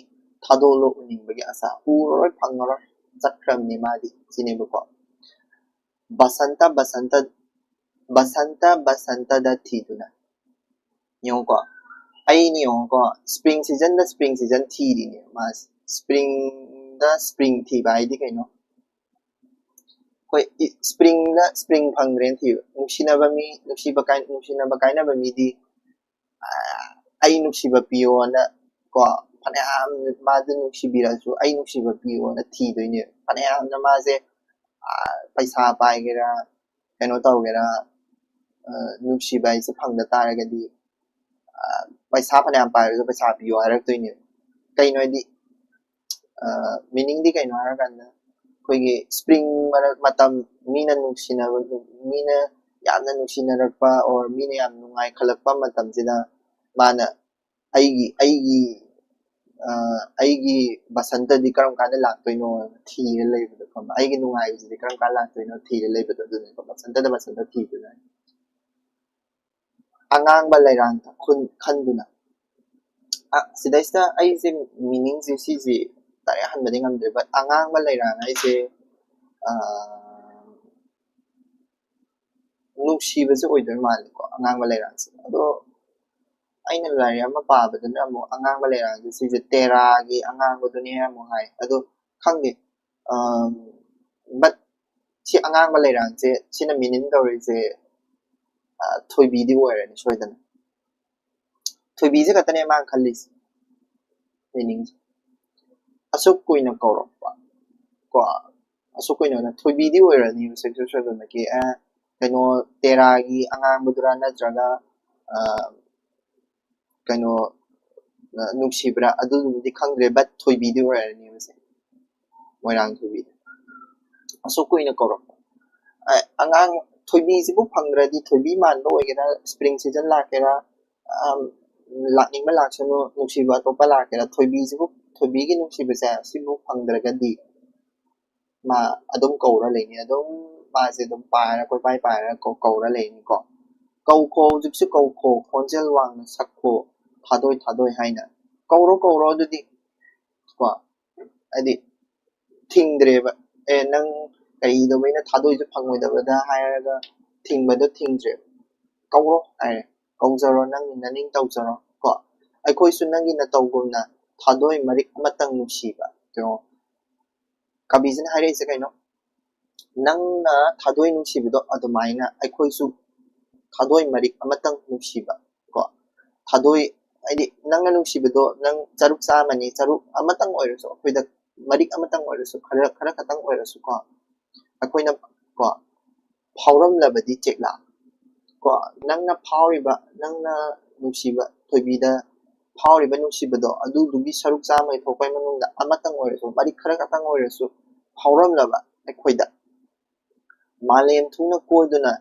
ꯊꯥꯗꯣꯛꯂꯣ ꯎꯅꯤꯡꯕꯒꯤ ꯑꯁꯥ꯫ ꯎꯔꯔꯣꯏ, ꯐꯪꯉꯔꯣꯏ, ꯆꯠꯈ꯭ꯔꯕꯅꯤ ꯃꯥꯗꯤ ꯁꯤꯅꯦꯕꯀꯣ꯫ ꯕꯁꯟꯇ, ꯕꯁꯟꯇ, ꯕꯁꯟꯇ, ꯕꯁꯟꯇꯗ ꯊꯤꯗꯨꯅ꯫ ꯌꯦꯡꯉꯨꯀꯣ, ꯑꯩꯅ ꯌꯦꯡꯉꯨꯀꯣ, spring seasonꯗ spring season ꯊꯤꯔꯤꯅꯦ ꯃꯥꯁꯦ꯫ Springꯗ spring ꯊꯤꯕ ꯍꯥꯏꯗꯤ ꯀꯩꯅꯣ? ꯑꯩꯈꯣꯏ ꯏ-, springꯗ spring ꯐꯪꯗ꯭ꯔꯦꯅ ꯊꯤꯕ꯫ ꯅꯨꯡꯁꯤꯅꯕ ꯃꯤ, ꯅꯨꯡꯁꯤꯕ ꯀꯥꯏ-, ꯅꯨꯡꯁꯤꯅꯕ ꯀꯥꯏꯅꯕ ꯃꯤꯗꯤ, ꯑꯥ, "ꯑꯩ ꯅꯨꯡꯁꯤꯕ ꯄꯤꯌꯣꯅ" ꯀꯣ, ꯐꯅꯌꯥꯝ ꯃꯥꯗꯤ ꯅꯨꯡꯁꯤꯕꯤꯔꯁꯨ "ꯑꯩ ꯅꯨꯡꯁꯤꯕ ꯄꯤꯌꯣꯅ" ꯊꯤꯗꯣꯏꯅꯦ꯫ ꯐꯅꯌꯥꯝꯅ ꯃꯥꯁꯦ, ꯑꯥ, ꯄꯩꯁꯥ ꯄꯥꯏꯒꯦꯔꯥ, ꯀꯩꯅꯣ ꯇꯧꯒꯦꯔꯥ, ꯑꯥ, ꯅꯨꯡꯁꯤꯕ ꯍꯥꯏꯁꯦ ꯐꯪꯗ ꯇꯥꯔꯒꯗꯤ, ꯑꯥ, ꯄꯩꯁꯥ ꯐꯅꯌꯥꯝ ꯄꯥꯏꯔꯁꯨ "ꯄꯩꯁꯥ ꯄꯤꯌꯣ" ꯍꯥꯏꯔꯛꯇꯣꯏꯅꯦ꯫ ꯀꯩꯅꯣ ꯍꯥꯏꯗꯤ, ꯑꯥ, meaningꯗꯤ ꯀꯩꯅꯣ ꯍꯥꯏꯔꯀꯥꯟꯗ, ꯑꯩꯈꯣꯏꯒꯤ spring ꯃꯔꯛ ꯃꯇꯝ, ꯃꯤꯅ ꯅꯨꯡꯁꯤꯅꯕ, ꯃꯤꯅ ꯌꯥꯝꯅ ꯅꯨꯡꯁꯤꯅꯔꯛꯄ or ꯃꯤꯅ ꯌꯥꯝ ꯅꯨꯡꯉꯥꯏ ꯈꯜꯂꯛꯄ ꯃꯇꯝꯁꯤꯗ ꯃꯥꯅ "ꯑꯩꯒꯤ, ꯑꯩꯒꯤ, ꯑꯥ, ꯑꯩꯒꯤ ꯕꯁꯟꯇꯗꯤ ꯀꯔꯝ ꯀꯥꯟꯗ ꯂꯥꯛꯇꯣꯏꯅꯣ?" ꯊꯤꯔ ꯂꯩꯕꯗꯣ ꯈꯪꯕ꯭ꯔꯥ? "ꯑꯩꯒꯤ ꯅꯨꯡꯉꯥꯏꯕꯁꯤꯗꯤ ꯀꯔꯝ ꯀꯥꯟꯗ ꯂꯥꯛꯇꯣꯏꯅꯣ?" ꯊꯤꯔ ꯂꯩꯕꯗꯣ ꯑꯗꯨꯅꯤꯀꯣ, ꯕꯁꯟꯇꯗ ꯕꯁꯟꯇ ꯊꯤꯗꯨꯅ꯫ ꯑꯉꯥꯡꯕ ꯂꯩꯔꯥꯡꯗ ꯈꯨꯟ ꯈꯟꯗꯨꯅ꯫ ꯑ, ꯁꯤꯗꯩꯁꯤꯗ ꯑꯩꯁꯦ meaningꯁꯦ ꯁꯤꯁꯦ direct ꯍꯟꯕꯗꯤ ꯉꯝꯗ꯭ꯔꯦ, but ꯑꯉꯥꯡꯕ ꯂꯩꯔꯥꯡ ꯍꯥꯏꯁꯦ, ꯑ, ꯅꯨꯡꯁꯤꯕꯁꯦ ꯑꯣꯏꯗꯣꯏ ꯃꯥꯜꯂꯦꯀꯣ, ꯑꯉꯥꯡꯕ ꯂꯩꯔꯥꯡꯁꯦ꯫ ꯑꯗꯣ ꯑꯩꯅ ꯂꯥꯏꯔꯤꯛ ꯑꯃ ꯄꯥꯕꯗꯅ ꯑꯃꯨꯛ ꯑꯉꯥꯡꯕ ꯂꯩꯔꯥꯡꯁꯦ ꯁꯤꯁꯦ ꯇꯦꯔꯥꯒꯤ ꯑꯉꯥꯡꯕꯗꯨꯅꯦ ꯑꯃꯨꯛ ꯍꯥꯏ꯫ ꯑꯗꯣ ꯈꯪꯗꯦ, ꯑ, but ꯁꯤ ꯑꯉꯥꯡꯕ ꯂꯩꯔꯥꯡꯁꯦ, ꯁꯤꯅ meaning ꯇꯧꯔꯤꯁꯦ, ꯑ, ꯊꯣꯏꯕꯤꯗꯤ ꯑꯣꯏꯔꯅꯤ ꯁꯣꯏꯗꯅ꯫ ꯊꯣꯏꯕꯤꯁꯦ ꯈꯛꯇꯅꯦ ꯃꯥꯅ ꯈꯜꯂꯤꯁꯦ, meaningꯁꯦ꯫ ꯑꯁꯨꯛ ꯀꯨꯏꯅ ꯀꯧꯔꯛꯄ ꯀꯣ, ꯑꯁꯨꯛ ꯀꯨꯏꯅ ꯊꯣꯏꯕꯤꯗꯤ ꯑꯣꯏꯔꯅꯤ ꯁꯦꯛꯁꯨꯋꯦꯜ ꯁꯣꯏꯕꯃꯛꯀꯤ, ꯑ, ꯀꯩꯅꯣ, ꯇꯦꯔꯥꯒꯤ ꯑꯉꯥꯡꯕꯗꯨꯔꯥ ꯅꯠꯇ꯭ꯔꯒ, ꯑ, ꯀꯩꯅꯣ, ꯑ, ꯅꯨꯡꯁꯤꯕ꯭ꯔꯥ ꯑꯗꯨꯗꯨꯃꯗꯤ ꯈꯪꯗ꯭ꯔꯦ, but ꯊꯣꯏꯕꯤꯗꯤ ꯑꯣꯏꯔꯅꯤ ꯃꯁꯦ, ꯃꯣꯏꯔꯥꯡ ꯊꯣꯏꯕꯤꯗꯤ꯫ ꯑꯁꯨꯛ ꯀꯨꯏꯅ ꯀꯧꯔꯛꯄ, ꯑ, ꯑꯉꯥꯡ ꯊꯣꯏꯕꯤꯁꯤꯕꯨ ꯐꯪꯗ꯭ꯔꯗꯤ, ꯊꯣꯏꯕꯤ ꯃꯥꯟꯕ ꯑꯣꯏꯒꯦꯔꯥ, spring season ꯂꯥꯛꯀꯦꯔꯥ, ꯑꯝ, ꯂꯥꯛꯅꯤꯡꯕ ꯂꯥꯛꯁꯅꯨ, ꯅꯨꯡꯁꯤꯕ ꯑꯇꯣꯞꯄ ꯂꯥꯛꯀꯦꯔꯥ, ꯊꯣꯏꯕꯤꯁꯤꯕꯨ, ꯊꯣꯏꯕꯤꯒꯤ ꯅꯨꯡꯁꯤꯕꯁꯦ ꯁꯤꯕꯨ ꯐꯪꯗ꯭ꯔꯒꯗꯤ ꯃꯥ ꯑꯗꯨꯝ ꯀꯧꯔ ꯂꯩꯅꯤ, ꯑꯗꯨꯝ ꯃꯥꯁꯦ ꯑꯗꯨꯝ ꯄꯥꯏꯔ, ꯀꯣꯏꯄꯥꯏ ꯄꯥꯏꯔ ꯀꯧ-, ꯀꯧꯔ ꯂꯩꯅꯤꯀꯣ꯫ "ꯀꯧꯈꯣ, ꯍꯧꯖꯤꯛꯁꯨ ꯀꯧꯈꯣ, ꯈꯣꯟꯖꯦꯜ ꯋꯥꯡꯅ ꯁꯛꯈꯣ, ꯊꯥꯗꯣꯏ ꯊꯥꯗꯣꯏ" ꯍꯥꯏꯅ꯫ ꯀꯧꯔꯣ, ꯀꯧꯔꯣ ꯑꯗꯨꯗꯤ ꯀꯣ꯫ ꯍꯥꯏꯗꯤ ꯊꯤꯡꯗ꯭ꯔꯦꯕ꯫ "ꯑꯦ, ꯅꯪ ꯀꯩꯗꯧꯕꯩꯅ ꯊꯥꯗꯣꯏꯁꯨ ꯐꯪꯉꯣꯏꯗꯕꯗ?" ꯍꯥꯏꯔꯒ ꯊꯤꯡꯕꯗꯣ ꯊꯤꯡꯗ꯭ꯔꯦꯕ꯫ "ꯀꯧꯔꯣ" ꯍꯥꯏꯔꯦ꯫ "ꯀꯧꯖꯔꯣ, ꯅꯪꯒꯤ ꯅꯅꯤꯡ ꯇꯧꯖꯔꯣ" ꯀꯣ꯫ "ꯑꯩꯈꯣꯏꯁꯨ ꯅꯪꯒꯤ ꯅꯇꯧꯒꯨꯝꯅ ꯊꯥꯗꯣꯏ ꯃꯔꯤꯛ ꯑꯃꯇꯪ ꯅꯨꯡꯁꯤꯕ"꯫ ꯌꯦꯡꯉꯣ, ꯀꯕꯤꯁꯤꯅ ꯍꯥꯏꯔꯛꯏꯁꯦ ꯀꯩꯅꯣ? "ꯅꯪꯅ ꯊꯥꯗꯣꯏ ꯅꯨꯡꯁꯤꯕꯗꯣ ꯑꯗꯨꯃꯥꯏꯅ ꯑꯩꯈꯣꯏꯁꯨ ꯊꯥꯗꯣꯏ ꯃꯔꯤꯛ ꯑꯃꯇꯪ ꯅꯨꯡꯁꯤꯕ" ꯀꯣ꯫ ꯊꯥꯗꯣꯏ, ꯍꯥꯏꯗꯤ ꯅꯪꯅ ꯅꯨꯡꯁꯤꯕꯗꯣ ꯅꯪ ꯆꯔꯨꯛ ꯆꯥꯝꯃꯅꯤ, ꯆꯔꯨꯛ ꯑꯃꯇꯪ ꯑꯣꯏꯔꯁꯨ, ꯑꯩꯈꯣꯏꯗ ꯃꯔꯤꯛ ꯑꯃꯇꯪ ꯑꯣꯏꯔꯁꯨ, ꯈꯔ, ꯈꯔ ꯈꯛꯇꯪ ꯑꯣꯏꯔꯁꯨ ꯀꯣ, ꯑꯩꯈꯣꯏꯅ ꯀꯣ, ꯐꯥꯎꯔꯝꯂꯕꯗꯤ ꯆꯦꯛꯂꯥ ꯀꯣ, ꯅꯪꯅ ꯐꯥꯎꯔꯤꯕ, ꯅꯪꯅ ꯅꯨꯡꯁꯤꯕ ꯊꯣꯏꯕꯤꯗ ꯐꯥꯎꯔꯤꯕ ꯅꯨꯡꯁꯤꯕꯗꯣ, ꯑꯗꯨꯗꯨꯒꯤ ꯁꯔꯨꯛ ꯆꯥꯝꯃ ꯊꯣꯛꯄꯩ ꯃꯅꯨꯡꯗ ꯑꯃꯇꯪ ꯑꯣꯏꯔꯁꯨ, ꯃꯔꯤꯛ ꯈꯔ ꯈꯛꯇꯪ ꯑꯣꯏꯔꯁꯨ ꯐꯥꯎꯔꯝꯂꯕ ꯑꯩꯈꯣꯏꯗ, ꯃꯥꯂꯦꯝ ꯊꯨꯡꯅ ꯀꯣꯏꯗꯨꯅ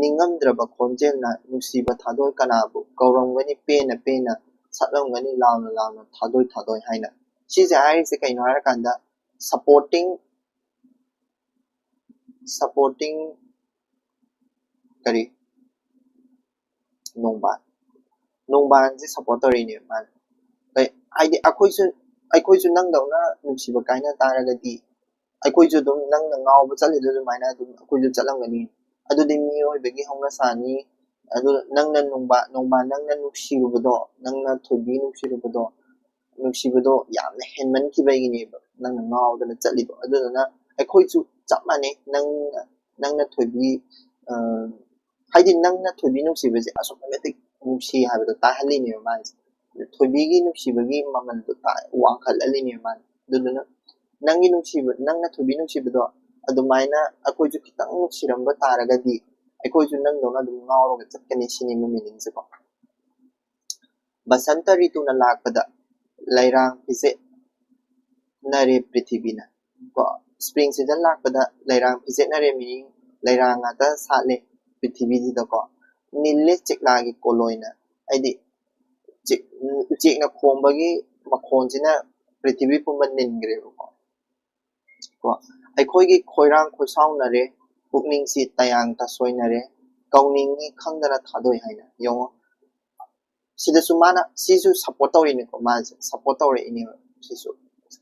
ꯅꯤꯡꯉꯝꯗ꯭ꯔꯕ ꯈꯣꯟꯖꯦꯜꯅ ꯅꯨꯡꯁꯤꯕ ꯊꯥꯗꯣꯏ ꯀꯅꯥꯕꯨ ꯀꯧꯔꯝꯒꯅꯤ ꯄꯦꯟꯅ ꯄꯦꯟꯅ, ꯁꯛꯂꯝꯒꯅꯤ ꯂꯥꯎꯅ ꯂꯥꯎꯅ ꯊꯥꯗꯣꯏ ꯊꯥꯗꯣꯏ ꯍꯥꯏꯅ꯫ ꯁꯤꯁꯦ ꯍꯥꯏꯔꯤꯁꯦ ꯀꯩꯅꯣ ꯍꯥꯏꯔꯀꯥꯟꯗ, supporting, supporting ꯀꯔꯤ? ꯅꯣꯡꯕꯥꯟ꯫ ꯅꯣꯡꯕꯥꯟꯁꯦ support ꯇꯧꯔꯤꯅꯦꯕ ꯃꯥꯅ꯫ ꯀꯩ-, ꯍꯥꯏꯗꯤ ꯑꯩꯈꯣꯏꯁꯨ, ꯑꯩꯈꯣꯏꯁꯨ ꯅꯪꯗꯧꯅ ꯅꯨꯡꯁꯤꯕ ꯀꯥꯏꯅ ꯇꯥꯔꯒꯗꯤ, ꯑꯩꯈꯣꯏꯁꯨ ꯑꯗꯨꯝ ꯅꯪꯅ ꯉꯥꯎꯕ ꯆꯠꯂꯤꯗꯣ ꯑꯗꯨꯃꯥꯏꯅ ꯑꯗꯨꯝ ꯑꯩꯈꯣꯏꯁꯨ ꯆꯠꯂꯝꯒꯅꯤ꯫ ꯑꯗꯨꯗꯤ ꯃꯤꯑꯣꯏꯕꯒꯤ ꯍꯧꯅꯁꯥꯅꯤ꯫ ꯑꯗꯨ ꯅꯪꯅ ꯅꯣꯡꯕꯥꯟ, ꯅꯣꯡꯕꯥꯟ ꯅꯪꯅ ꯅꯨꯡꯁꯤꯔꯨꯕꯗꯣ, ꯅꯪꯅ ꯊꯣꯏꯕꯤ ꯅꯨꯡꯁꯤꯔꯨꯕꯗꯣ, ꯅꯨꯡꯁꯤꯕꯗꯣ ꯌꯥꯝꯅ ꯍꯦꯟꯃꯟꯈꯤꯕꯒꯤꯅꯦꯕ ꯅꯪꯅ ꯉꯥꯎꯗꯅ ꯆꯠꯂꯤꯗꯣ꯫ ꯑꯗꯨꯗꯨꯅ ꯑꯩꯈꯣꯏꯁꯨ ꯆꯞ ꯃꯥꯟꯅꯩ꯫ ꯅꯪ, ꯅꯪꯅ ꯊꯣꯏꯕꯤ, ꯑ, ꯍꯥꯏꯗꯤ ꯅꯪꯅ ꯊꯣꯏꯕꯤ ꯅꯨꯡꯁꯤꯕꯁꯦ ꯑꯁꯨꯛꯀꯤ ꯃꯇꯤꯛ ꯅꯨꯡꯁꯤ ꯍꯥꯏꯕꯗꯣ ꯇꯥꯍꯜꯂꯤꯅꯦꯕ ꯃꯥꯅ꯫ ꯊꯣꯏꯕꯤꯒꯤ ꯅꯨꯡꯁꯤꯕꯒꯤ ꯃꯃꯜꯗꯣ ꯇꯥ-, ꯋꯥꯡꯈꯠꯍꯜꯂꯤꯅꯦꯕ ꯃꯥꯅ꯫ ꯑꯗꯨꯗꯨꯅ ꯅꯪꯒꯤ ꯅꯨꯡꯁꯤꯕ, ꯅꯪꯅ ꯊꯣꯏꯕꯤ ꯅꯨꯡꯁꯤꯕꯗꯣ ꯑꯗꯨꯃꯥꯏꯅ ꯑꯩꯈꯣꯏꯁꯨ ꯈꯤꯇꯪ ꯅꯨꯡꯁꯤꯔꯝꯕ ꯇꯥꯔꯒꯗꯤ ꯑꯩꯈꯣꯏꯁꯨ ꯅꯪꯗꯧꯅ ꯑꯗꯨꯝ ꯉꯥꯎꯔꯒ ꯆꯠꯀꯅꯤ ꯁꯤꯅꯦꯕ meaning ꯁꯦꯀꯣ꯫ ꯕꯁꯟꯇ ꯔꯤꯇꯨꯅ ꯂꯥꯛꯄꯗ ꯂꯩꯔꯥꯡ ꯐꯤꯖꯦꯠꯅꯔꯦ ꯄ꯭ꯔꯤꯊꯤꯕꯤꯅ꯫ ꯀꯣ, spring season ꯂꯥꯛꯄꯗ ꯂꯩꯔꯥꯡ ꯐꯤꯖꯦꯠꯅꯔꯦ, meaning ꯂꯩꯔꯥꯡ ꯉꯥꯛꯇ ꯁꯥꯠꯂꯦ ꯄ꯭ꯔꯤꯊꯤꯕꯤꯁꯤꯗꯀꯣ꯫ ꯅꯤꯜꯂꯦ ꯆꯦꯛꯂꯥꯒꯤ ꯀꯣꯂꯣꯏꯅ, ꯍꯥꯏꯗꯤ ꯆꯦꯛ-, ꯎꯆꯦꯛꯅ ꯈꯣꯡꯕꯒꯤ ꯃꯈꯣꯟꯁꯤꯅ ꯄ꯭ꯔꯤꯊꯤꯕꯤ ꯄꯨꯝꯕ ꯅꯤꯟꯈ꯭ꯔꯦꯕꯀꯣ꯫ ꯀꯣ, ꯑꯩꯈꯣꯏꯒꯤ ꯈꯣꯏꯔꯥꯡ ꯈꯣꯏꯁꯥꯎꯅꯔꯦ, ꯄꯨꯛꯅꯤꯡꯁꯤ ꯇꯌꯥꯡ ꯇꯁꯣꯏꯅꯔꯦ, ꯀꯧꯅꯤꯡꯉꯤ ꯈꯪꯗꯅ ꯊꯥꯗꯣꯏ ꯍꯥꯏꯅ꯫ ꯌꯦꯡꯉꯣ, ꯁꯤꯗꯁꯨ ꯃꯥꯅ ꯁꯤꯁꯨ ꯁꯞꯄꯣꯔꯠ ꯇꯧꯔꯤꯅꯤꯀꯣ, ꯃꯥꯁꯦ ꯁꯞꯄꯣꯔꯠ ꯇꯧꯔꯛꯏꯅꯦꯕ ꯁꯤꯁꯨ꯫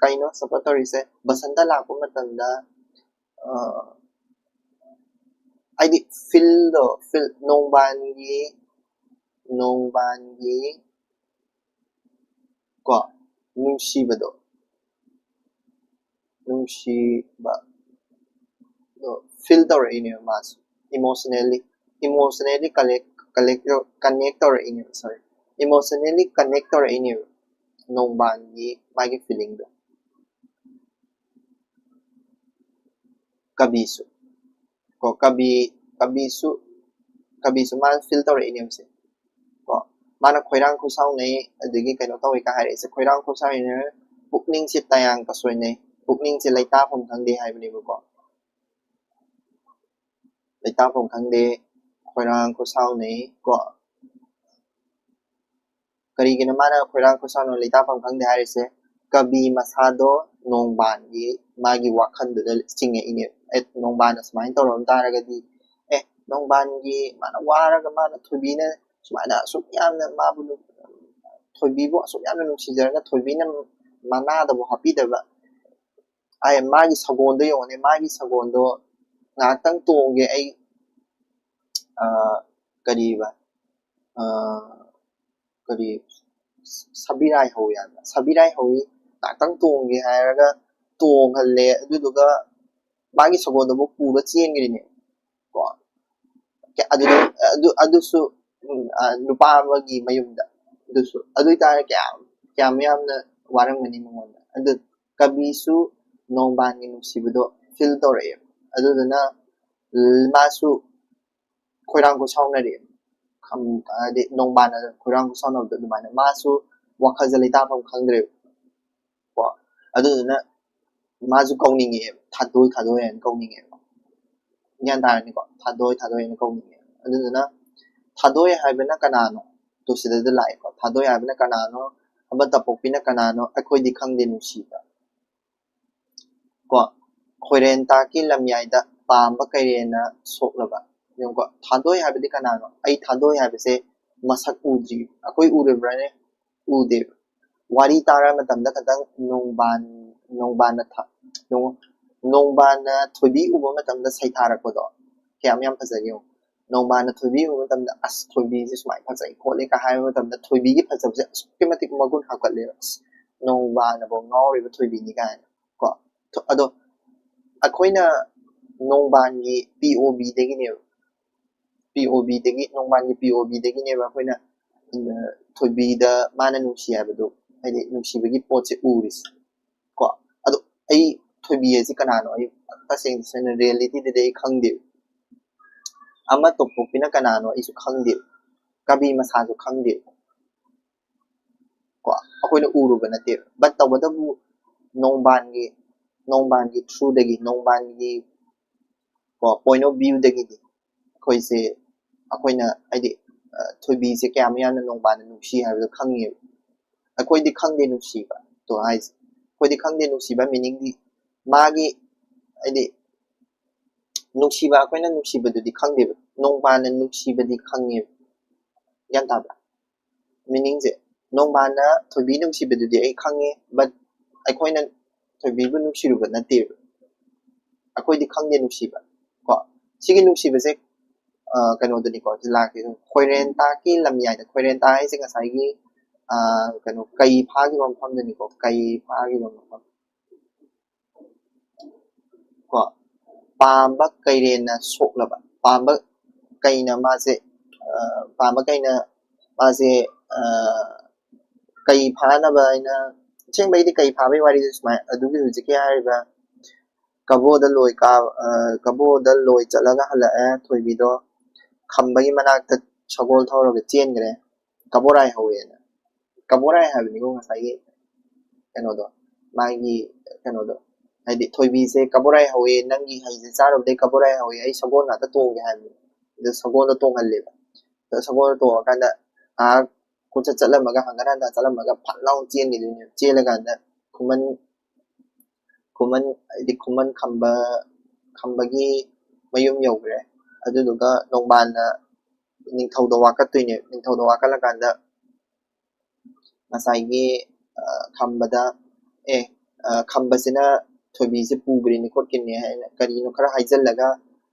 ꯀꯩꯅꯣ ꯁꯞꯄꯣꯔꯠ ꯇꯧꯔꯤꯁꯦ? ꯕꯁꯟꯇ ꯂꯥꯛꯄ ꯃꯇꯝꯗ, ꯑ, ꯍꯥꯏꯗꯤ ꯐꯤꯜꯗꯣ, ꯐꯤꯜ, ꯅꯣꯡꯕꯥꯟꯒꯤ, ꯅꯣꯡꯕꯥꯟꯒꯤ ꯀꯣ, ꯅꯨꯡꯁꯤꯕꯗꯣ, ꯅꯨꯡꯁꯤꯕ ꯐꯤꯜ ꯇꯧꯔꯛꯏꯅꯦꯕ ꯃꯥꯁꯨ, emotionally, emotionally collect, collect, connect ꯇꯧꯔꯛꯏꯅꯦꯕ, sorry, emotionally connect ꯇꯧꯔꯛꯏꯅꯦꯕ ꯅꯣꯡꯕꯥꯟꯒꯤ ꯃꯥꯒꯤ feelingꯗꯣ꯫ ꯀꯕꯤꯁꯨ ꯀꯣ, ꯀꯕꯤ, ꯀꯕꯤꯁꯨ, ꯀꯕꯤꯁꯨ ꯃꯥꯅ ꯐꯤꯜ ꯇꯧꯔꯛꯏꯅꯦꯕꯁꯦ ꯀꯣ꯫ ꯃꯥꯅ ꯈꯣꯏꯔꯥꯡ ꯈꯣꯏꯁꯥꯎꯅꯩ, ꯑꯗꯒꯤ ꯀꯩꯅꯣ ꯇꯧꯋꯦ ꯀ ꯍꯥꯏꯔꯛꯏꯁꯦ, ꯈꯣꯏꯔꯥꯡ ꯈꯣꯏꯁꯥꯎꯅꯩ, ꯄꯨꯛꯅꯤꯡꯁꯦ ꯇꯌꯥꯡ ꯀꯁꯣꯏꯅꯩ, ꯄꯨꯛꯅꯤꯡꯁꯦ ꯂꯩꯇꯥꯐꯝ ꯈꯪꯗꯦ ꯍꯥꯏꯕꯅꯦꯕꯀꯣ꯫ ꯂꯩꯇꯥꯐꯝ ꯈꯪꯗꯦ, ꯈꯣꯏꯔꯥꯡ ꯈꯣꯏꯁꯥꯎꯅꯩ ꯀꯣ꯫ ꯀꯔꯤꯒꯤꯅꯣ ꯃꯥꯅ ꯈꯣꯏꯔꯥꯡ ꯈꯣꯏꯁꯥꯎꯅ ꯂꯩꯇꯥꯐꯝ ꯈꯪꯗꯦ ꯍꯥꯏꯔꯤꯁꯦ? ꯀꯕꯤ ꯃꯁꯥꯗꯣ ꯅꯣꯡꯕꯥꯟꯒꯤ ꯃꯥꯒꯤ ꯋꯥꯈꯜꯗꯨꯗ ꯆꯤꯡꯉꯛꯏꯅꯦ꯫ ꯑꯦ, ꯅꯣꯡꯕꯥꯟꯅ ꯁꯨꯃꯥꯏꯅ ꯇꯧꯔꯝ ꯇꯥꯔꯒꯗꯤ, ꯑꯦ, ꯅꯣꯡꯕꯥꯟꯒꯤ ꯃꯥꯅ ꯋꯥꯔꯒ ꯃꯥꯅ ꯊꯣꯏꯕꯤꯅ ꯁꯨꯃꯥꯏꯅ ꯑꯁꯨꯛ ꯌꯥꯝꯅ ꯃꯥꯕꯨ ꯅꯨ-, ꯊꯣꯏꯕꯤꯕꯨ ꯑꯁꯨꯛ ꯌꯥꯝꯅ ꯅꯨꯡꯁꯤꯖꯔꯒ ꯊꯣꯏꯕꯤꯅ ꯃꯅꯥꯗꯕꯨ ꯍꯥꯞꯄꯤꯗꯕ, ꯑꯩ ꯃꯥꯒꯤ ꯁꯒꯣꯜꯗꯣ ꯌꯦꯡꯉꯨꯅꯦ, ꯃꯥꯒꯤ ꯁꯒꯣꯜꯗꯣ ꯉꯥꯏꯍꯥꯛꯇꯪ ꯇꯣꯡꯒꯦ ꯑꯩ, ꯑ, ꯀꯔꯤꯕ, ꯑ, ꯀꯔꯤ, ꯁꯕꯤꯔꯥꯏ ꯍꯧꯋꯤ ꯍꯥꯏꯕ, ꯁꯕꯤꯔꯥꯏ ꯍꯧꯋꯤ, ꯉꯥꯏꯍꯥꯛꯇꯪ ꯇꯣꯡꯒꯦ ꯍꯥꯏꯔꯒ ꯇꯣꯡꯍꯜꯂꯦ, ꯑꯗꯨꯗꯨꯒ ꯃꯥꯒꯤ ꯁꯒꯣꯜꯗꯨꯕꯨ ꯄꯨꯔ ꯆꯦꯟꯈ꯭ꯔꯤꯅꯦ ꯀꯣ꯫ ꯑꯗꯨꯗ, ꯑꯗꯨ, ꯑꯗꯨꯁꯨ, ꯎꯝ, ꯑ, ꯅꯨꯄꯥ ꯑꯃꯒꯤ ꯃꯌꯨꯝꯗ꯫ ꯑꯗꯨꯁꯨ, ꯑꯗꯨ ꯑꯣꯏꯇꯥꯔꯗꯤ ꯀꯌꯥꯝ, ꯀꯌꯥꯝ ꯌꯥꯝꯅ ꯋꯥꯔꯝꯒꯅꯤ ꯃꯉꯣꯟꯗ꯫ ꯑꯗꯨ ꯀꯕꯤꯁꯨ ꯅꯣꯡꯕꯥꯟꯒꯤ ꯅꯨꯡꯁꯤꯕꯗꯣ ꯐꯤꯜ ꯇꯧꯔꯛꯑꯦꯕ꯫ ꯑꯗꯨꯗꯨꯅ ꯃꯥꯁꯨ ꯈꯣꯏꯔꯥꯡ ꯈꯣꯏꯁꯥꯎꯅꯔꯛꯑꯦꯕ꯫ ꯈꯝ-, ꯍꯥꯏꯗꯤ ꯅꯣꯡꯕꯥꯟꯅ ꯈꯣꯏꯔꯥꯡ ꯈꯣꯏꯁꯥꯎꯅꯕꯗꯣ ꯑꯗꯨꯃꯥꯏꯅ ꯃꯥꯁꯨ ꯋꯥꯈꯜꯁꯦ ꯂꯩꯇꯥꯐꯝ ꯈꯪꯗ꯭ꯔꯦꯕ꯫ ꯀꯣ꯫ ꯑꯗꯨꯗꯨꯅ ꯃꯥꯁꯨ ꯀꯧꯅꯤꯡꯉꯛꯑꯦꯕ, ꯊꯥꯗꯣꯏ ꯊꯥꯗꯣꯏ ꯍꯥꯏꯅ ꯀꯧꯅꯤꯡꯉꯛꯑꯦꯕ꯫ ꯒ꯭ꯌꯥꯟ ꯇꯥꯔꯅꯤꯀꯣ? ꯊꯥꯗꯣꯏ, ꯊꯥꯗꯣꯏ ꯍꯥꯏꯅ ꯀꯧꯅꯤꯡꯉꯦ꯫ ꯑꯗꯨꯗꯨꯅ ꯊꯥꯗꯣꯏ ꯍꯥꯏꯕꯅ ꯀꯅꯥꯅꯣ? ꯇꯨ ꯁꯤꯗꯩꯗ ꯂꯥꯛꯑꯦꯀꯣ꯫ ꯊꯥꯗꯣꯏ ꯍꯥꯏꯕꯅ ꯀꯅꯥꯅꯣ? ꯍꯝꯕ ꯇꯄꯣꯛꯄꯤꯅ ꯀꯅꯥꯅꯣ? ꯑꯩꯈꯣꯏꯗꯤ ꯈꯪꯗꯦ ꯅꯨꯡꯁꯤꯕ꯫ ꯀꯣ, ꯈꯣꯏꯔꯦꯟ ꯇꯥꯛꯀꯤ ꯂꯝꯌꯥꯏꯗ ꯄꯥꯝꯕ ꯀꯩꯔꯦꯟꯅ ꯁꯣꯛꯂꯕ꯫ ꯌꯦꯡꯉꯨꯀꯣ, ꯊꯥꯗꯣꯏ ꯍꯥꯏꯕꯗꯤ ꯀꯅꯥꯅꯣ? ꯑꯩ ꯊꯥꯗꯣꯏ ꯍꯥꯏꯕꯁꯦ ꯃꯁꯛ ꯎꯗ꯭ꯔꯤ꯫ ꯑꯩꯈꯣꯏ ꯎꯔꯤꯕ꯭ꯔꯥꯅꯦ? ꯎꯗꯦꯕ꯫ ꯋꯥꯔꯤ ꯇꯥꯔ ꯃꯇꯝꯗ ꯈꯇꯪ ꯅꯣꯡꯕꯥꯟ, ꯅꯣꯡꯕꯥꯟꯅ ꯊ-, ꯅꯣꯡ-, ꯅꯣꯡꯕꯥꯟꯅ ꯊꯣꯏꯕꯤ ꯎꯕ ꯃꯇꯝꯗ ꯁꯩꯊꯥꯔꯛꯄꯗꯣ ꯀꯌꯥꯝ ꯌꯥꯝ ꯐꯖꯒꯦ ꯌꯦꯡꯉꯨ꯫ ꯅꯣꯡꯕꯥꯟꯅ ꯊꯣꯏꯕꯤ ꯎꯕ ꯃꯇꯝꯗ, "ꯑꯁ, ꯊꯣꯏꯕꯤꯁꯦ ꯁꯨꯃꯥꯏꯅ ꯐꯖꯩ ꯈꯣꯠꯂꯦ" ꯀ ꯍꯥꯏꯕ ꯃꯇꯝꯗ ꯊꯣꯏꯕꯤꯒꯤ ꯐꯖꯕꯁꯦ ꯑꯁꯨꯛꯀꯤ ꯃꯇꯤꯛ ꯃꯒꯨꯟ ꯍꯥꯞꯀꯠꯂꯦꯕ꯫ ꯑꯁ, ꯅꯣꯡꯕꯥꯟꯅꯐꯥꯎ ꯉꯥꯎꯔꯤꯕ ꯊꯣꯏꯕꯤꯅꯤ ꯀꯥꯏꯅ ꯀꯣ꯫ ꯊꯣ-, ꯑꯗꯣ ꯑꯩꯈꯣꯏꯅ ꯅꯣꯡꯕꯥꯟꯒꯤ P O V ꯗꯒꯤꯅꯦꯕ, P O V ꯗꯒꯤ, ꯅꯣꯡꯕꯥꯟꯒꯤ P O V ꯗꯒꯤꯅꯦꯕ ꯑꯩꯈꯣꯏꯅ, ꯑ, ꯊꯣꯏꯕꯤꯗ ꯃꯥꯅ ꯅꯨꯡꯁꯤ ꯍꯥꯏꯕꯗꯣ, ꯍꯥꯏꯗꯤ ꯅꯨꯡꯁꯤꯕꯒꯤ ꯄꯣꯠꯁꯦ ꯎꯔꯤꯁꯦ ꯀꯣ꯫ ꯑꯗꯣ ꯑꯩ ꯊꯣꯏꯕꯤ ꯍꯥꯏꯁꯦ ꯀꯅꯥꯅꯣ? ꯑꯩ ꯇꯁꯦꯡ ꯇꯁꯦꯡꯅ ꯔꯤꯌꯦꯂꯤꯇꯤꯗꯗꯤ ꯑꯩ ꯈꯪꯗꯦꯕ꯫ ꯑꯃ ꯇꯣꯞꯄꯣꯛꯄꯤꯅ ꯀꯅꯥꯅꯣ ꯑꯩꯁꯨ ꯈꯪꯗꯦꯕ꯫ ꯀꯕꯤ ꯃꯁꯥꯁꯨ ꯈꯪꯗꯦꯕ꯫ ꯀꯣ, ꯑꯩꯈꯣꯏꯅ ꯎꯔꯨꯕ ꯅꯠꯇꯦꯕ꯫ But ꯇꯧꯕꯇꯕꯨ ꯅꯣꯡꯕꯥꯟꯒꯤ, ꯅꯣꯡꯕꯥꯟꯒꯤ through ꯗꯒꯤ, ꯅꯣꯡꯕꯥꯟꯒꯤ, ꯀꯣ, point of view ꯗꯒꯤꯗꯤ ꯑꯩꯈꯣꯏꯁꯦ, ꯑꯩꯈꯣꯏꯅ ꯍꯥꯏꯗꯤ, ꯑ, ꯊꯣꯏꯕꯤꯁꯦ ꯀꯌꯥꯃꯨꯛ ꯌꯥꯝꯅ ꯅꯣꯡꯕꯥꯟꯅ ꯅꯨꯡꯁꯤ ꯍꯥꯏꯕꯗꯣ ꯈꯪꯉꯦꯕ꯫ ꯑꯩꯈꯣꯏꯗꯤ ꯈꯪꯗꯦ ꯅꯨꯡꯁꯤꯕ ꯇꯣ ꯍꯥꯏꯁꯦ꯫ ꯑꯩꯈꯣꯏꯗꯤ ꯈꯪꯗꯦ ꯅꯨꯡꯁꯤꯕ meaning ꯗꯤ ꯃꯥꯒꯤ, ꯍꯥꯏꯗꯤ, ꯅꯨꯡꯁꯤꯕ, ꯑꯩꯈꯣꯏꯅ ꯅꯨꯡꯁꯤꯕꯗꯨꯗꯤ ꯈꯪꯗꯦꯕ, ꯅꯣꯡꯕꯥꯟꯅ ꯅꯨꯡꯁꯤꯕꯗꯤ ꯈꯪꯉꯦꯕ꯫ ꯒ꯭ꯌꯥꯟ ꯇꯥꯕ꯭ꯔꯥ? Meaning ꯁꯦ, ꯅꯣꯡꯕꯥꯟꯅ ꯊꯣꯏꯕꯤ ꯅꯨꯡꯁꯤꯕꯗꯨꯗꯤ ꯑꯩ ꯈꯪꯉꯦ, but ꯑꯩꯈꯣꯏꯅ ꯊꯣꯏꯕꯤꯕꯨ ꯅꯨꯡꯁꯤꯔꯨꯕ ꯅꯠꯇꯦꯕ꯫ ꯑꯩꯈꯣꯏꯗꯤ ꯈꯪꯗꯦ ꯅꯨꯡꯁꯤꯕ꯫ ꯀꯣ, ꯁꯤꯒꯤ ꯅꯨꯡꯁꯤꯕꯁꯦ, ꯑ, ꯀꯩꯅꯣꯗꯅꯤꯀꯣ, ꯂꯥꯛꯀꯦ꯫ ꯈꯣꯏꯔꯦꯟ ꯇꯥꯛꯀꯤ ꯂꯝꯌꯥꯏꯗ, ꯈꯣꯏꯔꯦꯟ ꯇꯥꯛ ꯍꯥꯏꯁꯦ ꯉꯁꯥꯏꯒꯤ, ꯑ, ꯀꯩꯅꯣ, ꯀꯩ ꯐꯥꯈꯤꯕ ꯃꯐꯝꯗꯅꯤꯀꯣ, ꯀꯩ ꯐꯥꯈꯤꯕ ꯃꯐꯝ꯫ ꯀꯣ, ꯄꯥꯝꯕ ꯀꯩꯔꯦꯟꯅ ꯁꯣꯛꯂꯕ, ꯄꯥꯝꯕ ꯀꯩꯅ ꯃꯥꯁꯦ, ꯑ, ꯄꯥꯝꯕ ꯀꯩꯅ ꯃꯥꯁꯦ, ꯑ, ꯀꯩ ꯐꯥꯅꯕ ꯍꯥꯏꯅ, ꯑꯁꯦꯡꯕꯩꯗꯤ ꯀꯩ ꯐꯥꯕꯒꯤ ꯋꯥꯔꯤꯗꯨ ꯁꯨꯃꯥꯏꯅ, ꯑꯗꯨꯒꯤ ꯍꯧꯖꯤꯛꯀꯤ ꯍꯥꯏꯔꯤꯕ ꯀꯕꯣꯗ ꯂꯣꯏ ꯀꯥ-, ꯑ, ꯀꯕꯣꯗ ꯂꯣꯏ ꯆꯠꯂꯒ ꯍꯜꯂꯛꯑꯦ ꯊꯣꯏꯕꯤꯗꯣ, ꯈꯝꯕꯒꯤ ꯃꯅꯥꯛꯇ ꯁꯒꯣꯜ ꯊꯧꯔꯒ ꯆꯦꯟꯈ꯭ꯔꯦ꯫ ꯀꯕꯣꯔꯥꯏ ꯍꯧꯋꯦꯅ꯫ ꯀꯕꯣꯔꯥꯏ ꯍꯥꯏꯕꯅꯤꯀꯣ ꯉꯁꯥꯏꯒꯤ ꯀꯩꯅꯣꯗꯣ, ꯃꯥꯒꯤ ꯀꯩꯅꯣꯗꯣ, ꯍꯥꯏꯗꯤ ꯊꯣꯏꯕꯤꯁꯦ "ꯀꯕꯣꯔꯥꯏ ꯍꯧꯋꯦ, ꯅꯪꯒꯤ ꯍꯩꯁꯦ ꯆꯥꯔꯨꯕꯗꯩ ꯀꯕꯣꯔꯥꯏ ꯍꯧꯋꯦ, ꯑꯩ ꯁꯒꯣꯜ ꯉꯥꯛꯇ ꯇꯣꯡꯒꯦ" ꯍꯥꯏꯕꯅꯦ꯫ ꯑꯗꯣ ꯁꯒꯣꯜꯗꯣ ꯇꯣꯡꯍꯜꯂꯦꯕ꯫ ꯑꯗꯣ ꯁꯒꯣꯜꯗꯣ ꯇꯣꯡꯉꯀꯥꯟꯗ ꯉꯥꯏꯍꯥꯛ ꯀꯣꯏꯆꯠ ꯆꯠꯂꯝꯃꯒ, ꯍꯪꯒꯠ ꯍꯟꯗ ꯆꯠꯂꯝꯃꯒ ꯐꯠ ꯂꯥꯎ ꯆꯦꯟꯈꯤꯗꯣꯏꯅꯦꯕ꯫ ꯆꯦꯜꯂꯀꯥꯟꯗ ꯈꯨꯃꯟ ꯈꯨꯃꯟ ꯍꯥꯏꯗꯤ ꯈꯨꯃꯟ ꯈꯝꯕ ꯈꯝꯕꯒꯤ ꯃꯌꯨꯝ ꯌꯧꯈ꯭ꯔꯦ꯫ ꯑꯗꯨꯗꯨꯒ ꯅꯣꯡꯕꯥꯟꯅ ꯅꯤꯡꯊꯧꯗ ꯋꯥꯀꯠꯇꯣꯏꯅꯦ꯫ ꯅꯤꯡꯊꯧꯗ ꯋꯥꯀꯠꯂꯀꯥꯟꯗ ꯉꯁꯥꯏꯒꯤ ꯈꯝꯕꯗ "ꯑꯦ, ꯈꯝꯕꯁꯤꯅ ꯊꯣꯏꯕꯤꯁꯦ ꯄꯨꯈ꯭ꯔꯤꯅꯤ ꯈꯣꯠꯈ꯭ꯔꯤꯅꯤ" ꯍꯥꯏꯅ ꯀꯔꯤꯅꯣ ꯈꯔ ꯍꯥꯏꯖꯤꯜꯂꯒ,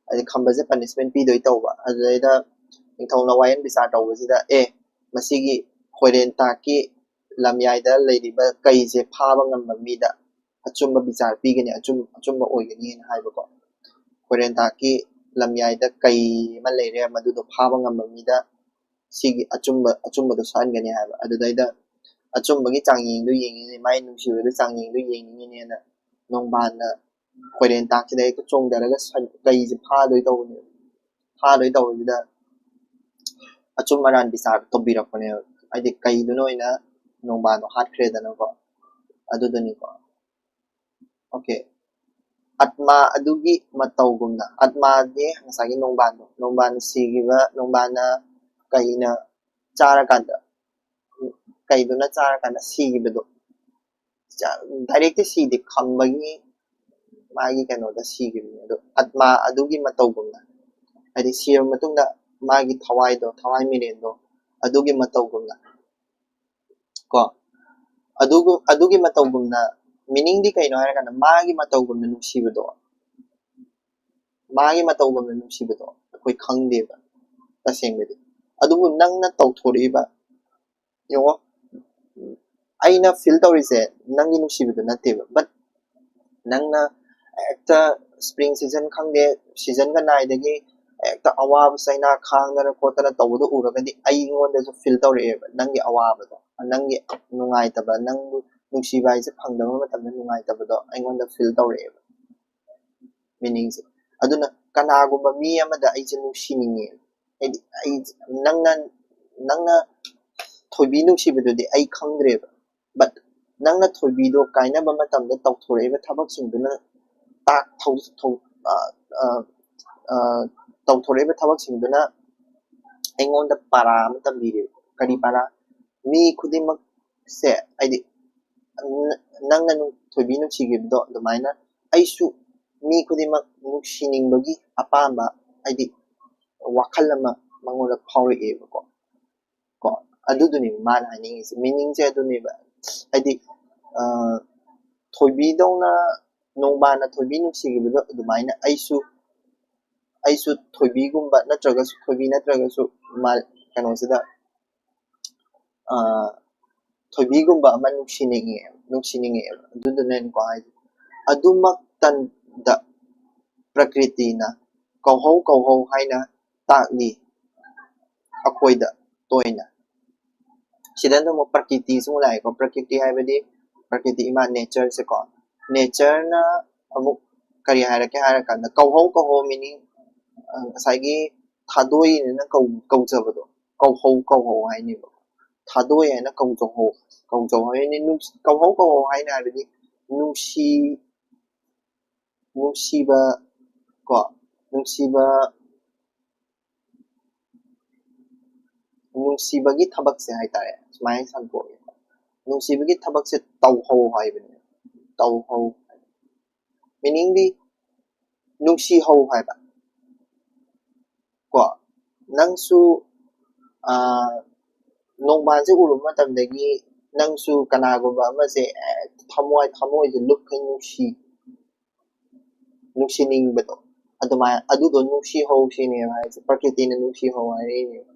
ꯍꯥꯏꯗꯤ ꯈꯝꯕꯁꯦ ꯄꯅꯤꯁꯃꯦꯟ ꯄꯤꯗꯣꯏ ꯇꯧꯕ꯫ ꯑꯗꯨꯗꯩꯗ ꯅꯤꯡꯊꯧꯅ ꯋꯥꯌꯦꯜ ꯕꯤꯆꯥꯔ ꯇꯧꯕꯁꯤꯗ "ꯑꯦ, ꯃꯁꯤꯒꯤ ꯈꯣꯏꯔꯦꯟꯇꯥꯛꯀꯤ ꯂꯝꯌꯥꯏꯗ ꯂꯩꯔꯤꯕ ꯀꯩꯁꯦ ꯐꯥꯕ ꯉꯝꯕ ꯃꯤꯗ ꯑꯆꯨꯝꯕ ꯕꯤꯆꯥꯔ ꯄꯤꯒꯅꯤ, ꯑꯆꯨꯝ ꯑꯆꯨꯝꯕ ꯑꯣꯏꯒꯅꯤꯅ" ꯍꯥꯏꯕꯀꯣ꯫ ꯈꯣꯏꯔꯦꯟꯇꯥꯛꯀꯤ ꯂꯝꯌꯥꯏꯗ ꯀꯩ ꯑꯃ ꯂꯩꯔꯦ, ꯃꯗꯨꯗꯣ ꯐꯥꯕ ꯉꯝꯕ ꯃꯤꯗ ꯁꯤꯒꯤ ꯑꯆꯨꯝꯕ ꯑꯆꯨꯝꯕꯗꯣ ꯁꯛꯍꯟꯒꯅꯤ ꯍꯥꯏꯕ꯫ ꯑꯗꯨꯗꯩꯗ ꯑꯆꯨꯝꯕꯒꯤ ꯆꯥꯡꯌꯦꯡꯗꯣ ꯌꯦꯡꯉꯤꯅꯦ, ꯃꯥꯏ ꯅꯨꯡꯁꯤꯕꯗ ꯆꯥꯡꯌꯦꯡꯗꯣ ꯌꯦꯡꯅꯤꯡꯉꯤꯅꯦꯅ ꯅꯣꯡꯕꯥꯟꯅ ꯈꯣꯏꯔꯦꯟꯇꯥꯛꯁꯤꯗ ꯍꯦꯛꯇ ꯆꯣꯡꯊꯔꯒ ꯀꯩꯁꯦ ꯐꯥꯗꯣꯏ ꯇꯧꯕꯅꯦꯕ꯫ ꯐꯥꯗꯣꯏ ꯇꯧꯕꯁꯤꯗ ꯑꯆꯨꯝ ꯑꯔꯥꯟ ꯕꯤꯆꯥꯔ ꯇꯧꯕꯤꯔꯛꯄꯅꯦꯕ꯫ ꯍꯥꯏꯗꯤ ꯀꯩꯗꯨꯅ ꯑꯣꯏꯅ ꯅꯣꯡꯕꯥꯟꯗꯣ ꯍꯥꯠꯈ꯭ꯔꯦꯗꯅꯀꯣ꯫ ꯑꯗꯨꯗꯨꯅꯤꯀꯣ꯫ ꯑꯣꯀꯦ꯫ ꯑꯠꯃꯥ ꯑꯗꯨꯒꯤ ꯃꯇꯧꯒꯨꯝꯅ, ꯑꯠꯃꯥꯗꯤ ꯉꯁꯥꯏꯒꯤ ꯅꯣꯡꯕꯥꯟꯗꯣ, ꯅꯣꯡꯕꯥꯟ ꯁꯤꯈꯤꯕ, ꯅꯣꯡꯕꯥꯟꯅ ꯀꯩꯅ ꯆꯥꯔꯀꯥꯟꯗ, ꯀꯩꯗꯨꯅ ꯆꯥꯔꯀꯥꯟꯗ ꯁꯤꯈꯤꯕꯗꯣ꯫ ꯗꯥꯏꯔꯦꯛꯇꯤ ꯁꯤꯗꯦ, ꯈꯝꯕꯒꯤ ꯃꯥꯒꯤ ꯀꯩꯅꯣꯗ ꯁꯤꯈꯤꯕꯅꯤ꯫ ꯑꯗꯣ ꯑꯠꯃꯥ ꯑꯗꯨꯒꯤ ꯃꯇꯧꯒꯨꯝꯅ, ꯍꯥꯏꯗꯤ ꯁꯤꯔꯕ ꯃꯇꯨꯡꯗ ꯃꯥꯒꯤ ꯊꯋꯥꯏꯗꯣ, ꯊꯋꯥꯏ ꯃꯤꯔꯦꯟꯗꯣ, ꯑꯗꯨꯒꯤ ꯃꯇꯧꯒꯨꯝꯅ ꯀꯣ꯫ ꯑꯗꯨꯒ ꯑꯗꯨꯒꯤ ꯃꯇꯧꯒꯨꯝꯅ ꯃꯤꯅꯤꯡꯗꯤ ꯀꯩꯅꯣ ꯍꯥꯏꯔꯀꯥꯟꯗ, ꯃꯥꯒꯤ ꯃꯇꯧꯒꯨꯝꯅ ꯅꯨꯡꯁꯤꯕꯗꯣ, ꯃꯥꯒꯤ ꯃꯇꯧꯒꯨꯝꯅ ꯅꯨꯡꯁꯤꯕꯗꯣ ꯑꯩꯈꯣꯏ ꯈꯪꯗꯦꯕ ꯇꯁꯦꯡꯕꯗꯤ꯫ ꯑꯗꯨꯕꯨ ꯅꯪꯅ ꯇꯧꯊꯣꯔꯛꯏꯕ, ꯌꯦꯡꯉꯣ, ꯑꯩꯅ ꯐꯤꯜ ꯇꯧꯔꯤꯁꯦ ꯅꯪꯒꯤ ꯅꯨꯡꯁꯤꯕꯗꯨ ꯅꯠꯇꯦꯕ, ꯕꯠ ꯅꯪꯅ ꯍꯦꯛꯇ ꯁ꯭ꯄ꯭ꯔꯤꯡ ꯁꯤꯖꯟ ꯈꯪꯗꯦ, ꯁꯤꯖꯟꯒ ꯅꯥꯏꯗꯒꯤ ꯍꯦꯛꯇ ꯑꯋꯥꯕ ꯆꯩꯅꯥ ꯈꯥꯡꯗꯅ ꯈꯣꯠꯇꯅ ꯇꯧꯕꯗꯣ ꯎꯔꯒꯗꯤ ꯑꯩꯉꯣꯟꯗꯁꯨ ꯐꯤꯜ ꯇꯧꯔꯛꯑꯦꯕ ꯅꯪꯒꯤ ꯑꯋꯥꯕꯗꯣ, ꯅꯪꯒꯤ ꯅꯨꯡꯉꯥꯏꯇꯕ, ꯅꯪꯕꯨ ꯅꯨꯡꯁꯤꯕ ꯍꯥꯏꯁꯦ ꯐꯪꯗꯕ ꯃꯇꯝꯗ ꯅꯨꯡꯉꯥꯏꯇꯕꯗꯣ ꯑꯩꯉꯣꯟꯗ ꯐꯤꯜ ꯇꯧꯔꯛꯑꯦꯕ꯫ ꯃꯤꯅꯤꯡꯁꯦ꯫ ꯑꯗꯨꯅ ꯀꯅꯥꯒꯨꯝꯕ ꯃꯤ ꯑꯃꯗ ꯑꯩꯁꯦ ꯅꯨꯡꯁꯤꯅꯤꯡꯉꯦ, ꯍꯥꯏꯗꯤ ꯑꯩ, ꯅꯪꯅ ꯅꯪꯅ ꯊꯣꯏꯕꯤ ꯅꯨꯡꯁꯤꯕꯗꯨꯗꯤ ꯑꯩ ꯈꯪꯗ꯭ꯔꯦꯕ, ꯕꯠ ꯅꯪꯅ ꯊꯣꯏꯕꯤꯗꯣ ꯀꯥꯏꯅꯕ ꯃꯇꯝꯗ ꯇꯧꯊꯣꯔꯛꯏꯕ ꯊꯕꯛꯁꯤꯡꯗꯨꯅ ꯇꯥꯛ ꯊꯧ ꯊꯧ ꯑ, ꯑ, ꯑ, ꯇꯧꯊꯣꯔꯛꯏꯕ ꯊꯕꯛꯁꯤꯡꯗꯨꯅ ꯑꯩꯉꯣꯟꯗ ꯄꯥꯔꯥ ꯑꯃ ꯇꯝꯕꯤꯔꯦꯕ꯫ ꯀꯔꯤ ꯄꯥꯔꯥ? ꯃꯤ ꯈꯨꯗꯤꯡꯃꯛꯁꯦ, ꯍꯥꯏꯗꯤ, ꯅ- ꯅꯪꯅ ꯅꯨꯡ- ꯊꯣꯏꯕꯤ ꯅꯨꯡꯁꯤꯈꯤꯕꯗꯣ ꯑꯗꯨꯃꯥꯏꯅ ꯑꯩꯁꯨ ꯃꯤ ꯈꯨꯗꯤꯡꯃꯛ ꯅꯨꯡꯁꯤꯅꯤꯡꯕꯒꯤ ꯑꯄꯥꯝꯕ, ꯍꯥꯏꯗꯤ, ꯋꯥꯈꯜ ꯑꯃ ꯃꯉꯣꯟꯗ ꯐꯥꯎꯔꯛꯑꯦꯕꯀꯣ꯫ ꯀꯣ, ꯑꯗꯨꯗꯨꯅꯦꯕ ꯃꯥꯅ ꯍꯥꯏꯅꯤꯡꯉꯤꯁꯦ, ꯃꯤꯅꯤꯡꯁꯦ ꯑꯗꯨꯅꯦꯕ꯫ ꯍꯥꯏꯗꯤ, ꯑ, ꯊꯣꯏꯕꯤꯗꯧꯅ, ꯅꯣꯡꯕꯥꯟꯅ ꯊꯣꯏꯕꯤ ꯅꯨꯡꯁꯤꯈꯤꯕꯗꯣ ꯑꯗꯨꯃꯥꯏꯅ ꯑꯩꯁꯨ, ꯑꯩꯁꯨ ꯊꯣꯏꯕꯤꯒꯨꯝꯕ ꯅꯠꯇ꯭ꯔꯒꯁꯨ, ꯊꯣꯏꯕꯤ ꯅꯠꯇ꯭ꯔꯒꯁꯨ, ꯃꯥ, ꯀꯩꯅꯣꯁꯤꯗ, ꯑ, ꯊꯣꯏꯕꯤꯒꯨꯝꯕ ꯑꯃ ꯅꯨꯡꯁꯤꯅꯤꯡꯉꯦ, ꯅꯨꯡꯁꯤꯅꯤꯡꯉꯦꯕ꯫ ꯑꯗꯨꯗꯨꯅꯅꯤꯀꯣ ꯍꯥꯏꯗꯤ, ꯑꯗꯨꯃꯛꯇꯗ ꯄ꯭ꯔꯀ꯭ꯔꯤꯇꯤꯅ ꯀꯧꯍꯧ ꯀꯧꯍꯧ ꯍꯥꯏꯅ ꯇꯥꯛꯂꯤ ꯑꯩꯈꯣꯏꯗ ꯇꯣꯏꯅ꯫ ꯁꯤꯗ ꯑꯃꯨꯛ ꯄ꯭ꯔꯀ꯭ꯔꯤꯇꯤꯁꯨ ꯑꯃꯨꯛ ꯂꯥꯛꯑꯦꯀꯣ꯫ ꯄ꯭ꯔꯀ꯭ꯔꯤꯇꯤ ꯍꯥꯏꯕꯗꯤ ꯄ꯭ꯔꯀ꯭ꯔꯤꯇꯤ ꯏꯃꯥ, ꯅꯦꯆꯔꯁꯦꯀꯣ꯫ ꯅꯦꯆꯔꯅ ꯑꯃꯨꯛ ꯀꯔꯤ ꯍꯥꯏꯔꯛꯀꯦ ꯍꯥꯏꯔꯀꯥꯟꯗ, ꯀꯧꯍꯧ ꯀꯧꯍꯧ, ꯃꯤꯅꯤꯡ ꯉꯁꯥꯏꯒꯤ ꯊꯥꯗꯣꯏꯅ ꯀꯧ ꯀꯧꯖꯕꯗꯣ, ꯀꯧꯍꯧ ꯀꯧꯍꯧ ꯍꯥꯏꯅꯦꯕ꯫ ꯊꯥꯗꯣꯏ ꯍꯥꯏꯅ ꯀꯧꯖꯍꯧ, ꯀꯧꯖꯧ ꯍꯥꯏꯅꯤ꯫ ꯅꯨꯡꯁꯤ- ꯀꯧꯍꯧ ꯀꯧꯍꯧ ꯍꯥꯏꯅ ꯍꯥꯏꯕꯗꯤ ꯅꯨꯡꯁꯤ ꯅꯨꯡꯁꯤꯕ ꯀꯣ, ꯅꯨꯡꯁꯤꯕ, ꯅꯨꯡꯁꯤꯕꯒꯤ ꯊꯕꯛꯁꯦ ꯍꯥꯏꯇꯥꯔꯦ, ꯁꯨꯃꯥꯏꯅ ꯁꯟꯗꯣꯛꯑꯦ꯫ ꯅꯨꯡꯁꯤꯕꯒꯤ ꯊꯕꯛꯁꯦ ꯇꯧꯍꯧ ꯍꯥꯏꯕꯅꯦ, ꯇꯧꯍꯧ꯫ ꯃꯤꯅꯤꯡꯗꯤ ꯅꯨꯡꯁꯤꯍꯧ ꯍꯥꯏꯕ꯫ ꯀꯣ, ꯅꯪꯁꯨ, ꯑ, ꯅꯣꯡꯕꯥꯟꯁꯦ ꯎꯔꯨꯕ ꯃꯇꯝꯗꯒꯤ ꯅꯪꯁꯨ ꯀꯅꯥꯒꯨꯝꯕ ꯑꯃꯁꯦ, ꯑꯦ, ꯊꯃꯣꯏ, ꯊꯃꯣꯏꯁꯦ ꯂꯨꯞꯈꯩ ꯅꯨꯡꯁꯤ, ꯅꯨꯡꯁꯤꯅꯤꯡꯕꯗꯣ, ꯑꯗꯨꯃꯥꯏꯅ, ꯑꯗꯨꯗꯣ ꯅꯨꯡꯁꯤꯍꯧ ꯁꯤꯅꯦꯕ ꯍꯥꯏꯁꯦ꯫ ꯄ꯭ꯔꯀ꯭ꯔꯤꯇꯤꯅ ꯅꯨꯡꯁꯤꯍꯧ ꯍꯥꯏꯔꯛꯏꯅꯦꯕ꯫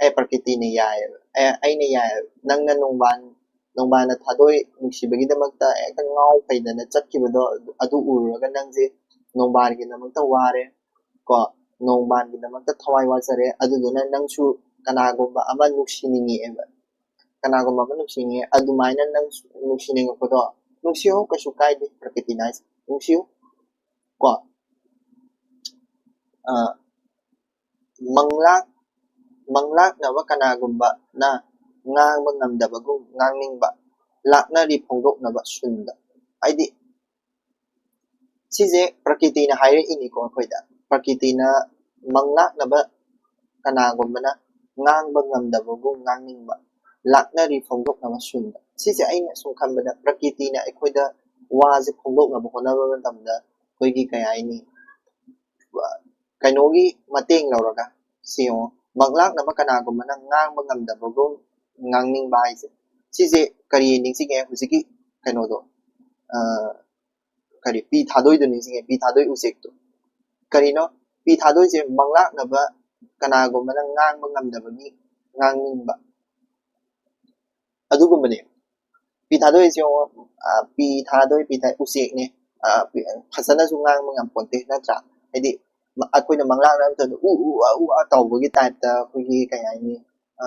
ꯑꯦ, ꯄ꯭ꯔꯀ꯭ꯔꯤꯇꯤꯅ ꯌꯥꯏꯌꯦꯕ꯫ ꯑꯦ, ꯑꯩꯅ ꯌꯥꯏꯌꯦꯕ꯫ ꯅꯪꯅ ꯅꯣꯡꯕꯥꯟ, ꯅꯣꯡꯕꯥꯟꯅ ꯊꯥꯗꯣꯏ ꯅꯨꯡꯁꯤꯕꯒꯤꯗꯃꯛꯇ ꯍꯦꯛꯇ ꯉꯥꯎ ꯐꯩꯗꯅ ꯆꯠꯈꯤꯕꯗꯣ, ꯑꯗꯨ ꯎꯔꯨꯔꯒ ꯅꯪꯁꯦ ꯅꯣꯡꯕꯥꯟꯒꯤꯗꯃꯛꯇ ꯋꯥꯔꯦ, ꯀꯣ, ꯅꯣꯡꯕꯥꯟꯒꯤꯗꯃꯛꯇ ꯊꯋꯥꯏ ꯋꯥꯖꯔꯦ꯫ ꯑꯗꯨꯗꯨꯅ ꯅꯪꯁꯨ ꯀꯅꯥꯒꯨꯝꯕ ꯑꯃ ꯅꯨꯡꯁꯤꯅꯤꯡꯉꯛꯑꯦꯕ, ꯀꯅꯥꯒꯨꯝꯕ ꯑꯃ ꯅꯨꯡꯁꯤꯅꯤꯡꯉꯦ, ꯑꯗꯨꯃꯥꯏꯅ ꯅꯪꯁꯨ ꯅꯨꯡꯁꯤꯅꯤꯡꯉꯛꯄꯗꯣ, ꯅꯨꯡꯁꯤꯍꯧ, ꯀꯩꯁꯨ ꯀꯥꯏꯗꯦ, ꯄ꯭ꯔꯀ꯭ꯔꯤꯇꯤꯅ ꯍꯥꯏꯁꯦ, ꯅꯨꯡꯁꯤꯌꯨ, ꯀꯣ꯫ ꯑ, ꯃꯪꯂꯥꯛ ꯃꯪꯂꯥꯛꯅꯕ ꯀꯅꯥꯒꯨꯝꯕꯅ ꯉꯥꯡꯕ ꯉꯝꯗꯕꯒꯨꯝ ꯉꯥꯡꯅꯤꯡꯕ ꯂꯥꯛꯅꯔꯤ ꯐꯣꯡꯗꯣꯛꯅꯕ ꯁꯨꯟꯗ꯫ ꯍꯥꯏꯗꯤ ꯁꯤꯁꯦ ꯄ꯭ꯔꯀꯤꯇꯤꯅ ꯍꯥꯏꯔꯛꯏꯅꯤꯀꯣ ꯑꯩꯈꯣꯏꯗ꯫ ꯄ꯭ꯔꯀꯤꯇꯤꯅ ꯃꯪꯂꯥꯛꯅꯕ ꯀꯅꯥꯒꯨꯝꯕꯅ ꯉꯥꯡꯕ ꯉꯝꯗꯕꯕꯨ ꯉꯥꯡꯅꯤꯡꯕ, ꯂꯥꯛꯅꯔꯤ ꯐꯣꯡꯗꯣꯛꯅꯕ ꯁꯨꯟꯗ꯫ ꯁꯤꯁꯦ ꯑꯩꯅ ꯁꯨꯝ ꯈꯟꯕꯗ ꯄ꯭ꯔꯀꯤꯇꯤꯅ ꯑꯩꯈꯣꯏꯗ ꯋꯥꯁꯦ ꯐꯣꯡꯗꯣꯛꯅꯕ ꯍꯣꯠꯅꯕ ꯃꯇꯝꯗ ꯑꯩꯈꯣꯏꯒꯤ ꯀꯩ ꯍꯥꯏꯅꯤ, ꯀꯩꯅꯣꯒꯤ ꯃꯇꯦꯡ ꯂꯧꯔꯒ ꯁꯤ ꯌꯦꯡꯉꯣ, ꯃꯪꯂꯥꯛꯅꯕ ꯀꯅꯥꯒꯨꯝꯕꯅ ꯉꯥꯡꯕ ꯉꯝꯗꯕꯒꯨꯝ ꯉꯥꯡꯅꯤꯡꯕ ꯍꯥꯏꯁꯦ ꯁꯤꯁꯦ ꯀꯔꯤ ꯅꯤꯡꯁꯤꯡꯉꯦ? ꯍꯧꯖꯤꯛꯀꯤ ꯀꯩꯅꯣꯗꯣ, ꯑ, ꯀꯔꯤ, ꯄꯤ ꯊꯥꯗꯣꯏꯗꯣ ꯅꯤꯡꯁꯤꯡꯉꯦ, ꯄꯤ ꯊꯥꯗꯣꯏ ꯎꯆꯦꯛꯇꯣ꯫ ꯀꯔꯤꯅꯣ? ꯄꯤ ꯊꯥꯗꯣꯏꯁꯦ ꯃꯪꯂꯥꯛꯅꯕ ꯀꯅꯥꯒꯨꯝꯕꯅ ꯉꯥꯡꯕ ꯉꯝꯗꯕꯒꯤ ꯉꯥꯡꯅꯤꯡꯕ ꯑꯗꯨꯒꯨꯝꯕꯅꯦ꯫ ꯄꯤ ꯊꯥꯗꯣꯏꯁꯦ ꯌꯦꯡꯉꯣ, ꯑ, ꯄꯤ ꯊꯥꯗꯣꯏ, ꯄꯤ ꯊꯥ-, ꯎꯆꯦꯛꯅꯦ꯫ ꯑ, ꯄꯤ-, ꯐꯖꯅꯁꯨ ꯉꯥꯡꯕ ꯉꯝꯄꯣꯟꯇꯦ, ꯅꯠꯇ꯭ꯔꯥ? ꯍꯥꯏꯗꯤ ꯃ-, ꯑꯩꯈꯣꯏꯅ ꯃꯪꯂꯥꯛꯅꯕ ꯃꯇꯝꯗ ꯎ, ꯎ, ꯑ, ꯎ, ꯑ ꯇꯧꯕꯒꯤ type ꯇ ꯑꯩꯈꯣꯏꯒꯤ ꯀꯩ ꯍꯥꯏꯅꯤ, ꯑ,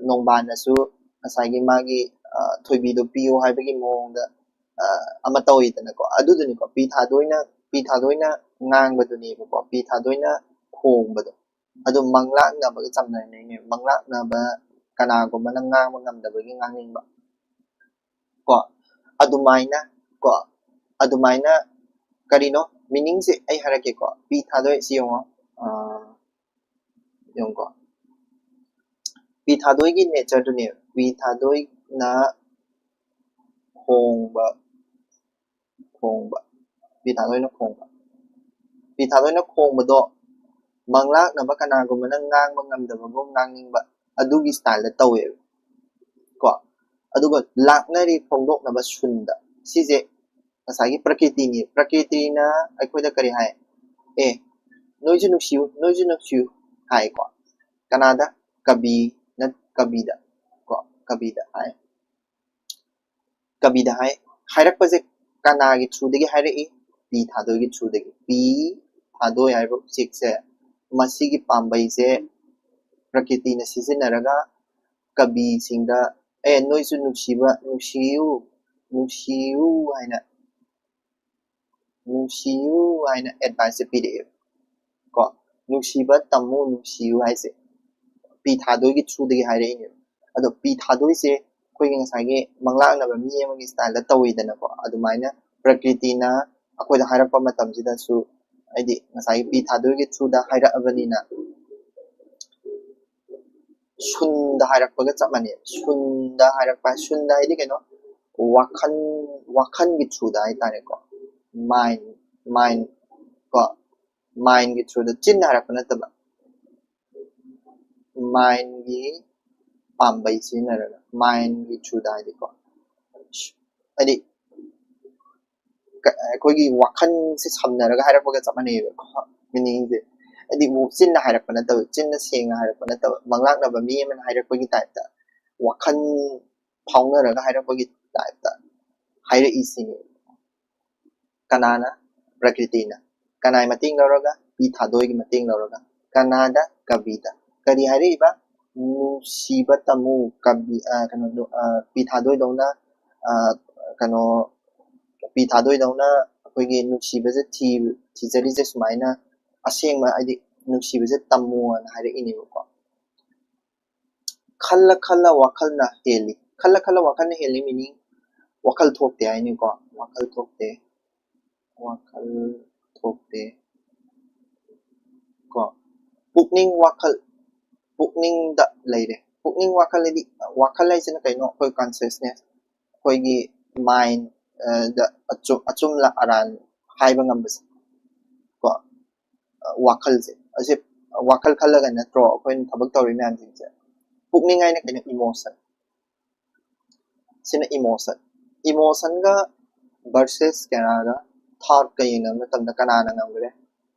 ꯅꯣꯡꯕꯥꯟꯅꯁꯨ ꯉꯁꯥꯏꯒꯤ ꯃꯥꯒꯤ, ꯑ, ꯊꯣꯏꯕꯤꯗꯣ ꯄꯤꯌꯣ ꯍꯥꯏꯕꯒꯤ ꯃꯑꯣꯡꯗ, ꯑ, ꯑꯃ ꯇꯧꯋꯤꯗꯅꯀꯣ꯫ ꯑꯗꯨꯗꯨꯅꯤꯀꯣ ꯄꯤ ꯊꯥꯗꯣꯏꯅ, ꯄꯤ ꯊꯥꯗꯣꯏꯅ ꯉꯥꯡꯕꯗꯨꯅꯦꯕꯀꯣ, ꯄꯤ ꯊꯥꯗꯣꯏꯅ ꯈꯣꯡꯕꯗꯣ꯫ ꯑꯗꯨ ꯃꯪꯂꯥꯛꯅꯕꯒ ꯆꯝꯅꯔꯤꯅꯦ꯫ ꯃꯪꯂꯥꯛꯅꯕ ꯀꯅꯥꯒꯨꯝꯕꯅ ꯉꯥꯡꯕ ꯉꯝꯗꯕꯒꯤ ꯉꯥꯡꯅꯤꯡꯕ꯫ ꯀꯣ, ꯑꯗꯨꯃꯥꯏꯅ, ꯀꯣ, ꯑꯗꯨꯃꯥꯏꯅ ꯀꯔꯤꯅꯣ? Meaning ꯁꯦ ꯑꯩ ꯍꯥꯏꯔꯛꯀꯦꯀꯣ꯫ ꯄꯤ ꯊꯥꯗꯣꯏ ꯁꯤ ꯌꯦꯡꯉꯣ꯫ ꯑ, ꯌꯦꯡꯉꯨꯀꯣ꯫ ꯄꯤ ꯊꯥꯗꯣꯏꯒꯤ nature ꯗꯨꯅꯦ꯫ ꯄꯤ ꯊꯥꯗꯣꯏꯅ ꯈꯣꯡꯕ, ꯈꯣꯡꯕ꯫ ꯄꯤ ꯊꯥꯗꯣꯏꯅ ꯈꯣꯡꯕ꯫ ꯄꯤ ꯊꯥꯗꯣꯏꯅ ꯈꯣꯡꯕꯗꯣ ꯃꯪꯂꯥꯛꯅꯕ ꯀꯅꯥꯒꯨꯝꯕꯅ ꯉꯥꯡꯕ ꯉꯝꯗꯕꯒꯨꯝ ꯉꯥꯡꯅꯤꯡꯕ ꯑꯗꯨꯒꯤ style ꯗ ꯇꯧꯋꯦꯕ꯫ ꯀꯣ꯫ ꯑꯗꯨꯒ ꯂꯥꯛꯅꯔꯤ ꯐꯣꯡꯗꯣꯛꯅꯕ ꯁꯨꯟꯗ꯫ ꯁꯤꯁꯦ ꯉꯁꯥꯏꯒꯤ ꯄ꯭ꯔꯀꯤꯇꯤꯅꯤ꯫ ꯄ꯭ꯔꯀꯤꯇꯤꯅ ꯑꯩꯈꯣꯏꯗ ꯀꯔꯤ ꯍꯥꯏ? "ꯑꯦ, ꯅꯣꯏꯁꯨ ꯅꯨꯡꯁꯤꯌꯨ, ꯅꯣꯏꯁꯨ ꯅꯨꯡꯁꯤꯌꯨ" ꯍꯥꯏꯀꯣ꯫ ꯀꯅꯥꯗ? ꯀꯕꯤꯅ, ꯀꯕꯤꯗ꯫ ꯀꯣ, ꯀꯕꯤꯗ ꯍꯥꯏ꯫ ꯀꯕꯤꯗ ꯍꯥꯏ꯫ ꯍꯥꯏꯔꯛꯄꯁꯦ ꯀꯅꯥꯒꯤ through ꯗꯒꯤ ꯍꯥꯏꯔꯛꯏ? ꯄꯤ ꯊꯥꯗꯣꯏꯒꯤ through ꯗꯒꯤ꯫ ꯄꯤ ꯊꯥꯗꯣꯏ ꯍꯥꯏꯔꯤꯕ ꯎꯆꯦꯛꯁꯦ, ꯃꯁꯤꯒꯤ ꯄꯥꯝꯕꯩꯁꯦ ꯄ꯭ꯔꯀꯤꯇꯤꯅ ꯁꯤꯖꯤꯟꯅꯔꯒ ꯀꯕꯤꯁꯤꯡꯗ, "ꯑꯦ, ꯅꯣꯏꯁꯨ ꯅꯨꯡꯁꯤꯕ, ꯅꯨꯡꯁꯤꯌꯨ, ꯅꯨꯡꯁꯤꯌꯨ" ꯍꯥꯏꯅ, "ꯅꯨꯡꯁꯤꯌꯨ" ꯍꯥꯏꯅ advice ꯁꯦ ꯄꯤꯔꯛꯑꯦꯕ꯫ ꯀꯣ, "ꯅꯨꯡꯁꯤꯕ ꯇꯝꯃꯨ, ꯅꯨꯡꯁꯤꯌꯨ" ꯍꯥꯏꯁꯦ ꯄꯤ ꯊꯥꯗꯣꯏꯒꯤ through ꯗꯒꯤ ꯍꯥꯏꯔꯛꯏꯅꯦꯕ꯫ ꯑꯗꯣ ꯄꯤ ꯊꯥꯗꯣꯏꯁꯦ ꯑꯩꯈꯣꯏꯒꯤ ꯉꯁꯥꯏꯒꯤ ꯃꯪꯂꯥꯛꯅꯕ ꯃꯤ ꯑꯃꯒꯤ ꯁ꯭ꯇꯥꯏꯜꯗ ꯇꯧꯋꯤꯗꯅꯀꯣ, ꯑꯗꯨꯃꯥꯏꯅ ꯄ꯭ꯔꯀ꯭ꯔꯤꯇꯤꯅ ꯑꯩꯈꯣꯏꯗ ꯍꯥꯏꯔꯛꯄ ꯃꯇꯝꯁꯤꯗꯁꯨ, ꯍꯥꯏꯗꯤ ꯉꯁꯥꯏꯒꯤ ꯄꯤ ꯊꯥꯗꯣꯏꯒꯤ ꯊ꯭ꯔꯨꯗ ꯍꯥꯏꯔꯛꯑꯕꯅꯤꯅ, ꯁꯨꯟꯗ ꯍꯥꯏꯔꯛꯄꯒ ꯆꯞ ꯃꯥꯟꯅꯩ꯫ ꯁꯨꯟꯗ ꯍꯥꯏꯔꯛꯄ ꯍꯥꯏ, ꯁꯨꯟꯗ ꯍꯥꯏꯗꯤ ꯀꯩꯅꯣ? ꯋꯥꯈꯜ, ꯋꯥꯈꯜꯒꯤ ꯊ꯭ꯔꯨꯗ ꯍꯥꯏꯇꯥꯔꯦꯀꯣ꯫ ꯃꯥꯏꯟ, ꯃꯥꯏꯟ ꯀꯣ, ꯃꯥꯏꯟꯒꯤ ꯊ꯭ꯔꯨꯗ, ꯆꯤꯟꯅ ꯍꯥꯏꯔꯛꯄ ꯅꯠꯇꯕ, ꯃꯥꯏꯟꯒꯤ ꯄꯥꯝꯕꯩ ꯁꯤꯖꯤꯟꯅꯔꯒ, ꯃꯥꯏꯟꯒꯤ ꯊ꯭ꯔꯨꯗ ꯍꯥꯏꯗꯤꯀꯣ, ꯍꯥꯏꯗꯤ ꯀ-, ꯑꯩꯈꯣꯏꯒꯤ ꯋꯥꯈꯜꯁꯦ ꯁꯝꯅꯔꯒ ꯍꯥꯏꯔꯛꯄꯒ ꯆꯞ ꯃꯥꯟꯅꯩꯌꯦꯕꯀꯣ, ꯃꯤꯅꯤꯡꯁꯦ꯫ ꯍꯥꯏꯗꯤ ꯆꯤꯟꯅ ꯍꯥꯏꯔꯛꯄ ꯅꯠꯇꯕ, ꯆꯤꯟꯅ ꯁꯦꯡꯅ ꯍꯥꯏꯔꯛꯄ ꯅꯠꯇꯕ, ꯃꯪꯂꯥꯛꯅꯕ ꯃꯤ ꯑꯃꯅ ꯍꯥꯏꯔꯛꯄꯒꯤ ꯇꯥꯏꯞꯇ, ꯋꯥꯈꯜ ꯐꯥꯎꯅꯔꯒ ꯍꯥꯏꯔꯛꯄꯒꯤ ꯇꯥꯏꯞꯇ ꯍꯥꯏꯔꯛꯏꯁꯤꯅꯦ꯫ ꯀꯅꯥꯅ? ꯄ꯭ꯔꯀ꯭ꯔꯤꯇꯤꯅ꯫ ꯀꯅꯥꯒꯤ ꯃꯇꯦꯡ ꯂꯧꯔꯒ? ꯄꯤ ꯊꯥꯗꯣꯏꯒꯤ ꯃꯇꯦꯡ ꯂꯧꯔꯒ꯫ ꯀꯅꯥꯗ? ꯀꯕꯤꯗ꯫ ꯀꯔꯤ ꯍꯥꯏꯔꯛꯏꯕ? ꯅꯨꯡꯁꯤꯕ ꯇꯝꯃꯨ, ꯀꯕꯤ, ꯑ, ꯀꯩꯅꯣꯗꯣ, ꯑ, ꯄꯤ ꯊꯥꯗꯣꯏꯗꯧꯅ, ꯑ, ꯀꯩꯅꯣ, ꯄꯤ ꯊꯥꯗꯣꯏꯗꯧꯅ ꯑꯩꯈꯣꯏꯒꯤ ꯅꯨꯡꯁꯤꯕꯁꯦ ꯊꯤ-, ꯊꯤꯖꯔꯤꯁꯦ ꯁꯨꯃꯥꯏꯅ, ꯑꯁꯦꯡꯕ ꯍꯥꯏꯗꯤ ꯅꯨꯡꯁꯤꯕꯁꯦ ꯇꯝꯃꯣꯅ ꯍꯥꯏꯔꯛꯏꯅꯦꯕꯀꯣ꯫ ꯈꯜꯂ ꯈꯜꯂ ꯋꯥꯈꯜꯅ ꯍꯦꯜꯂꯤ꯫ ꯈꯜꯂ ꯈꯜꯂ ꯋꯥꯈꯜꯅ ꯍꯦꯜꯂꯤ meaning ꯋꯥꯈꯜ ꯊꯣꯛꯇꯦ ꯍꯥꯏꯅꯤꯀꯣ꯫ ꯋꯥꯈꯜ ꯊꯣꯛꯇꯦ꯫ ꯋꯥꯈꯜ ꯊꯣꯛꯇꯦ꯫ ꯀꯣ꯫ ꯄꯨꯛꯅꯤꯡ ꯋꯥꯈꯜ꯫ ꯄꯨꯛꯅꯤꯡꯗ ꯂꯩꯔꯦ꯫ ꯄꯨꯛꯅꯤꯡ ꯋꯥꯈꯜ ꯍꯥꯏꯗꯤ, ꯋꯥꯈꯜ ꯍꯥꯏꯁꯤꯅ ꯀꯩꯅꯣ? ꯑꯩꯈꯣꯏ consciousness, ꯑꯩꯈꯣꯏꯒꯤ mind, ꯑ, ꯗ ꯑꯆꯨ-, ꯑꯆꯨꯝꯂ ꯑꯔꯥꯟ ꯍꯥꯏꯕ ꯉꯝꯕꯁꯦ꯫ ꯀꯣ꯫ ꯑ, ꯋꯥꯈꯜꯁꯦ꯫ ꯑꯁꯤ ꯋꯥꯈꯜ ꯈꯜꯂꯒ ꯅꯠꯇ꯭ꯔꯣ ꯑꯩꯈꯣꯏꯅ ꯊꯕꯛ ꯇꯧꯔꯤ ꯃꯌꯥꯝꯁꯤꯡꯁꯦ? ꯄꯨꯛꯅꯤꯡ ꯍꯥꯏꯅ ꯀꯩꯅꯣ? Emotion꯫ ꯁꯤꯅ emotion꯫ Emotionꯒ versus ꯀꯅꯥꯒ? Thoughtꯀ ꯌꯦꯡꯅꯕ ꯃꯇꯝꯗ ꯀꯅꯥꯅ ꯉꯝꯈ꯭ꯔꯦ?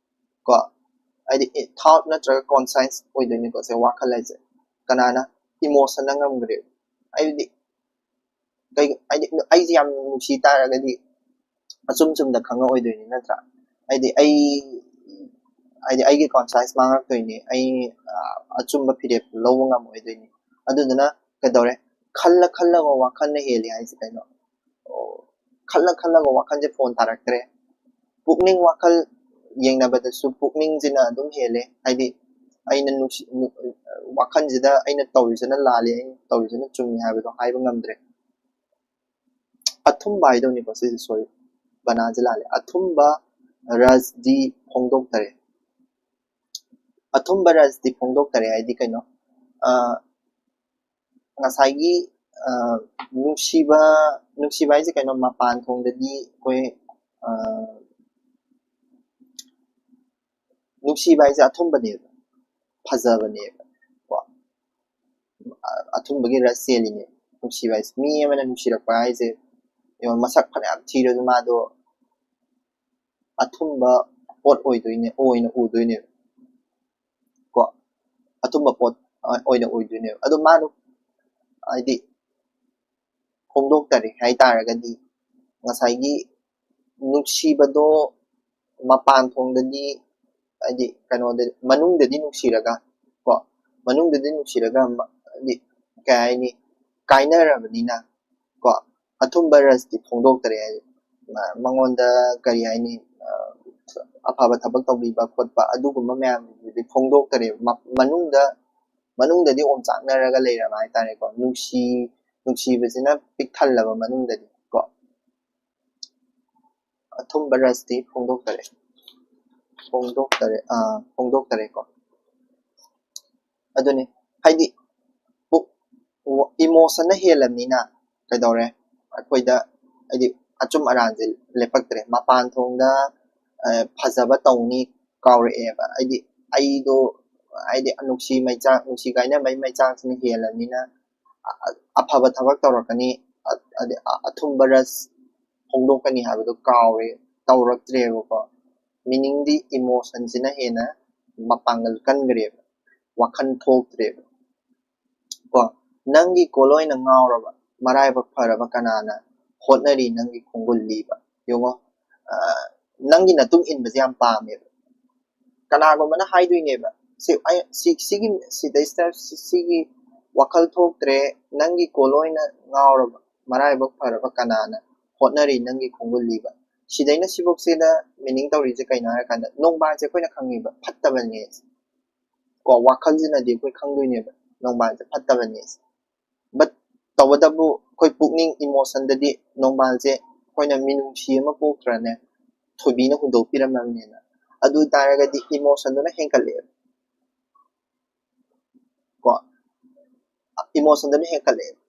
ꯀꯣ, ꯍꯥꯏꯗꯤ, ꯑꯦ, thought ꯅꯠꯇ꯭ꯔꯒ conscience ꯑꯣꯏꯗꯣꯏꯅꯤꯀꯣ ꯁꯦ, ꯋꯥꯈꯜ ꯍꯥꯏꯁꯦ꯫ ꯀꯅꯥꯅ? Emotionꯅ ꯉꯝꯈ꯭ꯔꯦ꯫ ꯍꯥꯏꯕꯗꯤ, ꯀꯩ, ꯍꯥꯏꯗꯤ, ꯑꯩꯁꯦ ꯌꯥꯝ ꯅꯨꯡꯁꯤ ꯇꯥꯔꯒꯗꯤ ꯑꯆꯨꯝ ꯆꯨꯝꯗ ꯈꯪꯉꯛꯑꯣꯏꯗꯣꯏꯅꯤ, ꯅꯠꯇ꯭ꯔꯥ? ꯍꯥꯏꯗꯤ, ꯑꯩ, ꯍꯥꯏꯗꯤ, ꯑꯩꯒꯤ conscience ꯃꯥꯡꯉꯛꯇꯣꯏꯅꯤ, ꯑꯩ, ꯑ, ꯑꯆꯨꯝꯕ ꯐꯤꯔꯦꯞ ꯂꯧꯕ ꯉꯝꯃꯣꯏꯗꯣꯏꯅꯤ꯫ ꯑꯗꯨꯗꯨꯅ ꯀꯩꯗꯧꯔꯦ? ꯈꯜꯂ ꯈꯜꯂꯒ ꯋꯥꯈꯜꯅ ꯍꯦꯜꯂꯤ ꯍꯥꯏꯁꯦ ꯀꯩꯅꯣ? ꯑꯣ, ꯈꯜꯂ ꯈꯜꯂꯒ ꯋꯥꯈꯜꯁꯦ ꯐꯣꯟ ꯇꯥꯔꯛꯇ꯭ꯔꯦ꯫ ꯄꯨꯛꯅꯤꯡ ꯋꯥꯈꯜ ꯌꯦꯡꯅꯕꯗꯁꯨ ꯄꯨꯛꯅꯤꯡꯁꯤꯅ ꯑꯗꯨꯝ ꯍꯦꯜꯂꯦ꯫ ꯍꯥꯏꯗꯤ, ꯑꯩꯅ ꯅꯨꯡꯁꯤ ꯋꯥꯈꯜꯁꯤꯗ ꯑꯩꯅ ꯇꯧꯔꯤꯁꯤꯅ ꯂꯥꯜꯂꯤ, ꯑꯩꯅ ꯇꯧꯔꯤꯁꯤꯅ ꯆꯨꯝꯃꯤ ꯍꯥꯏꯕꯗꯣ ꯍꯥꯏꯕ ꯉꯝꯗ꯭ꯔꯦ꯫ ꯑꯊꯨꯝꯕ ꯍꯥꯏꯗꯧꯅꯤꯀꯣ ꯁꯤꯁꯦ, ꯁꯣꯔꯤ, ꯕꯅꯥꯟꯁꯦ ꯂꯥꯜꯂꯦ꯫ ꯑꯊꯨꯝꯕ ꯔꯁꯗꯤ ꯐꯣꯡꯗꯣꯛꯇꯔꯦ꯫ ꯑꯊꯨꯝꯕ ꯔꯁꯗꯤ ꯐꯣꯡꯗꯣꯛꯇꯔꯦ ꯍꯥꯏꯗꯤ ꯀꯩꯅꯣ? ꯑ, ꯉꯁꯥꯏꯒꯤ ꯑ, ꯅꯨꯡꯁꯤꯕ ꯅꯨꯡꯁꯤꯕ ꯍꯥꯏꯁꯦ ꯀꯩꯅꯣ? ꯃꯄꯥꯟ ꯊꯣꯡꯗꯗꯤ ꯑꯩꯈꯣꯏ ꯑ, ꯅꯨꯡꯁꯤꯕ ꯍꯥꯏꯁꯦ ꯑꯊꯨꯝꯕꯅꯦꯕ, ꯐꯖꯕꯅꯦꯕ, ꯀꯣ꯫ ꯑ, ꯑꯊꯨꯝꯕꯒꯤ ꯔꯁ ꯆꯦꯜꯂꯤꯅꯦ ꯅꯨꯡꯁꯤꯕ ꯍꯥꯏꯁꯦ꯫ ꯃꯤ ꯑꯃꯅ ꯅꯨꯡꯁꯤꯔꯛꯄ ꯍꯥꯏꯁꯦ, ꯌꯦꯡꯉꯣ, ꯃꯁꯛ ꯐꯅꯌꯥꯝ ꯊꯤꯔꯁꯨ ꯃꯥꯗꯣ ꯑꯊꯨꯝꯕ ꯄꯣꯠ ꯑꯣꯏꯗꯣꯏꯅꯦ, ꯑꯣꯏꯅ ꯎꯗꯣꯏꯅꯦꯕ, ꯀꯣ꯫ ꯑꯊꯨꯝꯕ ꯄꯣꯠ ꯑ, ꯑꯣꯏꯅ ꯑꯣꯏꯗꯣꯏꯅꯦꯕ꯫ ꯑꯗꯣ ꯃꯥꯅ, ꯍꯥꯏꯗꯤ, ꯐꯣꯡꯗꯣꯛꯇꯔꯦ ꯍꯥꯏ ꯇꯥꯔꯒꯗꯤ, ꯉꯁꯥꯏꯒꯤ ꯅꯨꯡꯁꯤꯕꯗꯣ ꯃꯄꯥꯟ ꯊꯣꯡꯗꯗꯤ, ꯍꯥꯏꯗꯤ, ꯀꯩꯅꯣꯗ, ꯃꯅꯨꯡꯗꯗꯤ ꯅꯨꯡꯁꯤꯔꯒ, ꯀꯣ, ꯃꯅꯨꯡꯗꯗꯤ ꯅꯨꯡꯁꯤꯔꯒ, ꯃ-, ꯍꯥꯏꯗꯤ, ꯀꯩ ꯍꯥꯏꯅꯤ, ꯀꯥꯏꯅꯔꯕꯅꯤꯅ, ꯀꯣ, ꯑꯊꯨꯝꯕ ꯔꯁꯇꯤ ꯐꯣꯡꯗꯣꯛꯇꯔꯦ ꯍꯥꯏꯗꯤ, ꯃ-, ꯃꯉꯣꯟꯗ ꯀꯔꯤ ꯍꯥꯏꯅꯤ, ꯑ, ꯑꯐꯕ ꯊꯕꯛ ꯇꯧꯕꯤꯕ ꯈꯣꯠꯄ ꯑꯗꯨꯒꯨꯝꯕ ꯃꯌꯥꯝꯗꯨꯗꯤ ꯐꯣꯡꯗꯣꯛꯇꯔꯦꯕ꯫ ꯃ-, ꯃꯅꯨꯡꯗ, ꯃꯅꯨꯡꯗꯗꯤ ꯑꯣꯝꯆꯥꯛꯅꯔꯒ ꯂꯩꯔꯕ ꯍꯥꯏꯇꯥꯔꯦꯀꯣ꯫ ꯅꯨꯡꯁꯤ-, ꯅꯨꯡꯁꯤꯕꯁꯤꯅ ꯄꯤꯛ ꯊꯜꯂꯕ ꯃꯅꯨꯡꯗꯗꯤ, ꯀꯣ꯫ ꯑꯊꯨꯝꯕ ꯔꯁꯇꯤ ꯐꯣꯡꯗꯣꯛꯇꯔꯦ꯫ ꯐꯣꯡꯗꯣꯛꯇꯔꯦ, ꯑ, ꯐꯣꯡꯗꯣꯛꯇꯔꯦꯀꯣ꯫ ꯑꯗꯨꯅꯤ, ꯍꯥꯏꯗꯤ, ꯄꯨ-, ꯏꯃꯣꯁꯟꯅ ꯍꯦꯜꯂꯕꯅꯤꯅ ꯀꯩꯗꯧꯔꯦ? ꯑꯩꯈꯣꯏꯗ, ꯍꯥꯏꯗꯤ, ꯑꯆꯨꯝ ꯑꯔꯥꯟꯁꯦ ꯂꯦꯞꯄꯛꯇ꯭ꯔꯦ꯫ ꯃꯄꯥꯟ ꯊꯣꯡꯗ, ꯑ, ꯐꯖꯕ ꯇꯧꯅꯤ ꯀꯥꯎꯔꯛꯑꯦꯕ꯫ ꯍꯥꯏꯗꯤ, ꯑꯩꯗꯣ, ꯍꯥꯏꯗꯤ, ꯅꯨꯡꯁꯤ ꯃꯩꯆꯥꯛ, ꯅꯨꯡꯁꯤ ꯀꯥꯏꯅꯕꯩ ꯃꯩꯆꯥꯛꯁꯤꯅ ꯍꯦꯜꯂꯕꯅꯤꯅ, ꯑ-, ꯑꯐꯕ ꯊꯕꯛ ꯇꯧꯔꯛꯀꯅꯤ, ꯑ-, ꯑꯗꯤ-, ꯑ-, ꯑꯊꯨꯝꯕ ꯔꯁ ꯐꯣꯡꯗꯣꯛꯀꯅꯤ ꯍꯥꯏꯕꯗꯣ ꯀꯥꯎꯔꯦ, ꯇꯧꯔꯛꯇ꯭ꯔꯦꯕꯀꯣ꯫ ꯃꯤꯅꯤꯡꯗꯤ ꯏꯃꯣꯁꯟꯁꯤꯅ ꯍꯦꯟꯅ ꯃꯄꯥꯡꯒꯜ ꯀꯟꯈ꯭ꯔꯦꯕ, ꯋꯥꯈꯜ ꯊꯣꯛꯇ꯭ꯔꯦꯕ꯫ ꯀꯣ, "ꯅꯪꯒꯤ ꯀꯣꯂꯣꯏꯅ ꯉꯥꯎꯔꯕ, ꯃꯔꯥꯏꯕꯛ ꯐꯔꯕ ꯀꯅꯥꯅ ꯍꯣꯠꯅꯔꯤ ꯅꯪꯒꯤ ꯈꯣꯡꯒꯨꯜ ꯂꯤꯕ?" ꯌꯦꯡꯉꯣ, ꯑ, ꯅꯪꯒꯤ ꯅꯇꯨꯡ ꯏꯟꯕꯁꯦ ꯌꯥꯝ ꯄꯥꯝꯃꯦꯕ꯫ ꯀꯅꯥꯒꯨꯝꯕꯅ ꯍꯥꯏꯗꯣꯏꯅꯦꯕ, "ꯁꯤ, ꯑꯩ, ꯁꯤ, ꯁꯤꯒꯤ, ꯁꯤꯗꯩꯁꯤꯗ ꯁꯤ-, ꯁꯤꯒꯤ ꯋꯥꯈꯜ ꯊꯣꯛꯇ꯭ꯔꯦ, ꯅꯪꯒꯤ ꯀꯣꯂꯣꯏꯅ ꯉꯥꯎꯔꯕ, ꯃꯔꯥꯏꯕꯛ ꯐꯔꯕ ꯀꯅꯥꯅ ꯍꯣꯠꯅꯔꯤ ꯅꯪꯒꯤ ꯈꯣꯡꯒꯨꯜ ꯂꯤꯕ?" ꯁꯤꯗꯩꯅ ꯁꯤꯐꯧꯁꯤꯗ ꯃꯤꯅꯤꯡ ꯇꯧꯔꯤꯁꯦ ꯀꯩꯅꯣ ꯍꯥꯏꯔꯀꯥꯟꯗ, ꯅꯣꯡꯕꯥꯟꯁꯦ ꯑꯩꯈꯣꯏꯅ ꯈꯪꯉꯤꯕ ꯐꯠꯇꯕꯅꯦ꯫ ꯀꯣ, ꯋꯥꯈꯜꯁꯤꯅꯗꯤ ꯑꯩꯈꯣꯏ ꯈꯪꯗꯣꯏꯅꯦꯕ ꯅꯣꯡꯕꯥꯟꯁꯦ ꯐꯠꯇꯕꯅꯦ꯫ But ꯇꯧꯕꯇꯕꯨ ꯑꯩꯈꯣꯏ ꯄꯨꯛꯅꯤꯡ emotionꯗꯗꯤ ꯅꯣꯡꯕꯥꯟꯁꯦ ꯑꯩꯈꯣꯏꯅ ꯃꯤꯅꯨꯡꯁꯤ ꯑꯃ ꯄꯣꯛꯇ꯭ꯔꯅꯦ, ꯊꯣꯏꯕꯤꯅ ꯍꯨꯟꯗꯣꯛꯄꯤꯔꯝꯃꯕꯅꯦꯅ꯫ ꯑꯗꯨ ꯑꯣꯏ ꯇꯥꯔꯒꯗꯤ emotionꯗꯨꯅ ꯍꯦꯟꯒꯠꯂꯛꯑꯦꯕ ꯀꯣ, emotionꯗꯨꯅ ꯍꯦꯟꯒꯠꯂꯛꯑꯦꯕ꯫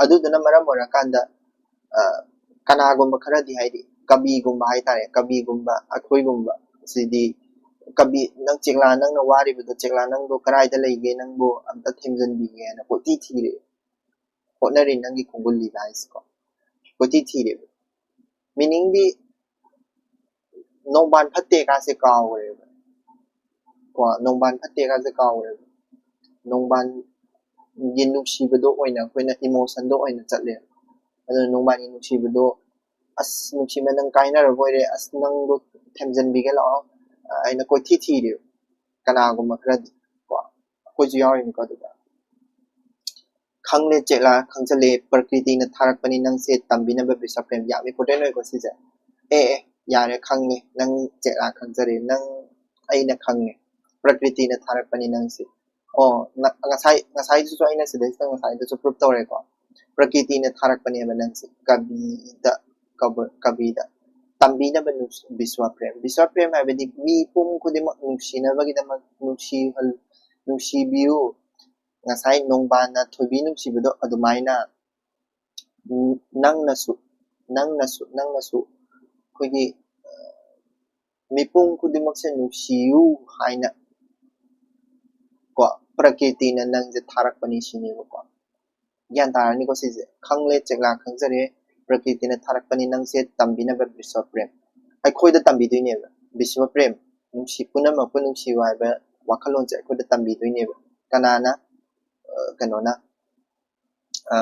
ꯑꯗꯨꯗꯨꯅ ꯃꯔꯝ ꯑꯣꯏꯔꯀꯥꯟꯗ ꯑ, ꯀꯅꯥꯒꯨꯝꯕ ꯈꯔꯗꯤ, ꯍꯥꯏꯗꯤ ꯀꯕꯤꯒꯨꯝꯕ ꯍꯥꯏꯇꯥꯔꯦ, ꯀꯕꯤꯒꯨꯝꯕ ꯑꯩꯈꯣꯏꯒꯨꯝꯕ ꯁꯤꯗꯤ, ꯀꯕꯤ, ꯅꯪ ꯆꯦꯛꯂꯥ, ꯅꯪꯅ ꯋꯥꯔꯤꯕꯗꯣ ꯆꯦꯛꯂꯥ, ꯅꯪꯗꯣ ꯀꯗꯥꯏꯗ ꯂꯩꯒꯦ, ꯅꯪꯕꯨ ꯑꯝꯇ ꯊꯦꯝꯖꯤꯟꯕꯤꯒꯦꯅ ꯀꯣꯏꯊꯤ ꯊꯤꯔꯦ, ꯍꯣꯠꯅꯔꯤ ꯅꯪꯒꯤ ꯈꯣꯡꯒꯨꯜ ꯂꯤꯕ ꯍꯥꯏꯁꯤꯀꯣ, ꯀꯣꯏꯊꯤ ꯊꯤꯔꯦꯕ꯫ Meaningꯗꯤ ꯅꯣꯡꯕꯥꯟ ꯐꯠꯇꯦ ꯀꯥꯁꯦ ꯀꯥꯎꯈ꯭ꯔꯦꯕ ꯀꯣ, ꯅꯣꯡꯕꯥꯟ ꯐꯠꯇꯦ ꯀꯥꯁꯦ ꯀꯥꯎꯈ꯭ꯔꯦꯕ꯫ ꯅꯣꯡꯕꯥꯟꯒꯤ ꯅꯨꯡꯁꯤꯕꯗꯣ ꯑꯣꯏꯅ ꯑꯩꯈꯣꯏꯅ emotionꯗꯣ ꯑꯣꯏꯅ ꯆꯠꯂꯦꯕ꯫ ꯑꯗꯨꯅ ꯅꯣꯡꯕꯥꯟꯒꯤ ꯅꯨꯡꯁꯤꯕꯗꯣ, "ꯑꯁ ꯅꯨꯡꯁꯤꯃꯟ, ꯅꯪ ꯀꯥꯏꯅꯔꯕꯣꯏꯔꯦ, ꯑꯁ ꯅꯪꯗꯣ ꯊꯦꯝꯖꯤꯟꯕꯤꯒꯦ ꯂꯥꯛꯑꯣ" ꯑꯩꯅ ꯀꯣꯏꯊꯤ ꯊꯤꯔꯦꯕ ꯀꯅꯥꯒꯨꯝꯕ ꯈꯔꯗꯤ ꯀꯣ, ꯑꯩꯈꯣꯏꯁꯨ ꯌꯥꯎꯔꯤꯅꯤꯀꯣ ꯑꯗꯨꯗ꯫ "ꯈꯪꯂꯦ ꯆꯦꯛꯂꯥ, ꯈꯪꯖꯜꯂꯦ, ꯄ꯭ꯔꯀ꯭ꯔꯤꯇꯤꯅ ꯊꯥꯔꯛꯄꯅꯤ ꯅꯪꯁꯦ ꯇꯝꯕꯤꯅꯕ ꯕꯤꯁ꯭ꯋꯥ ꯄ꯭ꯔꯦꯝ"꯫ ꯌꯥꯝ important ꯑꯣꯏꯀꯣ ꯁꯤꯁꯦ꯫ "ꯑꯦ ꯑꯦ, ꯌꯥꯔꯦ, ꯈꯪꯉꯦ ꯅꯪ ꯆꯦꯛꯂꯥ, ꯈꯪꯖꯔꯦ ꯅꯪ, ꯑꯩꯅ ꯈꯪꯉꯦ, ꯄ꯭ꯔꯀ꯭ꯔꯤꯇꯤꯅ ꯊꯥꯔꯛꯄꯅꯤ ꯅꯪꯁꯦ"꯫ ꯑꯣ, ꯉ-, ꯉꯁꯥꯏ, ꯉꯁꯥꯏꯗꯨꯁꯨ ꯑꯩꯅ ꯁꯤꯗꯩꯁꯤꯗ ꯉꯁꯥꯏꯗꯨꯁꯨ prove ꯇꯧꯔꯦꯀꯣ, ꯄ꯭ꯔꯀ꯭ꯔꯤꯇꯤꯅ ꯊꯥꯔꯛꯄꯅꯦꯕ ꯅꯪꯁꯦ ꯀꯕꯤꯗ, ꯀꯕ-, ꯀꯕꯤꯗ ꯇꯝꯕꯤꯅꯕ ꯅꯨꯡꯁꯤ-, ꯕꯤꯁ꯭ꯋꯥ ꯄ꯭ꯔꯦꯝ꯫ ꯕꯤꯁ꯭ꯋꯥ ꯄ꯭ꯔꯦꯝ ꯍꯥꯏꯕꯗꯤ ꯃꯤꯄꯨꯝ ꯈꯨꯗꯤꯡꯃꯛ ꯅꯨꯡꯁꯤꯅꯕꯒꯤꯗꯃꯛ, ꯅꯨꯡꯁꯤꯍꯜ-, ꯅꯨꯡꯁꯤꯕꯤꯌꯨ꯫ ꯉꯁꯥꯏ ꯅꯣꯡꯕꯥꯟꯅ ꯊꯣꯏꯕꯤ ꯅꯨꯡꯁꯤꯕꯗꯣ ꯑꯗꯨꯃꯥꯏꯅ, ꯎꯝ, ꯅꯪꯅꯁꯨ, ꯅꯪꯅꯁꯨ, ꯅꯪꯅꯁꯨ ꯑꯩꯈꯣꯏꯒꯤ, ꯑ, ꯃꯤꯄꯨꯝ ꯈꯨꯗꯤꯡꯃꯛꯁꯦ ꯅꯨꯡꯁꯤꯌꯨ ꯍꯥꯏꯅ ꯀꯣ, ꯄ꯭ꯔꯀ꯭ꯔꯤꯇꯤꯅ ꯅꯪꯁꯦ ꯊꯥꯔꯛꯄꯅꯤ ꯁꯤꯅꯦꯕꯀꯣ꯫ ꯒ꯭ꯌꯥꯟ ꯇꯥꯔꯅꯤꯀꯣ ꯁꯤꯁꯦ? "ꯈꯪꯂꯦ ꯆꯦꯛꯂꯥ, ꯈꯪꯖꯔꯦ, ꯄ꯭ꯔꯀ꯭ꯔꯤꯇꯤꯅ ꯊꯥꯔꯛꯄꯅꯤ ꯅꯪꯁꯦ ꯇꯝꯕꯤꯅꯕ ꯕꯤꯁ꯭ꯋ ꯄ꯭ꯔꯦꯝ"꯫ ꯑꯩꯈꯣꯏꯗ ꯇꯝꯕꯤꯗꯣꯏꯅꯦꯕ ꯕꯤꯁ꯭ꯋ ꯄ꯭ꯔꯦꯝ, ꯅꯨꯡꯁꯤ, ꯄꯨꯝꯅꯃꯛꯄꯨ ꯅꯨꯡꯁꯤꯌꯨ ꯍꯥꯏꯕ ꯋꯥꯈꯜꯂꯣꯟꯁꯦ ꯑꯩꯈꯣꯏꯗ ꯇꯝꯕꯤꯗꯣꯏꯅꯦꯕ꯫ ꯀꯅꯥꯅ? ꯑ, ꯀꯩꯅꯣꯅ, ꯑ,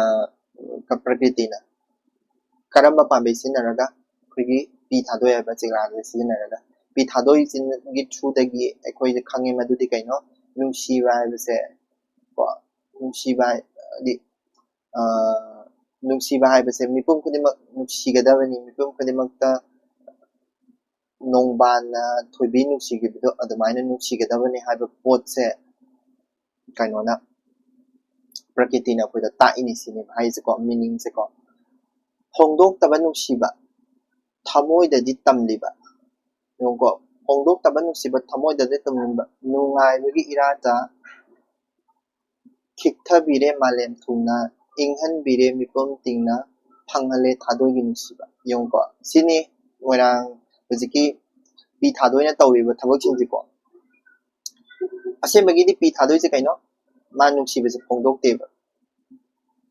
ꯄ꯭ꯔꯀ꯭ꯔꯤꯇꯤꯅ꯫ ꯀꯔꯝꯕ ꯄꯥꯝꯕꯩ ꯁꯤꯖꯤꯟꯅꯔꯒ? ꯑꯩꯈꯣꯏꯒꯤ ꯄꯤ ꯊꯥꯗꯣꯛꯑꯦ ꯍꯥꯏꯕ ꯆꯦꯛꯂꯥꯁꯦ ꯁꯤꯖꯤꯟꯅꯔꯒ꯫ ꯄꯤ ꯊꯥꯗꯣꯛꯏꯁꯤꯒꯤ throughꯗꯒꯤ ꯑꯩꯈꯣꯏꯁꯦ ꯈꯪꯉꯦ ꯃꯗꯨꯗꯤ ꯀꯩꯅꯣ? ꯅꯨꯡꯁꯤꯕ ꯍꯥꯏꯕꯁꯦ ꯀꯣ, ꯅꯨꯡꯁꯤꯕ ꯍꯥꯏ-, ꯍꯥꯏꯗꯤ, ꯑ, ꯅꯨꯡꯁꯤꯕ ꯍꯥꯏꯕꯁꯦ ꯃꯤꯄꯨꯝ ꯈꯨꯗꯤꯡꯃꯛ ꯅꯨꯡꯁꯤꯒꯗꯕꯅꯤ, ꯃꯤꯄꯨꯝ ꯈꯨꯗꯤꯡꯃꯛꯇ ꯅꯣꯡꯕꯥꯟꯅ ꯊꯣꯏꯕꯤ ꯅꯨꯡꯁꯤꯈꯤꯕꯗꯣ ꯑꯗꯨꯃꯥꯏꯅ ꯅꯨꯡꯁꯤꯒꯗꯕꯅꯤ ꯍꯥꯏꯕ ꯄꯣꯠꯁꯦ ꯀꯩꯅꯣꯅ, ꯄ꯭ꯔꯀꯤꯇꯤꯅ ꯑꯩꯈꯣꯏꯗ ꯇꯥꯛꯏꯅꯤ ꯁꯤꯅꯦꯕ ꯍꯥꯏꯁꯦꯀꯣ, ꯃꯤꯅꯤꯡꯁꯦꯀꯣ꯫ ꯐꯣꯡꯗꯣꯛꯇꯕ ꯅꯨꯡꯁꯤꯕ, ꯊꯃꯣꯏꯗꯗꯤ ꯇꯝꯂꯤꯕ꯫ ꯌꯦꯡꯉꯨꯀꯣ, ꯐꯣꯡꯗꯣꯛꯇꯕ ꯅꯨꯡꯁꯤꯕ, ꯊꯃꯣꯏꯗꯗꯤ ꯇꯝꯂꯤꯕ, ꯅꯨꯡꯉꯥꯏꯕꯒꯤ ꯏꯔꯥꯗ ꯈꯤꯛꯊꯕꯤꯔꯦ ꯃꯥꯂꯦꯝ ꯊꯨꯡꯅ, ꯏꯪꯍꯟꯕꯤꯔꯦ ꯃꯤꯄꯨꯝ ꯇꯤꯡꯅ, ꯐꯪꯍꯜꯂꯦ ꯊꯥꯗꯣꯏꯒꯤ ꯅꯨꯡꯁꯤꯕ꯫ ꯌꯦꯡꯉꯨꯀꯣ, ꯁꯤꯅꯤ ꯃꯣꯏꯔꯥꯡ ꯍꯧꯖꯤꯛꯀꯤ ꯄꯤ ꯊꯥꯗꯣꯏꯅ ꯇꯧꯔꯤꯕ ꯊꯕꯛꯁꯤꯡꯁꯤꯀꯣ꯫ ꯑꯁꯦꯡꯕꯒꯤꯗꯤ ꯄꯤ ꯊꯥꯗꯣꯏꯁꯦ ꯀꯩꯅꯣ? ꯃꯥ ꯅꯨꯡꯁꯤꯕꯁꯦ ꯐꯣꯡꯗꯣꯛꯇꯦꯕ꯫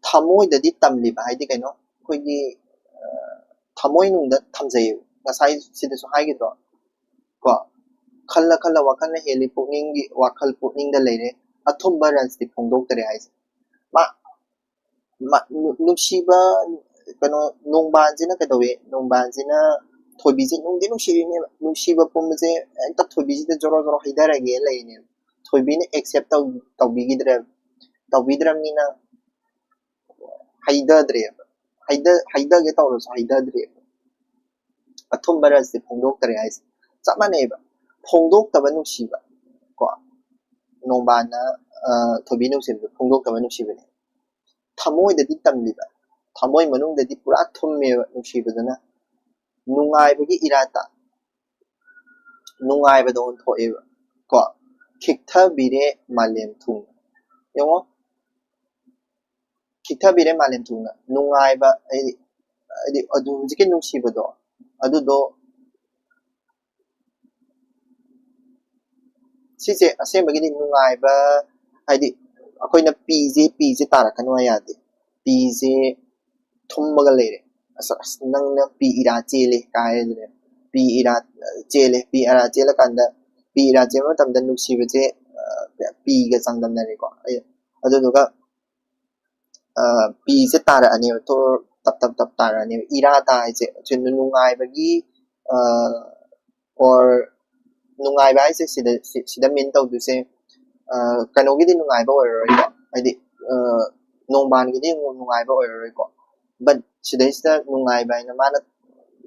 ꯊꯃꯣꯏꯗꯗꯤ ꯇꯝꯂꯤꯕ ꯍꯥꯏꯗꯤ ꯀꯩꯅꯣ? ꯑꯩꯈꯣꯏꯒꯤ, ꯑ, ꯊꯃꯣꯏꯅꯨꯡꯗ ꯊꯝꯖꯩꯌꯦꯕ꯫ ꯉꯁꯥꯏ ꯁꯤꯗꯁꯨ ꯍꯥꯏꯈꯤꯗ꯭ꯔꯣ? ꯀꯣ, ꯈꯜꯂ ꯈꯜꯂ ꯋꯥꯈꯜꯅ ꯍꯦꯜꯂꯤ, ꯄꯨꯛꯅꯤꯡꯒꯤ ꯋꯥꯈꯜ ꯄꯨꯛꯅꯤꯡꯗ ꯂꯩꯔꯦ, ꯑꯊꯨꯝꯕ ꯔꯁꯇꯤ ꯐꯣꯡꯗꯣꯛꯇꯔꯦ ꯍꯥꯏꯁꯦ꯫ ꯃꯥ, ꯃꯥ, ꯅꯨ-, ꯅꯨꯡꯁꯤꯕ, ꯀꯩꯅꯣ, ꯅꯣꯡꯕꯥꯟꯁꯤꯅ ꯀꯩꯗꯧꯏ? ꯅꯣꯡꯕꯥꯟꯁꯤꯅ ꯊꯣꯏꯕꯤꯁꯦ ꯅꯨꯡꯗꯤ ꯅꯨꯡꯁꯤꯔꯤꯅꯦꯕ꯫ ꯅꯨꯡꯁꯤꯕ ꯄꯨꯝꯕꯁꯦ ꯍꯦꯛꯇ ꯊꯣꯏꯕꯤꯁꯤꯗ ꯖꯣꯔꯣ ꯖꯣꯔꯣ ꯍꯩꯊꯔꯒꯦ ꯂꯩꯔꯤꯅꯦꯕ꯫ ꯊꯣꯏꯕꯤꯅ accept ꯇꯧ-, ꯇꯧꯕꯤꯈꯤꯗ꯭ꯔꯦꯕ꯫ ꯇꯧꯕꯤꯗ꯭ꯔꯕꯅꯤꯅ ꯍꯩꯊꯗ꯭ꯔꯦꯕ꯫ ꯍꯩꯊ-, ꯍꯩꯊꯒꯦ ꯇꯧꯔꯁꯨ ꯍꯩꯊꯗ꯭ꯔꯦꯕ꯫ ꯑꯊꯨꯝꯕ ꯔꯁꯁꯦ ꯐꯣꯡꯗꯣꯛꯇꯔꯦ ꯍꯥꯏꯁꯦ꯫ ꯆꯞ ꯃꯥꯟꯅꯩꯕ꯫ ꯐꯣꯡꯗꯣꯛꯇꯕ ꯅꯨꯡꯁꯤꯕ꯫ ꯀꯣ? ꯅꯣꯡꯕꯥꯟꯅ, ꯑ, ꯊꯣꯏꯕꯤ ꯅꯨꯡꯁꯤꯕꯗꯣ ꯐꯣꯡꯗꯣꯛꯇꯕ ꯅꯨꯡꯁꯤꯕꯅꯦ꯫ ꯊꯃꯣꯏꯗꯗꯤ ꯇꯝꯂꯤꯕ꯫ ꯊꯃꯣꯏ ꯃꯅꯨꯡꯗꯗꯤ ꯄꯨꯔꯥ ꯊꯨꯝꯃꯦꯕ ꯅꯨꯡꯁꯤꯕꯗꯨꯅ꯫ ꯅꯨꯡꯉꯥꯏꯕꯒꯤ ꯏꯔꯥꯇ꯫ ꯅꯨꯡꯉꯥꯏꯕꯗ ꯑꯣꯟꯊꯣꯛꯑꯦꯕ꯫ ꯀꯣ? ꯈꯤꯛꯊꯕꯤꯔꯦ ꯃꯥꯂꯦꯝ ꯊꯨꯡꯅ꯫ ꯌꯦꯡꯉꯣ꯫ ꯈꯤꯛꯊꯕꯤꯔꯦ ꯃꯥꯂꯦꯝ ꯊꯨꯡꯅ꯫ ꯅꯨꯡꯉꯥꯏꯕ, ꯍꯥꯏꯗꯤ, ꯍꯥꯏꯗꯤ ꯑꯗꯨ ꯍꯧꯖꯤꯛꯀꯤ ꯅꯨꯡꯁꯤꯕꯗꯣ, ꯑꯗꯨꯗꯣ ꯁꯤꯁꯦ ꯑꯁꯦꯡꯕꯒꯤꯗꯤ ꯅꯨꯡꯉꯥꯏꯕ, ꯍꯥꯏꯗꯤ ꯑꯩꯈꯣꯏꯅ ꯄꯤꯁꯦ, ꯄꯤꯁꯦ ꯇꯥꯔꯛꯀꯅꯨ ꯍꯥꯏ ꯌꯥꯗꯦ꯫ ꯄꯤꯁꯦ ꯊꯨꯝꯃꯒ ꯂꯩꯔꯦ꯫ "ꯑꯁ, ꯑꯁ, ꯅꯪꯅ ꯄꯤ ꯏꯔꯥ ꯆꯦꯜꯂꯦ" ꯀꯥꯏ ꯍꯥꯏꯗꯅꯦ꯫ ꯄꯤ ꯏꯔꯥ ꯆꯦꯜꯂꯦ, ꯄꯤ ꯏꯔꯥ ꯆꯦꯜꯂꯀꯥꯟꯗ, ꯄꯤ ꯏꯔꯥ ꯆꯦꯟꯕ ꯃꯇꯝꯗ ꯅꯨꯡꯁꯤꯕꯁꯦ, ꯑ, ꯄꯤꯒ ꯆꯥꯡꯗꯝꯅꯔꯦꯀꯣ꯫ ꯑꯩ-, ꯑꯗꯨꯗꯨꯒ, ꯑ, ꯄꯤꯁꯦ ꯇꯥꯔꯛꯑꯅꯦꯕ, ꯇꯣꯔ ꯇꯞ ꯇꯞ ꯇꯞ ꯇꯥꯔꯛꯑꯅꯦꯕ꯫ ꯏꯔꯥ ꯇꯥ ꯍꯥꯏꯁꯦ ꯁꯤ ꯅꯨꯡꯉꯥꯏꯕꯒꯤ, ꯑ, or ꯅꯨꯡꯉꯥꯏꯕ ꯍꯥꯏꯁꯦ ꯁꯤꯗ, ꯁꯤ-, ꯁꯤꯗ mean ꯇꯧꯗꯣꯏꯁꯦ, ꯑ, ꯀꯩꯅꯣꯒꯤꯗꯤ ꯅꯨꯡꯉꯥꯏꯕ ꯑꯣꯏꯔꯔꯣꯏꯀꯣ, ꯍꯥꯏꯗꯤ, ꯑ, ꯅꯣꯡꯕꯥꯟꯒꯤꯗꯤ ꯑꯃꯨꯛ ꯅꯨꯡꯉꯥꯏꯕ ꯑꯣꯏꯔꯔꯣꯏꯀꯣ꯫ But ꯁꯤꯗꯩꯁꯤꯗ ꯅꯨꯡꯉꯥꯏꯕ ꯍꯥꯏꯅ ꯃꯥꯅ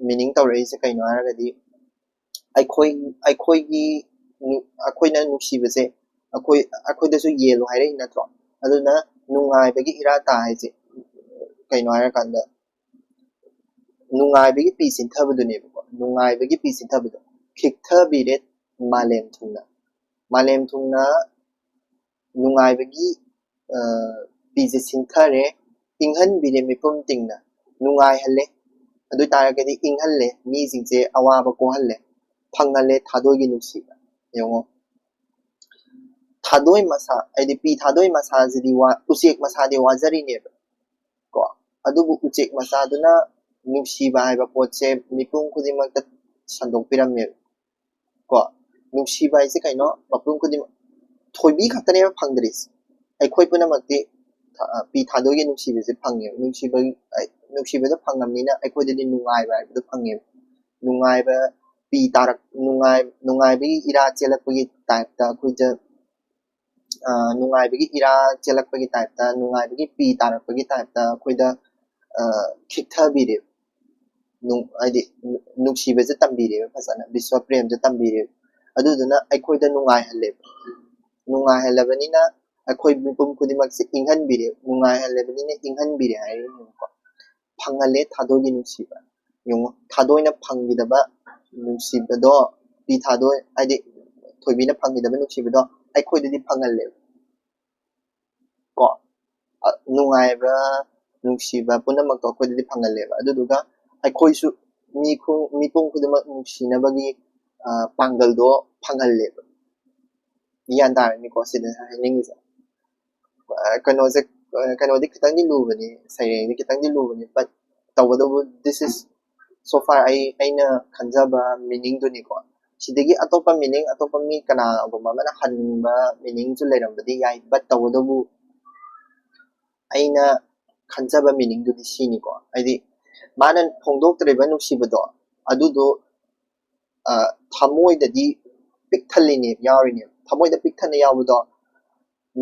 meaning ꯇꯧꯔꯛꯏꯁꯦ ꯀꯩꯅꯣ ꯍꯥꯏꯔꯒꯗꯤ, ꯑꯩꯈꯣꯏ, ꯑꯩꯈꯣꯏꯒꯤ ꯅꯨ-, ꯑꯩꯈꯣꯏꯅ ꯅꯨꯡꯁꯤꯕꯁꯦ ꯑꯩꯈꯣꯏ ꯑꯩꯈꯣꯏꯗꯁꯨ ꯌꯦꯜꯂꯣ ꯍꯥꯏꯔꯛꯏ ꯅꯠꯇ꯭ꯔꯣ? ꯑꯗꯨꯅ ꯅꯨꯡꯉꯥꯏꯕꯒꯤ ꯏꯔꯥ ꯇꯥ ꯍꯥꯏꯁꯦ ꯀꯩꯅꯣ ꯍꯥꯏꯔꯀꯥꯟꯗ, ꯅꯨꯡꯉꯥꯏꯕꯒꯤ ꯄꯤ ꯁꯤꯟꯊꯕꯗꯨꯅꯦꯕꯀꯣ꯫ ꯅꯨꯡꯉꯥꯏꯕꯒꯤ ꯄꯤ ꯁꯤꯟꯊꯕꯗꯣ ꯈꯤꯛꯊꯕꯤꯔꯦ ꯃꯥꯂꯦꯝ ꯊꯨꯡꯅ꯫ ꯃꯥꯂꯦꯝ ꯊꯨꯡꯅ ꯅꯨꯡꯉꯥꯏꯕꯒꯤ, ꯑ, ꯄꯤꯁꯦ ꯁꯤꯟꯊꯔꯦ, ꯏꯪꯍꯟꯕꯤꯔꯦ ꯃꯤꯄꯨꯝ ꯇꯤꯡꯅ, ꯅꯨꯡꯉꯥꯏꯍꯜꯂꯦ꯫ ꯑꯗꯨ ꯑꯣꯏ ꯇꯥꯔꯒꯗꯤ ꯏꯪꯍꯜꯂꯦ, ꯃꯤꯁꯤꯡꯁꯦ ꯑꯋꯥꯕ ꯀꯣꯛꯍꯜꯂꯦ, ꯐꯪꯍꯜꯂꯦ ꯊꯥꯗꯣꯏꯒꯤ ꯅꯨꯡꯁꯤꯕ꯫ ꯌꯦꯡꯉꯣ, ꯊꯥꯗꯣꯏ ꯃꯁꯥ, ꯍꯥꯏꯗꯤ ꯄꯤ ꯊꯥꯗꯣꯏ ꯃꯁꯥꯁꯤꯗꯤ ꯋꯥ-, ꯎꯆꯦꯛ ꯃꯁꯥꯗꯤ ꯋꯥꯖꯔꯤꯅꯦꯕ ꯀꯣ꯫ ꯑꯗꯨꯕꯨ ꯎꯆꯦꯛ ꯃꯆꯥꯗꯨꯅ ꯅꯨꯡꯁꯤꯕ ꯍꯥꯏꯕ ꯄꯣꯠꯁꯦ ꯃꯤꯄꯨꯝ ꯈꯨꯗꯤꯡꯃꯛꯇ ꯁꯟꯗꯣꯛꯄꯤꯔꯝꯃꯦꯕ ꯀꯣ꯫ ꯅꯨꯡꯁꯤꯕ ꯍꯥꯏꯁꯦ ꯀꯩꯅꯣ? ꯃꯤꯄꯨꯝ ꯈꯨꯗꯤꯡꯃꯛ, ꯊꯣꯏꯕꯤ ꯈꯛꯇꯅꯦꯕ ꯐꯪꯗ꯭ꯔꯤꯁꯦ꯫ ꯑꯩꯈꯣꯏ ꯄꯨꯝꯅꯃꯛꯇꯤ ꯊ-, ꯑ, ꯄꯤ ꯊꯥꯗꯣꯏꯒꯤ ꯅꯨꯡꯁꯤꯕꯁꯦ ꯐꯪꯉꯦꯕ꯫ ꯅꯨꯡꯁꯤꯕ, ꯑ, ꯅꯨꯡꯁꯤꯕꯗꯣ ꯐꯪꯉꯕꯅꯤꯅ ꯑꯩꯈꯣꯏꯗꯗꯤ ꯅꯨꯡꯉꯥꯏꯕ ꯍꯥꯏꯕꯗꯣ ꯐꯪꯉꯦꯕ꯫ ꯅꯨꯡꯉꯥꯏꯕ ꯄꯤ ꯇꯥꯔꯛ-, ꯅꯨꯡꯉꯥꯏ-, ꯅꯨꯡꯉꯥꯏꯕꯒꯤ ꯏꯔꯥ ꯆꯦꯜꯂꯛꯄꯒꯤ ꯇꯥꯏꯞꯇ ꯑꯩꯈꯣꯏꯗ, ꯑ, ꯅꯨꯡꯉꯥꯏꯕꯒꯤ ꯏꯔꯥ ꯆꯦꯜꯂꯛꯄꯒꯤ ꯇꯥꯏꯞꯇ, ꯅꯨꯡꯉꯥꯏꯕꯒꯤ ꯄꯤ ꯇꯥꯔꯛꯄꯒꯤ ꯇꯥꯏꯞꯇ ꯑꯩꯈꯣꯏꯗ, ꯑ, ꯈꯤꯛꯊꯕꯤꯔꯦꯕ꯫ ꯅꯨꯡ-, ꯍꯥꯏꯗꯤ ꯅꯨ-, ꯅꯨꯡꯁꯤꯕꯁꯦ ꯇꯝꯕꯤꯔꯦꯕ ꯐꯖꯅ, ꯕꯤꯁ꯭ꯋ ꯄ꯭ꯔꯦꯝꯁꯦ ꯇꯝꯕꯤꯔꯦꯕ꯫ ꯑꯗꯨꯗꯨꯅ ꯑꯩꯈꯣꯏꯗ ꯅꯨꯡꯉꯥꯏꯍꯜꯂꯦꯕ꯫ ꯅꯨꯡꯉꯥꯏꯍꯜꯂꯕꯅꯤꯅ ꯑꯩꯈꯣꯏ ꯃꯤꯄꯨꯝ ꯈꯨꯗꯤꯡꯃꯛꯁꯦ ꯏꯪꯍꯟꯕꯤꯔꯦ, ꯅꯨꯡꯉꯥꯏꯍꯜꯂꯕꯅꯤꯅ ꯏꯪꯍꯟꯕꯤꯔꯦ ꯍꯥꯏꯔꯤꯅꯦꯕꯀꯣ꯫ ꯐꯪꯍꯜꯂꯦ ꯊꯥꯗꯣꯏꯒꯤ ꯅꯨꯡꯁꯤꯕ꯫ ꯌꯦꯡꯉꯣ, ꯊꯥꯗꯣꯏꯅ ꯐꯪꯈꯤꯗꯕ ꯅꯨꯡꯁꯤꯕꯗꯣ, ꯄꯤ ꯊꯥꯗꯣꯏ, ꯍꯥꯏꯗꯤ ꯊꯣꯏꯕꯤꯅ ꯐꯪꯈꯤꯗꯕ ꯅꯨꯡꯁꯤꯕꯗꯣ ꯑꯩꯈꯣꯏꯗꯗꯤ ꯐꯪꯍꯜꯂꯦꯕ ꯀꯣ꯫ ꯑ, ꯅꯨꯡꯉꯥꯏꯕ, ꯅꯨꯡꯁꯤꯕ ꯄꯨꯝꯅꯃꯛꯇꯣ ꯑꯩꯈꯣꯏꯗꯗꯤ ꯐꯪꯍꯜꯂꯦꯕ꯫ ꯑꯗꯨꯗꯨꯒ ꯑꯩꯈꯣꯏꯁꯨ ꯃꯤ ꯈꯨ-, ꯃꯤꯄꯨꯝ ꯈꯨꯗꯤꯡꯃꯛ ꯅꯨꯡꯁꯤꯅꯕꯒꯤ, ꯑ, ꯄꯥꯡꯒꯜꯗꯣ ꯐꯪꯍꯜꯂꯦꯕ꯫ ꯒ꯭ꯌꯥꯟ ꯇꯥꯔꯅꯤꯀꯣ ꯁꯤꯗ ꯍꯥꯏꯅꯤꯡꯉꯤꯁꯦ? ꯑ, ꯀꯩꯅꯣꯁꯦ, ꯑ, ꯀꯩꯅꯣꯗꯤ ꯈꯤꯇꯪꯗꯤ ꯂꯨꯕꯅꯤ, ꯁꯩꯔꯦꯡꯗꯤ ꯈꯤꯇꯪꯗꯤ ꯂꯨꯕꯅꯤ, but ꯇꯧꯕꯇꯕꯨ this is so far ꯑꯩ, ꯑꯩꯅ ꯈꯟꯖꯕ meaningꯗꯨꯅꯤꯀꯣ꯫ ꯁꯤꯗꯒꯤ ꯑꯇꯣꯞꯄ meaning, ꯑꯇꯣꯞꯄ ꯃꯤ ꯀꯅꯥꯒꯨꯝꯕ ꯑꯃꯅ ꯍꯟꯅꯤꯡꯕ meaningꯁꯨ ꯂꯩꯔꯝꯕꯗꯤ ꯌꯥꯏ, but ꯇꯧꯕꯇꯕꯨ ꯑꯩꯅ ꯈꯟꯖꯕ meaningꯗꯨꯗꯤ ꯁꯤꯅꯤꯀꯣ꯫ ꯍꯥꯏꯗꯤ ꯃꯥꯅ ꯐꯣꯡꯗꯣꯛꯇ꯭ꯔꯤꯕ ꯅꯨꯡꯁꯤꯕꯗꯣ, ꯑꯗꯨꯗꯣ, ꯑ, ꯊꯃꯣꯏꯗꯗꯤ ꯄꯤꯛ ꯊꯜꯂꯤꯅꯦꯕ, ꯌꯥꯎꯔꯤꯅꯦꯕ꯫ ꯊꯃꯣꯏꯗ ꯄꯤꯛ ꯊꯟꯅ ꯌꯥꯎꯕꯗꯣ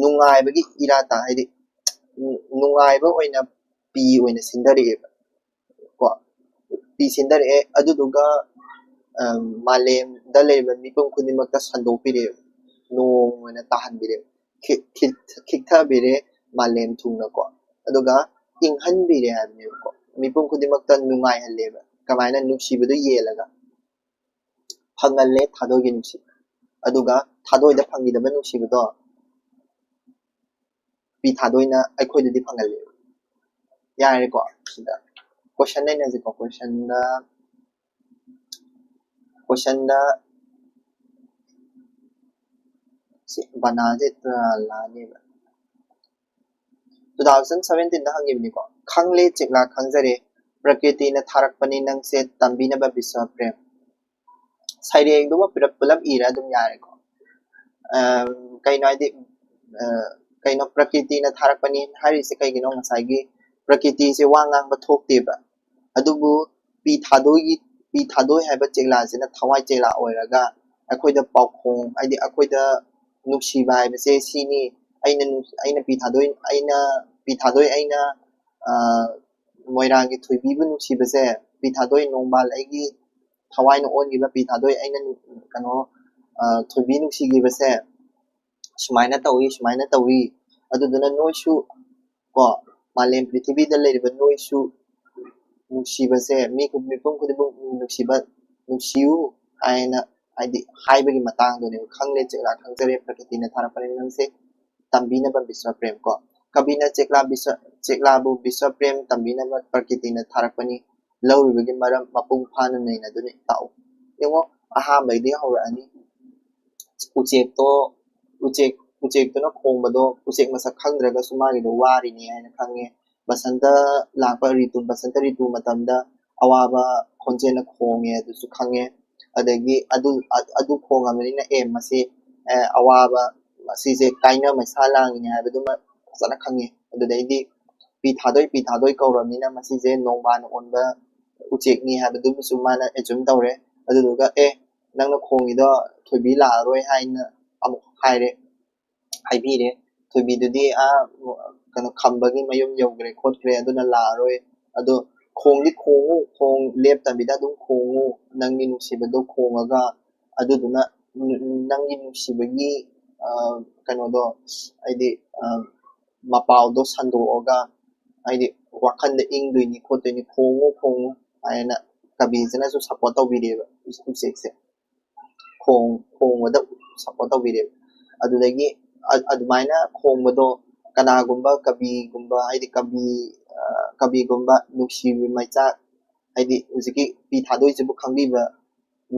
ꯅꯨꯡꯉꯥꯏꯕꯒꯤ ꯏꯔꯥ ꯇꯥ, ꯍꯥꯏꯗꯤ ꯅꯨꯡꯉꯥꯏꯕ ꯑꯣꯏꯅ ꯄꯤ ꯑꯣꯏꯅ ꯁꯤꯟꯊꯔꯛꯑꯦꯕ ꯀꯣ꯫ ꯄꯤ ꯁꯤꯟꯊꯔꯛꯑꯦ, ꯑꯗꯨꯗꯨꯒ, ꯑ, ꯃꯥꯂꯦꯝꯗ ꯂꯩꯔꯤꯕ ꯃꯤꯄꯨꯝ ꯈꯨꯗꯤꯡꯃꯛꯇ ꯁꯟꯗꯣꯛꯄꯤꯔꯛꯑꯦꯕ꯫ ꯅꯣꯡ ꯑꯣꯏꯅ ꯇꯥꯍꯟꯕꯤꯔꯦ, ꯈꯤꯛ- ꯈꯤꯛ- ꯈꯤꯛꯊꯕꯤꯔꯦ ꯃꯥꯂꯦꯝ ꯊꯨꯡꯅꯀꯣ꯫ ꯑꯗꯨꯒ ꯏꯪꯍꯟꯕꯤꯔꯦ ꯍꯥꯏꯕꯅꯦꯕꯀꯣ꯫ ꯃꯤꯄꯨꯝ ꯈꯨꯗꯤꯡꯃꯛꯇ ꯅꯨꯡꯉꯥꯏꯍꯜꯂꯦꯕ꯫ ꯀꯃꯥꯏꯅ? ꯅꯨꯡꯁꯤꯕꯗꯣ ꯌꯦꯜꯂꯒ ꯐꯪꯍꯜꯂꯦ ꯊꯥꯗꯣꯏꯒꯤ ꯅꯨꯡꯁꯤꯕ꯫ ꯑꯗꯨꯒ ꯊꯥꯗꯣꯏꯗ ꯐꯪꯈꯤꯗꯕ ꯅꯨꯡꯁꯤꯕꯗꯣ ꯄꯤ ꯊꯥꯗꯣꯏꯅ ꯑꯩꯈꯣꯏꯗꯗꯤ ꯐꯪꯍꯜꯂꯦꯕ꯫ ꯌꯥꯔꯦꯀꯣ, ꯁꯤꯗ ꯀꯣꯏꯁꯟ ꯅꯩꯅꯁꯤꯀꯣ꯫ ꯀꯣꯏꯁꯟꯗ ꯀꯣꯏꯁꯟꯗ ꯁꯤ ꯕꯅꯥꯁꯦ ꯂꯥꯛꯑꯅꯦꯕ꯫ Two thousand seventeen ꯗ ꯍꯪꯉꯤꯕꯅꯤꯀꯣ꯫ "ꯈꯪꯂꯦ ꯆꯦꯛꯂꯥ ꯈꯪꯖꯔꯦ, ꯄ꯭ꯔꯀ꯭ꯔꯤꯇꯤꯅ ꯊꯥꯔꯛꯄꯅꯤ ꯅꯪꯁꯦ ꯇꯝꯕꯤꯅꯕ ꯕꯤꯁ꯭ꯋ ꯄ꯭ꯔꯦꯝ"꯫ ꯁꯩꯔꯦꯡꯗꯨꯃ ꯄꯨꯂꯞ ꯄꯨꯂꯞ ꯏꯔ ꯑꯗꯨꯝ ꯌꯥꯔꯦꯀꯣ꯫ ꯑ, ꯀꯩꯅꯣ ꯍꯥꯏꯗꯤ, ꯑ, ꯀꯩꯅꯣ, ꯄ꯭ꯔꯀ꯭ꯔꯤꯇꯤꯅ ꯊꯥꯔꯛꯄꯅꯤ ꯍꯥꯏꯔꯤꯁꯦ ꯀꯩꯒꯤꯅꯣ? ꯉꯁꯥꯏꯒꯤ ꯄ꯭ꯔꯀ꯭ꯔꯤꯇꯤꯁꯦ ꯋꯥ ꯉꯥꯡꯕ ꯊꯣꯛꯇꯦꯕ꯫ ꯑꯗꯨꯕꯨ ꯄꯤ ꯊꯥꯗꯣꯏꯒꯤ, ꯄꯤ ꯊꯥꯗꯣꯏ ꯍꯥꯏꯕ ꯆꯦꯛꯂꯥꯁꯤꯅ ꯊꯋꯥꯏ ꯆꯦꯛꯂꯥ ꯑꯣꯏꯔꯒ ꯑꯩꯈꯣꯏꯗ ꯄꯥꯎꯈꯣꯡ, ꯍꯥꯏꯗꯤ ꯑꯩꯈꯣꯏꯗ ꯅꯨꯡꯁꯤꯕ ꯍꯥꯏꯕꯁꯦ ꯁꯤꯅꯤ꯫ ꯑꯩꯅ ꯅꯨꯡ-, ꯑꯩꯅ ꯄꯤ ꯊꯥꯗꯣꯏ, ꯑꯩꯅ ꯄꯤ ꯊꯥꯗꯣꯏ, ꯑꯩꯅ, ꯑ, ꯃꯣꯏꯔꯥꯡꯒꯤ ꯊꯣꯏꯕꯤꯕꯨ ꯅꯨꯡꯁꯤꯕꯁꯦ, ꯄꯤ ꯊꯥꯗꯣꯏ ꯅꯣꯡꯕꯥꯜ ꯑꯩꯒꯤ ꯊꯋꯥꯏꯅ ꯑꯣꯟꯈꯤꯕ ꯄꯤ ꯊꯥꯗꯣꯏ ꯑꯩꯅ ꯅꯨ-, ꯀꯩꯅꯣ, ꯑ, ꯊꯣꯏꯕꯤ ꯅꯨꯡꯁꯤꯈꯤꯕꯁꯦ ꯁꯨꯃꯥꯏꯅ ꯇꯧꯏ, ꯁꯨꯃꯥꯏꯅ ꯇꯧꯏ꯫ ꯑꯗꯨꯗꯨꯅ ꯅꯣꯏꯁꯨ ꯀꯣ, ꯃꯥꯂꯦꯝ ꯄ꯭ꯔꯤꯊꯤꯕꯤꯗ ꯂꯩꯔꯤꯕ ꯅꯣꯏꯁꯨ ꯅꯨꯡꯁꯤꯕꯁꯦ, ꯃꯤ ꯈꯨ-, ꯃꯤꯄꯨꯝ ꯈꯨꯗꯤꯡꯃꯛ ꯅꯨꯡꯁꯤꯕ, ꯅꯨꯡꯁꯤꯌꯨ ꯍꯥꯏꯅ, ꯍꯥꯏꯗꯤ, ꯍꯥꯏꯕꯒꯤ ꯃꯇꯥꯡꯗꯨꯅꯦꯕ꯫ "ꯈꯪꯂꯦ ꯆꯦꯛꯂꯥ ꯈꯪꯖꯔꯦ, ꯄ꯭ꯔꯀ꯭ꯔꯤꯇꯤꯅ ꯊꯥꯔꯛꯄꯅꯤ ꯅꯪꯁꯦ ꯇꯝꯕꯤꯅꯕ ꯕꯤꯁ꯭ꯋ ꯄ꯭ꯔꯦꯝ" ꯀꯣ꯫ "ꯀꯕꯤꯅ ꯆꯦꯛꯂꯥ ꯕꯤꯁ꯭ꯋ-, ꯆꯦꯛꯂꯥꯕꯨ ꯕꯤꯁ꯭ꯋ ꯄ꯭ꯔꯦꯝ ꯇꯝꯕꯤꯅꯕ ꯄ꯭ꯔꯀ꯭ꯔꯤꯇꯤꯅ ꯊꯥꯔꯛꯄꯅꯤ꯫ ꯂꯧꯔꯤꯕꯒꯤ ꯃꯔꯝ ꯃꯄꯨꯡ ꯐꯥꯅ ꯅꯩꯅꯗꯨꯅ ꯇꯥꯛꯎ"꯫ ꯌꯦꯡꯉꯣ, ꯑꯍꯥꯟꯕꯩꯗꯤ ꯍꯧꯔꯛꯑꯅꯤ꯫ ꯎꯆꯦꯛꯇꯣ, ꯎꯆꯦꯛ, ꯎꯆꯦꯛꯇꯨꯅ ꯈꯣꯡꯕꯗꯣ ꯎꯆꯦꯛ ꯃꯁꯛ ꯈꯪꯗ꯭ꯔꯒꯁꯨ ꯃꯥꯒꯤꯗꯣ ꯋꯥꯔꯤꯅꯤ ꯍꯥꯏꯅ ꯈꯪꯉꯦ꯫ ꯕꯁꯟꯇ ꯂꯥꯛꯄ ꯔꯤꯇꯨ, ꯕꯁꯟꯇ ꯔꯤꯇꯨ ꯃꯇꯝꯗ ꯑꯋꯥꯕ ꯈꯣꯟꯖꯦꯜꯅ ꯈꯣꯡꯉꯦ ꯑꯗꯨꯁꯨ ꯈꯪꯉꯦ꯫ ꯑꯗꯒꯤ ꯑꯗꯨ, ꯑ-, ꯑꯗꯨ ꯈꯣꯡꯉꯕꯅꯤꯅ, ꯑꯦ, ꯃꯁꯤ, ꯑꯦ, ꯑꯋꯥꯕ, ꯃꯁꯤꯁꯦ ꯀꯥꯏꯅ ꯃꯩꯁꯥ ꯂꯥꯡꯉꯤꯅꯦ ꯍꯥꯏꯕꯗꯨꯃ ꯐꯖꯅ ꯈꯪꯉꯦ꯫ ꯑꯗꯨꯗꯩꯗꯤ ꯄꯤ ꯊꯥꯗꯣꯏ, ꯄꯤ ꯊꯥꯗꯣꯏ ꯀꯧꯔꯕꯅꯤꯅ ꯃꯁꯤꯁꯦ ꯅꯣꯡꯕꯥꯟꯅ ꯑꯣꯟꯕ ꯎꯆꯦꯛꯅꯤ ꯍꯥꯏꯕꯗꯨꯃꯁꯨ ꯃꯥꯅ ꯑꯦꯖꯨꯝ ꯇꯧꯔꯦ꯫ ꯑꯗꯨꯗꯨꯒ, "ꯑꯦ, ꯅꯪꯅ ꯈꯣꯡꯉꯤꯗꯣ ꯊꯣꯏꯕꯤ ꯂꯥꯛꯑꯔꯣꯏ" ꯍꯥꯏꯅ ꯑꯃꯨꯛ ꯍꯥꯏꯔꯦ, ꯍꯥꯏꯕꯤꯔꯦ꯫ ꯊꯣꯏꯕꯤꯗꯨꯗꯤ, ꯑꯥ, ꯀꯩꯅꯣ, ꯈꯝꯕꯒꯤ ꯃꯌꯨꯝ ꯌꯧꯈ꯭ꯔꯦ ꯈꯣꯠꯈ꯭ꯔꯦ, ꯑꯗꯨꯅ ꯂꯥꯛꯑꯔꯣꯏ꯫ ꯑꯗꯣ ꯈꯣꯡꯗꯤ ꯈꯣꯡꯉꯨ, ꯈꯣꯡ ꯂꯦꯞꯇꯕꯤꯗ ꯑꯗꯨꯝ ꯈꯣꯡꯉꯨ, ꯅꯪꯒꯤ ꯅꯨꯡꯁꯤꯕꯗꯣ ꯈꯣꯡꯉꯒ, ꯑꯗꯨꯗꯨꯅ ꯅꯪꯒꯤ ꯅꯨꯡꯁꯤꯕꯒꯤ ꯀꯩꯅꯣꯗꯣ, ꯍꯥꯏꯗꯤ ꯃꯄꯥꯎꯗꯣ ꯁꯟꯗꯣꯛꯑꯒ, ꯍꯥꯏꯗꯤ ꯋꯥꯈꯜꯗ ꯏꯪꯗꯣꯏꯅꯤ ꯈꯣꯠꯇꯣꯏꯅꯤ, ꯈꯣꯡꯉꯨ ꯈꯣꯡꯉꯨ ꯍꯥꯏꯅ ꯀꯕꯤꯁꯤꯅꯁꯨ ꯁꯞꯄꯣꯔꯠ ꯇꯧꯕꯤꯔꯦꯕ ꯎꯆꯦꯛꯁꯦ꯫ ꯈꯣꯡ ꯈꯣꯡꯕꯗ ꯁꯞꯄꯣꯔꯠ ꯇꯧꯕꯤꯔꯦꯕ꯫ ꯑꯗꯨꯗꯒꯤ ꯑꯗꯨꯃꯥꯏꯅ ꯈꯣꯡꯕꯗꯣ ꯀꯅꯥꯒꯨꯝꯕ ꯀꯕꯤꯒꯨꯝꯕ, ꯍꯥꯏꯗꯤ ꯀꯕꯤ ꯀꯕꯤꯒꯨꯝꯕ ꯅꯨꯡꯁꯤꯕ ꯃꯩꯆꯥꯛ, ꯍꯥꯏꯗꯤ ꯍꯧꯖꯤꯛꯀꯤ ꯄꯤ ꯊꯥꯗꯣꯏꯁꯤꯕꯨ ꯈꯪꯕꯤꯕ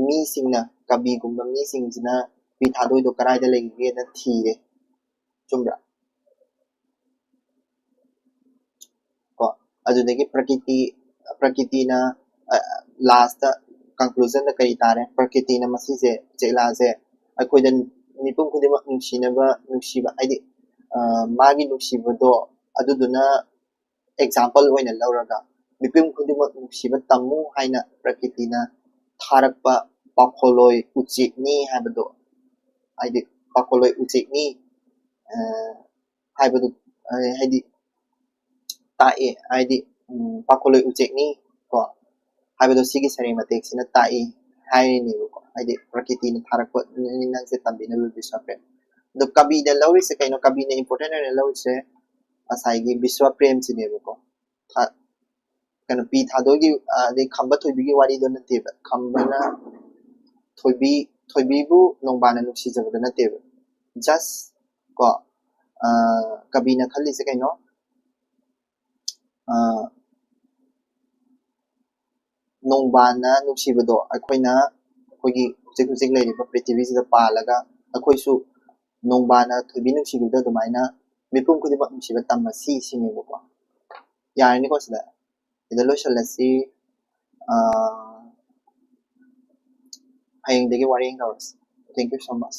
ꯃꯤꯁꯤꯡꯅ, ꯀꯕꯤꯒꯨꯝꯕ ꯃꯤꯁꯤꯡꯁꯤꯅ ꯄꯤ ꯊꯥꯗꯣꯏꯗꯣ ꯀꯗꯥꯏꯗ ꯂꯩꯒꯦꯅ ꯊꯤꯔꯦ꯫ ꯆꯨꯝꯕ꯭ꯔꯥ? ꯀꯣ, ꯑꯗꯨꯗꯒꯤ ꯄ꯭ꯔꯀꯤꯇꯤ ꯄ꯭ꯔꯀꯤꯇꯤꯅ ꯂꯥꯁꯇ ꯀꯟꯀ꯭ꯂꯨꯖꯟꯗ ꯀꯔꯤ ꯇꯥꯔꯦ? ꯄ꯭ꯔꯀꯤꯇꯤꯅ ꯃꯁꯤꯁꯦ, ꯎꯆꯦꯛꯂꯥꯁꯦ ꯑꯩꯈꯣꯏꯗ ꯃꯤꯄꯨꯝ ꯈꯨꯗꯤꯡꯃꯛ ꯅꯨꯡꯁꯤꯅꯕ, ꯅꯨꯡꯁꯤꯕ, ꯍꯥꯏꯗꯤ ꯃꯥꯒꯤ ꯅꯨꯡꯁꯤꯕꯗꯣ ꯑꯗꯨꯗꯨꯅ ꯑꯦꯛꯖꯥꯝꯄꯜ ꯑꯣꯏꯅ ꯂꯧꯔꯒ ꯃꯤꯄꯨꯝ ꯈꯨꯗꯤꯡꯃꯛ ꯅꯨꯡꯁꯤꯕ ꯇꯝꯃꯨ ꯍꯥꯏꯅ ꯄ꯭ꯔꯀꯤꯇꯤꯅ ꯊꯥꯔꯛꯄ ꯄꯥꯈꯣꯜꯂꯣꯏ ꯎꯆꯦꯛꯅꯤ ꯍꯥꯏꯕꯗꯣ, ꯍꯥꯏꯗꯤ ꯄꯥꯈꯣꯜꯂꯣꯏ ꯎꯆꯦꯛꯅꯤ ꯍꯥꯏꯕꯗꯨ, ꯍꯥꯏꯗꯤ ꯇꯥꯛꯑꯦ, ꯍꯥꯏꯗꯤ ꯄꯥꯈꯣꯜꯂꯣꯏ ꯎꯆꯦꯛꯅꯤ ꯀꯣ ꯍꯥꯏꯕꯗꯣ ꯁꯤꯒꯤ ꯁꯩꯔꯦꯡ ꯃꯇꯦꯛꯁꯤꯅ ꯇꯥꯛꯏ ꯍꯥꯏꯔꯤꯅꯦꯕꯀꯣ꯫ ꯍꯥꯏꯗꯤ ꯄ꯭ꯔꯀꯤꯇꯤꯅ ꯊꯥꯔꯛꯄ ꯅꯪꯁꯦ ꯇꯝꯕꯤꯅꯕ ꯕꯤꯁ꯭ꯋꯥꯄ꯭ꯔꯦꯝ꯫ ꯑꯗꯣ ꯀꯕꯤꯅ ꯂꯧꯔꯤꯁꯦ ꯀꯩꯅꯣ? ꯀꯕꯤꯅ ꯏꯝꯄꯣꯔꯇꯦꯟ ꯑꯣꯏꯅ ꯂꯧꯔꯤꯁꯦ ꯉꯁꯥꯏꯒꯤ ꯕꯤꯁ꯭ꯋꯥꯄ꯭ꯔꯦꯝꯁꯤꯅꯦꯕꯀꯣ꯫ ꯀꯩꯅꯣ, ꯄꯤ ꯊꯥꯗꯣꯏꯒꯤ ꯑꯗꯩ ꯈꯝꯕ ꯊꯣꯏꯕꯤꯒꯤ ꯋꯥꯔꯤꯗꯣ ꯅꯠꯇꯦꯕ꯫ ꯈꯝꯕꯅ ꯊꯣꯏꯕꯤ ꯊꯣꯏꯕꯤꯕꯨ ꯅꯣꯡꯕꯥꯟꯅ ꯅꯨꯡꯁꯤꯖꯕꯗꯣ ꯅꯠꯇꯦꯕ꯫ ꯖꯁ ꯀꯣ ꯀꯕꯤꯅ ꯈꯜꯂꯤꯁꯦ ꯀꯩꯅꯣ? ꯅꯣꯡꯕꯥꯟꯅ ꯅꯨꯡꯁꯤꯕꯗꯣ ꯑꯩꯈꯣꯏꯅ, ꯑꯩꯈꯣꯏꯒꯤ ꯍꯧꯖꯤꯛ ꯍꯧꯖꯤꯛ ꯂꯩꯔꯤꯕ ꯄ꯭ꯔꯤꯊꯤꯕꯤꯁꯤꯗ ꯄꯥꯜꯂꯒ ꯑꯩꯈꯣꯏꯁꯨ ꯅꯣꯡꯕꯥꯟꯅ ꯊꯣꯏꯕꯤ ꯅꯨꯡꯁꯤꯕꯤꯕꯗ ꯑꯗꯨꯃꯥꯏꯅ ꯃꯤꯄꯨꯝ ꯈꯨꯗꯤꯡꯃꯛ ꯅꯨꯡꯁꯤꯕ ꯇꯝꯃꯁꯤ ꯁꯤꯅꯦꯕꯀꯣ꯫ ꯌꯥꯔꯅꯤꯀꯣ ꯁꯤꯗ? ꯁꯤꯗ ꯂꯣꯏꯁꯤꯜꯂꯁꯤ꯫ ꯍꯌꯦꯡꯗꯒꯤ ꯋꯥꯔꯤ ꯇꯧꯔꯁꯤ꯫ Thank you so much.